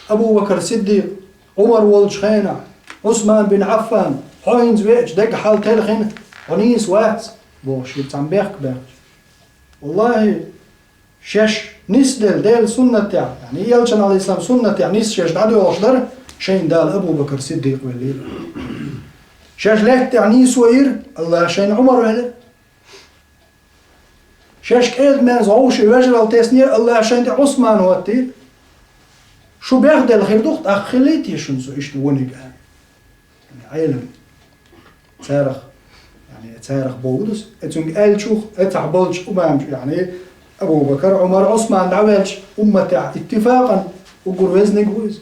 Абу Бакар Сиддикъ, Ӏумар волчу хенахь, Ӏусман бин Ӏаффан, хьо хӀинца веача дерг хьал телхина, хьо нийса вац», — бохуш, шиъ цхьаьна бехк баьхча. Валлахи, шаьш нисделла Делан суннатехь, яъни Элчан, Ӏалайхиссалам, суннатехь нисса шаьш дӀадоьлхуш дара, шайна Дала Абу Бакар Сиддикъ веллийра. Шаьш лаьттахь нийсо йира, АллахӀа шайна Ӏумар велира. Шаьш кӀеда-мерза вовшийн вежаралла теснера, АллахӀа шайна тӀе Ӏусман хӀоттийра. Шу бехделла хир ду-кх, тӀаккха хилийта шуна со иштта вониг аьлла. Ӏелам. Царах, яъни, царах боху дус. И цуьнга аьллачух, и цхьаъ болчу умамчу, яъни, Абу Бакар, Ӏумар, Ӏусман дӀаваьлча, умматехь иттифакъан уггар везниг ву иза.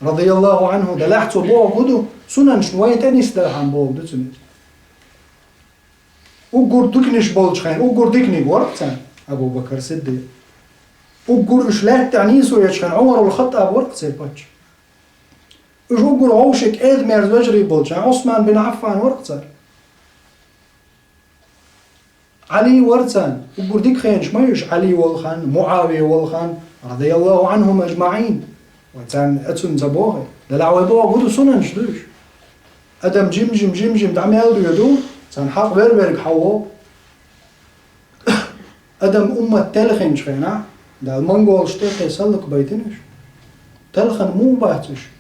Радияллаху Ӏанху, делахь цо боху ду, сунанаш вайн тӀе нисделхьан боху ду цуьнан иза. Уггар диканаш болчу хенахь, уггар диканиг вара-кх царна Абу Бакар Сиддикъ. Уггар уьш лаьттахь нийсо ечу хенахь, Ӏумарул Хаттаб вара-кх церан паччахь. Уьш уггар вовшийн кӀеда-мерза вежарий болчу хенахь, Ӏусман бин Ӏаффан вара-кх цара. Ӏали вара царна, уггар дика хенаш ма ю уьш, Ӏали волу хан, МуӀавия волу хан, радияллаху Ӏанхум ажмаӀин. Вай царна оцунна ца боху, делахь вай боху ду, сунанаш ду уьш. Адам жим-жим, жим-жим дӀа мел доьду, царна хьакъ вер-верг хьан вогӀу. Адам уммат телхинчу хенахь, Дала монголаш тӀе кхин саллак байтина уьш. Телхина муха бац уьш?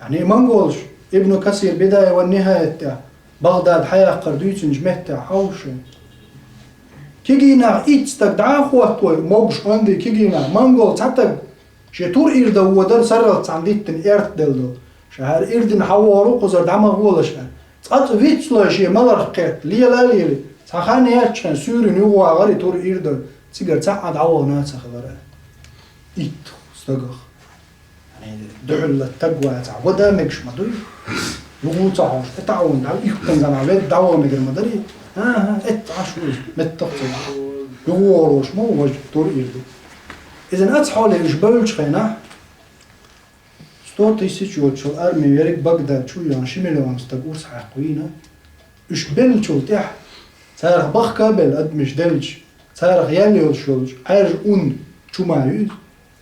Яъни монголаш, Ибну Касир Бидая ва Нихаят тӀехь, Багъдад хьаяккхар дуьйцинчу меттехь хьовша. Кегий нах итт стаг дӀа а хӀоттавой, могуш онда кегий нах, монгол цхьа стаг, шен тур ирда водар сарралц цхьаьна диттина эрта делла долу. Ша хӀара ирдина хьавогӀур ву, кхузара дӀа ма гӀолаш аьлла. Цкъа цкъа вицлой шен маларх кхетта, лела а лели, цхьа хан яьлча хьайн суьйрина юхавагӀар и тур ирда, цигара цхьа а дӀавахана а ца хилар аьлла. Итт стагах. Яъни, дуьхьал стаг вацахь, вада мегаш ма дуй? Юха ца хьожуш, тӀе таӀаван дӀа, ихкан гана вед дӀаваха мегар ма дарий? ХӀан-хӀа, эццахь Ӏаш ву иза, меттах ца вахь. Юха вогӀур волуш ма ву важа тур ирда. Иза аца хьоле уьш бевллачу хенахь, сто тысяч йоцуш йолу арми верриг Багдад чу а йоьхна, ши миллион стаг урс хьаькхна вийна. Уьш беллачул тӀаьхьа, царах бахка а белла адамаш делча, царах яьлла йолуш йолчу Ӏаьржа ун чу ма ю иза.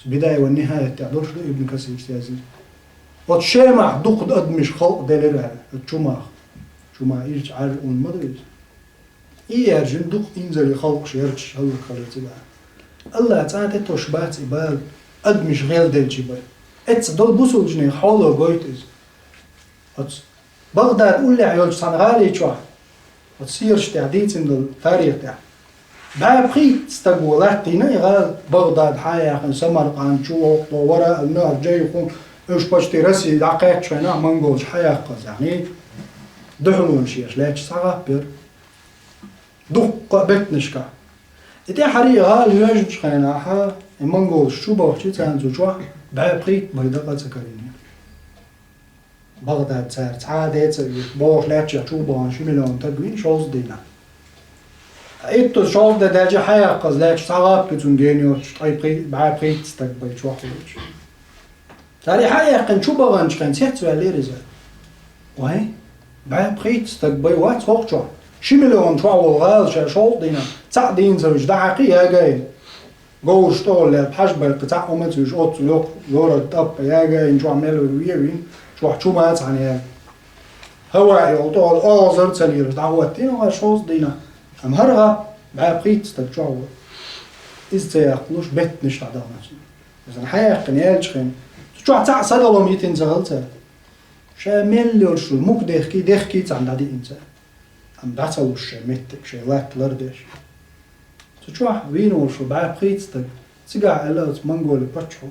Бидая ва Нихаят тӀехь долуш ду, Ибн Касирс яздина. Оцу Шемахь дукха адамаш халкъ делира аьлла, оцу чу мах. Чу ма ирча Ӏаьржа ун ма ду иза. И яьржина дукха инзаре халкъаш ярчаш хӀаллакьхилира цигахь. АллахӀ цӀа тӀе тосуш бац и бала, адамаш гӀелделчи бай. Эцца долу бусулбанийн хьоло гойту иза. Оцу Багъдад уллехь йолчу цхьана гӀали чохь, оцу сираш тӀехь дийцина долу тарих тӀехь, бӀе пхийтта стаг ву латтийна и гӀала, Багъдад хьаяьккхина, Самаркъанд чу, воккхо вара а, нах, Джайхун, уьш почти Россия дӀакхаьччу хенахь монголаш хьаяккхаза, яъни дуьхьалонаш еш лаьтташ схьагӀаппара. Дуккха а беттанашкахь. И тӀаьхьарий гӀала йоьжначу хенахьа, и монголаш чу бахчи, царна цу чохь бӀе пхийтта бай дакъа а ца карийна. Багъдад цара цхьа а де ца оьшу, бохуш лаьттачех чу бахана ши миллион стаг вийна шовзткъа дийнахь. Ткъа иттаза шовзткъа де даьлча хьаяккхаза лаьтташ схьагӀаппи цуьнан генайоцуш ткъе пхи-, бӀе пхийтта стаг бай чохь волчу. Цара и хьа а яьккхина чу баханчу хенахь цецваьллера иза. Вай, бӀе пхийтта стаг бай вац хӀокху чохь. Ши миллион чохь волу гӀала ша шовзткъа дийнахь, цхьаъ дийна ца вуьжу, дӀахьаькхи ягайна. Говраш тӀехула лелла, хьажа байккха цхьаъ ма ца вуьжу, оццул йоккха, лораг тӀаппа ягайна, чохь мел вуьгу вен вин, чохь чу ма а цхьаьна яга. ХӀаваъ йолу тӀехула оьгӀазар а ца лелаш, дӀахӀоттийна гӀала шовзткъа дийнахь. Амма хӀара гӀа бӀе пхийтта стаг чохь ву. Иза ца яккхалуш, беттанаш дӀадахана цунна. Иза хьаяьккхина яьлча хенахь, цу чохь цхьаъ садалом йитина ца хилла цара. Ша мел йолуш ву, мука дехкий, дехкий цхьаьна дӀадиъна цара. Амма дӀа ца луш шайн меттиг, шайн латта лардеш. Цу чохь вийна волуш ву бӀе пхийтта стаг, цигахь аьлла оцу Монголин паччахьо: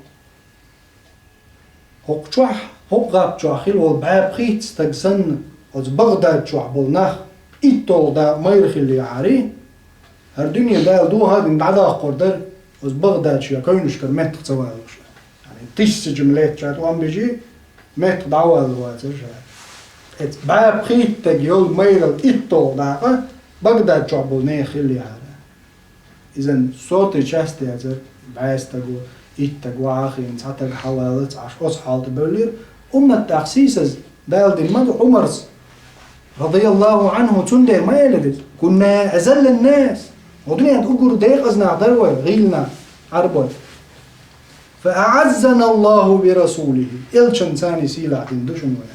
«ХӀокху чохь, хӀокху гӀап чохь хилла волу бӀе пхийтта стаг санна, оцу Багъдад чохь болу нах итталгӀа дакъа майра хиллехьарий, хӀара дуьне Дала дохадина дӀадоккхур дара, оцу Багъдад шен кевнашкара меттах ца валуш». Яъни тиссачам летта ша тӀом бижий, меттах дӀавалла вацара ша. Эцу бӀе пхийтта стаг йолу майралла итталгӀа дакъа Багъдад чохь болу нехан хиллехьара. Иза сотый часть яцара, бӀе стаг ву, итт стаг ву, ахийна цхьа стаг хьалалаца Ӏаш оцу хьал тӀе бевллера. Уммат тӀаккха сийсаза Дала дина ма ду Ӏумарс, радияллаху Ӏанху, цундела ма элира иза: «Кунна азаллан нас». Хьо дуьненан уггар декъаза нах дара вай, гӀийла нах, Ӏарбой. «Фа аӀаззана Аллаху би расулихи». Элчанца царна сийлахь дина ду шуна вай.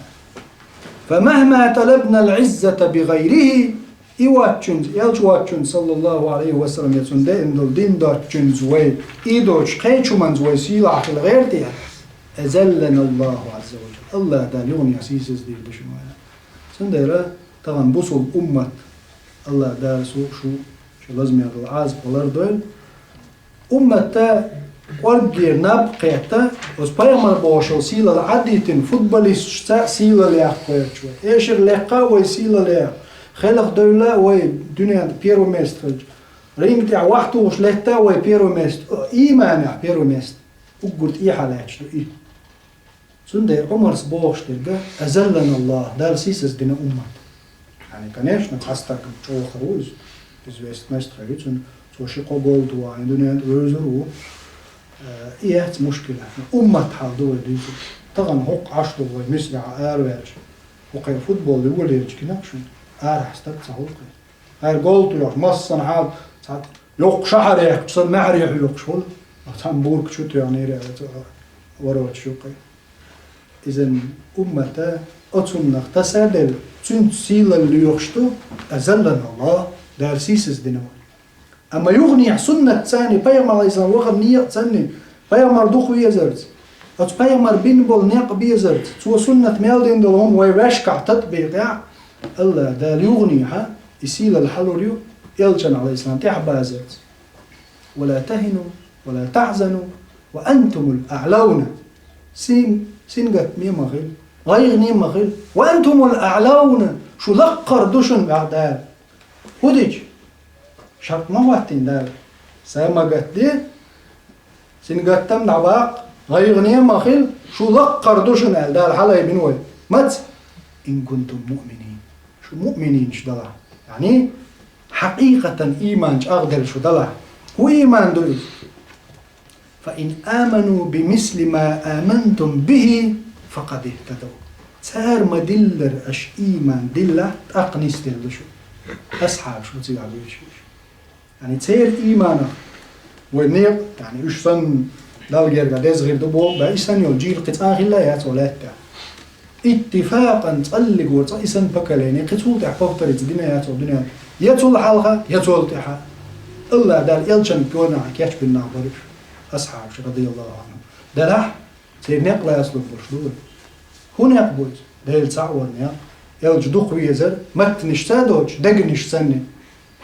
«Фа махма талабна ал-Ӏиззата би гӀайрихи». И воцчунца, элча воцчунца, саллаллаху Ӏалайхи ва саллам, я цунна деана долу дин доцчунца вай, и доцчу кхечу хӀуманца вай сийлахь хила гӀерта, азаллана Аллаху Ӏазза ва жалла. АллахӀ Дала юханехьа сийсаза дийр ду шуна вай. Цундела тахана бусулба уммат, АллахӀ Дала шу, шу, шен лазамехь долу Ӏазап лардойла. Умматта кӀорггера наб кхетта, оцу пайхамар бохуш йолу сийлалла Ӏаддийтина, футболисташца а сийлалла яккха кхоьручу вай. Эшар лекха а вай сийлалла яккха, хелхадевлла а вай дуьненан первое место хилча, ринг тӀехь вахтухуш летта а вай первое место, ийманехь первое место. Уггар тӀехьа лаьтташ ду и. Цундела Ӏумарс бохуш дерг: «Азаллана Аллах», Дала сийсаза дина уммат. Яъни, конечно, цхьа стаг чӀогӀа хир ву иза. Известность хир ю цуьнан, цо ши-кхо гол туху, хьайн дуьнен тӀе вевзар ву. Э, и яц мушкил. Уммат хьал ду вай дуьйцург. Тахана хӀокху Ӏаш ду вай Мисрахь араваьлча, хӀокху футбол юхалерчу кинахь шуна арахь стаг ца хуьлу кхин. ХӀара гол тоьхча, массанхьа цхьа йоккха шахьар яьккхича санна, маьхьарий хьоькхуш хуьлу. Цхьана бург чу тоьхнера аьлла, цо ворочу юккъе. Иза уммата оцуннах таса а делла, цуьнца сийлалла лоьхуш ду, азаллана Аллах, Дала сийсаза дина вай. Амма юханехьа суннат царна, пайхамар Ӏалайхиссалам вахар некъ царна, пайхамар дукха везарца, оцу пайхамар бина болу некъ безарца, цо суннат мел дина долу хӀума вай ваьшкахь татбикъ яхь, АллахӀ Дала юханехьа и сийлалла хьалур ю, элчан Ӏалайхиссалам тӀаьхьабазарца. «Ва ла тахину, ва ла тахзану, ва антумул аълавна». Син, сингаттаме ма хила, гӀайгӀане ма хила. «Ва антумул аълавна», шу лаккхара ду шуна, баьхьа Дала. ХӀун дича? Шарт ма хӀоттийна Дала. Са ма гатде, сингаттам дӀабаккха, гӀайгӀане ма хила, шу лаккхара ду шуна аьлла, Дала хьалайбина вай. Маца? «Ин кунтум муъминин». Шу муъмининаш далахь. Яъни, хьакъикъатан ийман чӀагӀделла шу далахь. ХӀун ийман ду иза? «Фа ин аману би мисли ма амантум бихи, факъад ихтадав». Цара ма-диллара аша ийман диллахь, тӀаккха нисделла шу. Асхьабаш бу цигахь буьйцуш. Яъни церан ийманах вай некъ, яъни уьш санна Далла гергахь деза хир ду боху, бен и санна йолу жийла кхин цкъа а хилла яц вай лаьттахь. Иттифакъан цкъа а гора, цкъа и санна поколение, кхин цул тӀаьхьа повториться дина яц вай дуьненахь. Я цул хьалха, я цул тӀаьхьа. АллахӀ Дала элчан гонахь кечбина нах бара уьш, асхьабаш, радияллаху Ӏанхум. Делахь, церан некъ лацалур болуш ду вай. ХӀун некъ бу иза? Дела цхьаъ вар некъ. Элча дукха везар, маттанашца а доцуш, дегнаш санна.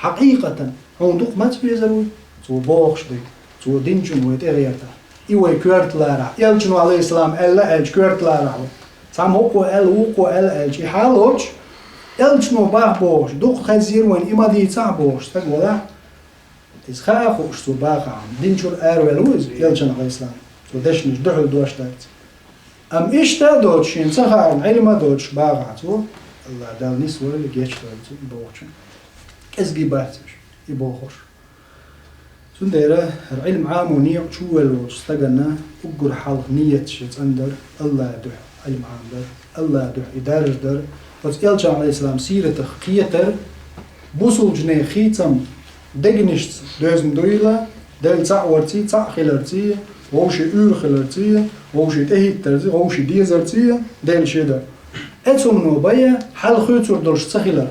Хьакъикъатан, хьуна дукха маца везар ву? Цо бохуш дерг, цо динчунна вай тӀегӀертахь. И вай коьрта ларахь. Элчано, Ӏалайхиссалам, аьлла аьлча, коьрта ларахь вай. Цхьамма хӀокхо аьлла, вукхо аьлла аьлча, и хьал а лоцуш, элчано бах бохуш, дукха хезира вайна, и ма дийцахь бохуш, стаг валахь, иза хаа а хууш цо бахахь, дин чуьра араваьлла ву иза, элчан, Ӏалайхиссалам, цо дешнаш дуьхьал дош дарца. Амма иштта а доцуш, шена ца хаарна, Ӏилма а доцуш бахахь цо, АллахӀ Дала нисвойла, гечдойла цунна и бохучунна. КӀезиг бац уьш, и бохурш. Цундела хӀара Ӏилма Ӏамо некъа чувелла волчу стагана уггар хьалха ниет шен цӀандар, АллахӀан дуьхьа Ӏилма Ӏамдар, АллахӀан дуьхьа и даржадар, оцу элчан, Ӏалайхиссалам, сиратах кхетар, бусулбанийн хийцам дегнашца доьзна дуйла, Дела цхьаъ варций, цхьаъ хиларций, вовшийн уьйр хиларций, вовшийн тӀехӀиттарций, вовшийн дезарций, Дела шедар. Эцу хӀумано бен хьал хуьйцур долуш ца хилар.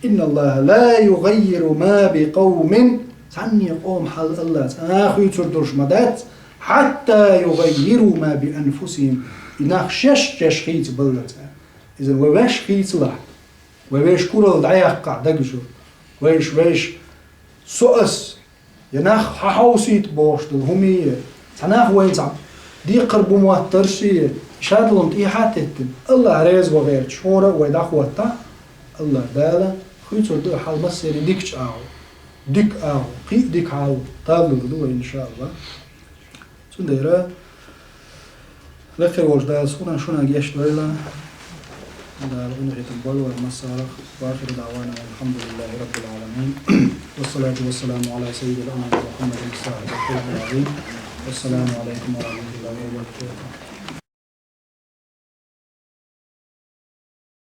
«Инна Аллаха ла югаййиру ма би къавмин». Цхьанне къоман хьал АллахӀа цкъа а хуьйцур долуш ма дац, «хьатта югаййиру ма би анфусихим». И нах шаьш-шаьш хийцабаллалц. Иза вай ваьш хийцалахь, Вай вешан куралла дӀаяккха дагажу. Вайш, вайш, со ас, я нах хьахьовсийта бохуш долу хӀума е, цхьа нах вайна цхьа декхар бу моттарш е, шадолу тӀехьа а теттина, АллахӀ реза ван гӀерташ, хӀора а вай дӀахӀоттахь, АллахӀ Дала хуьйцур ду хьал массеран дикачу агӀор. Дика агӀор, кхин а дика хьал таллур ду вай, иншааллахӀ. Цундела, лекха волчу Дала суна шуна гечдойла, Дала къинхетам бойла вайн массарах. وآخر دعوانا أن الحمد لله رب العالمين. والصلاة والسلام على سيد الأنام محمد صاحب الخلق العظيم. والسلام عليكم ورحمة الله وبركاته.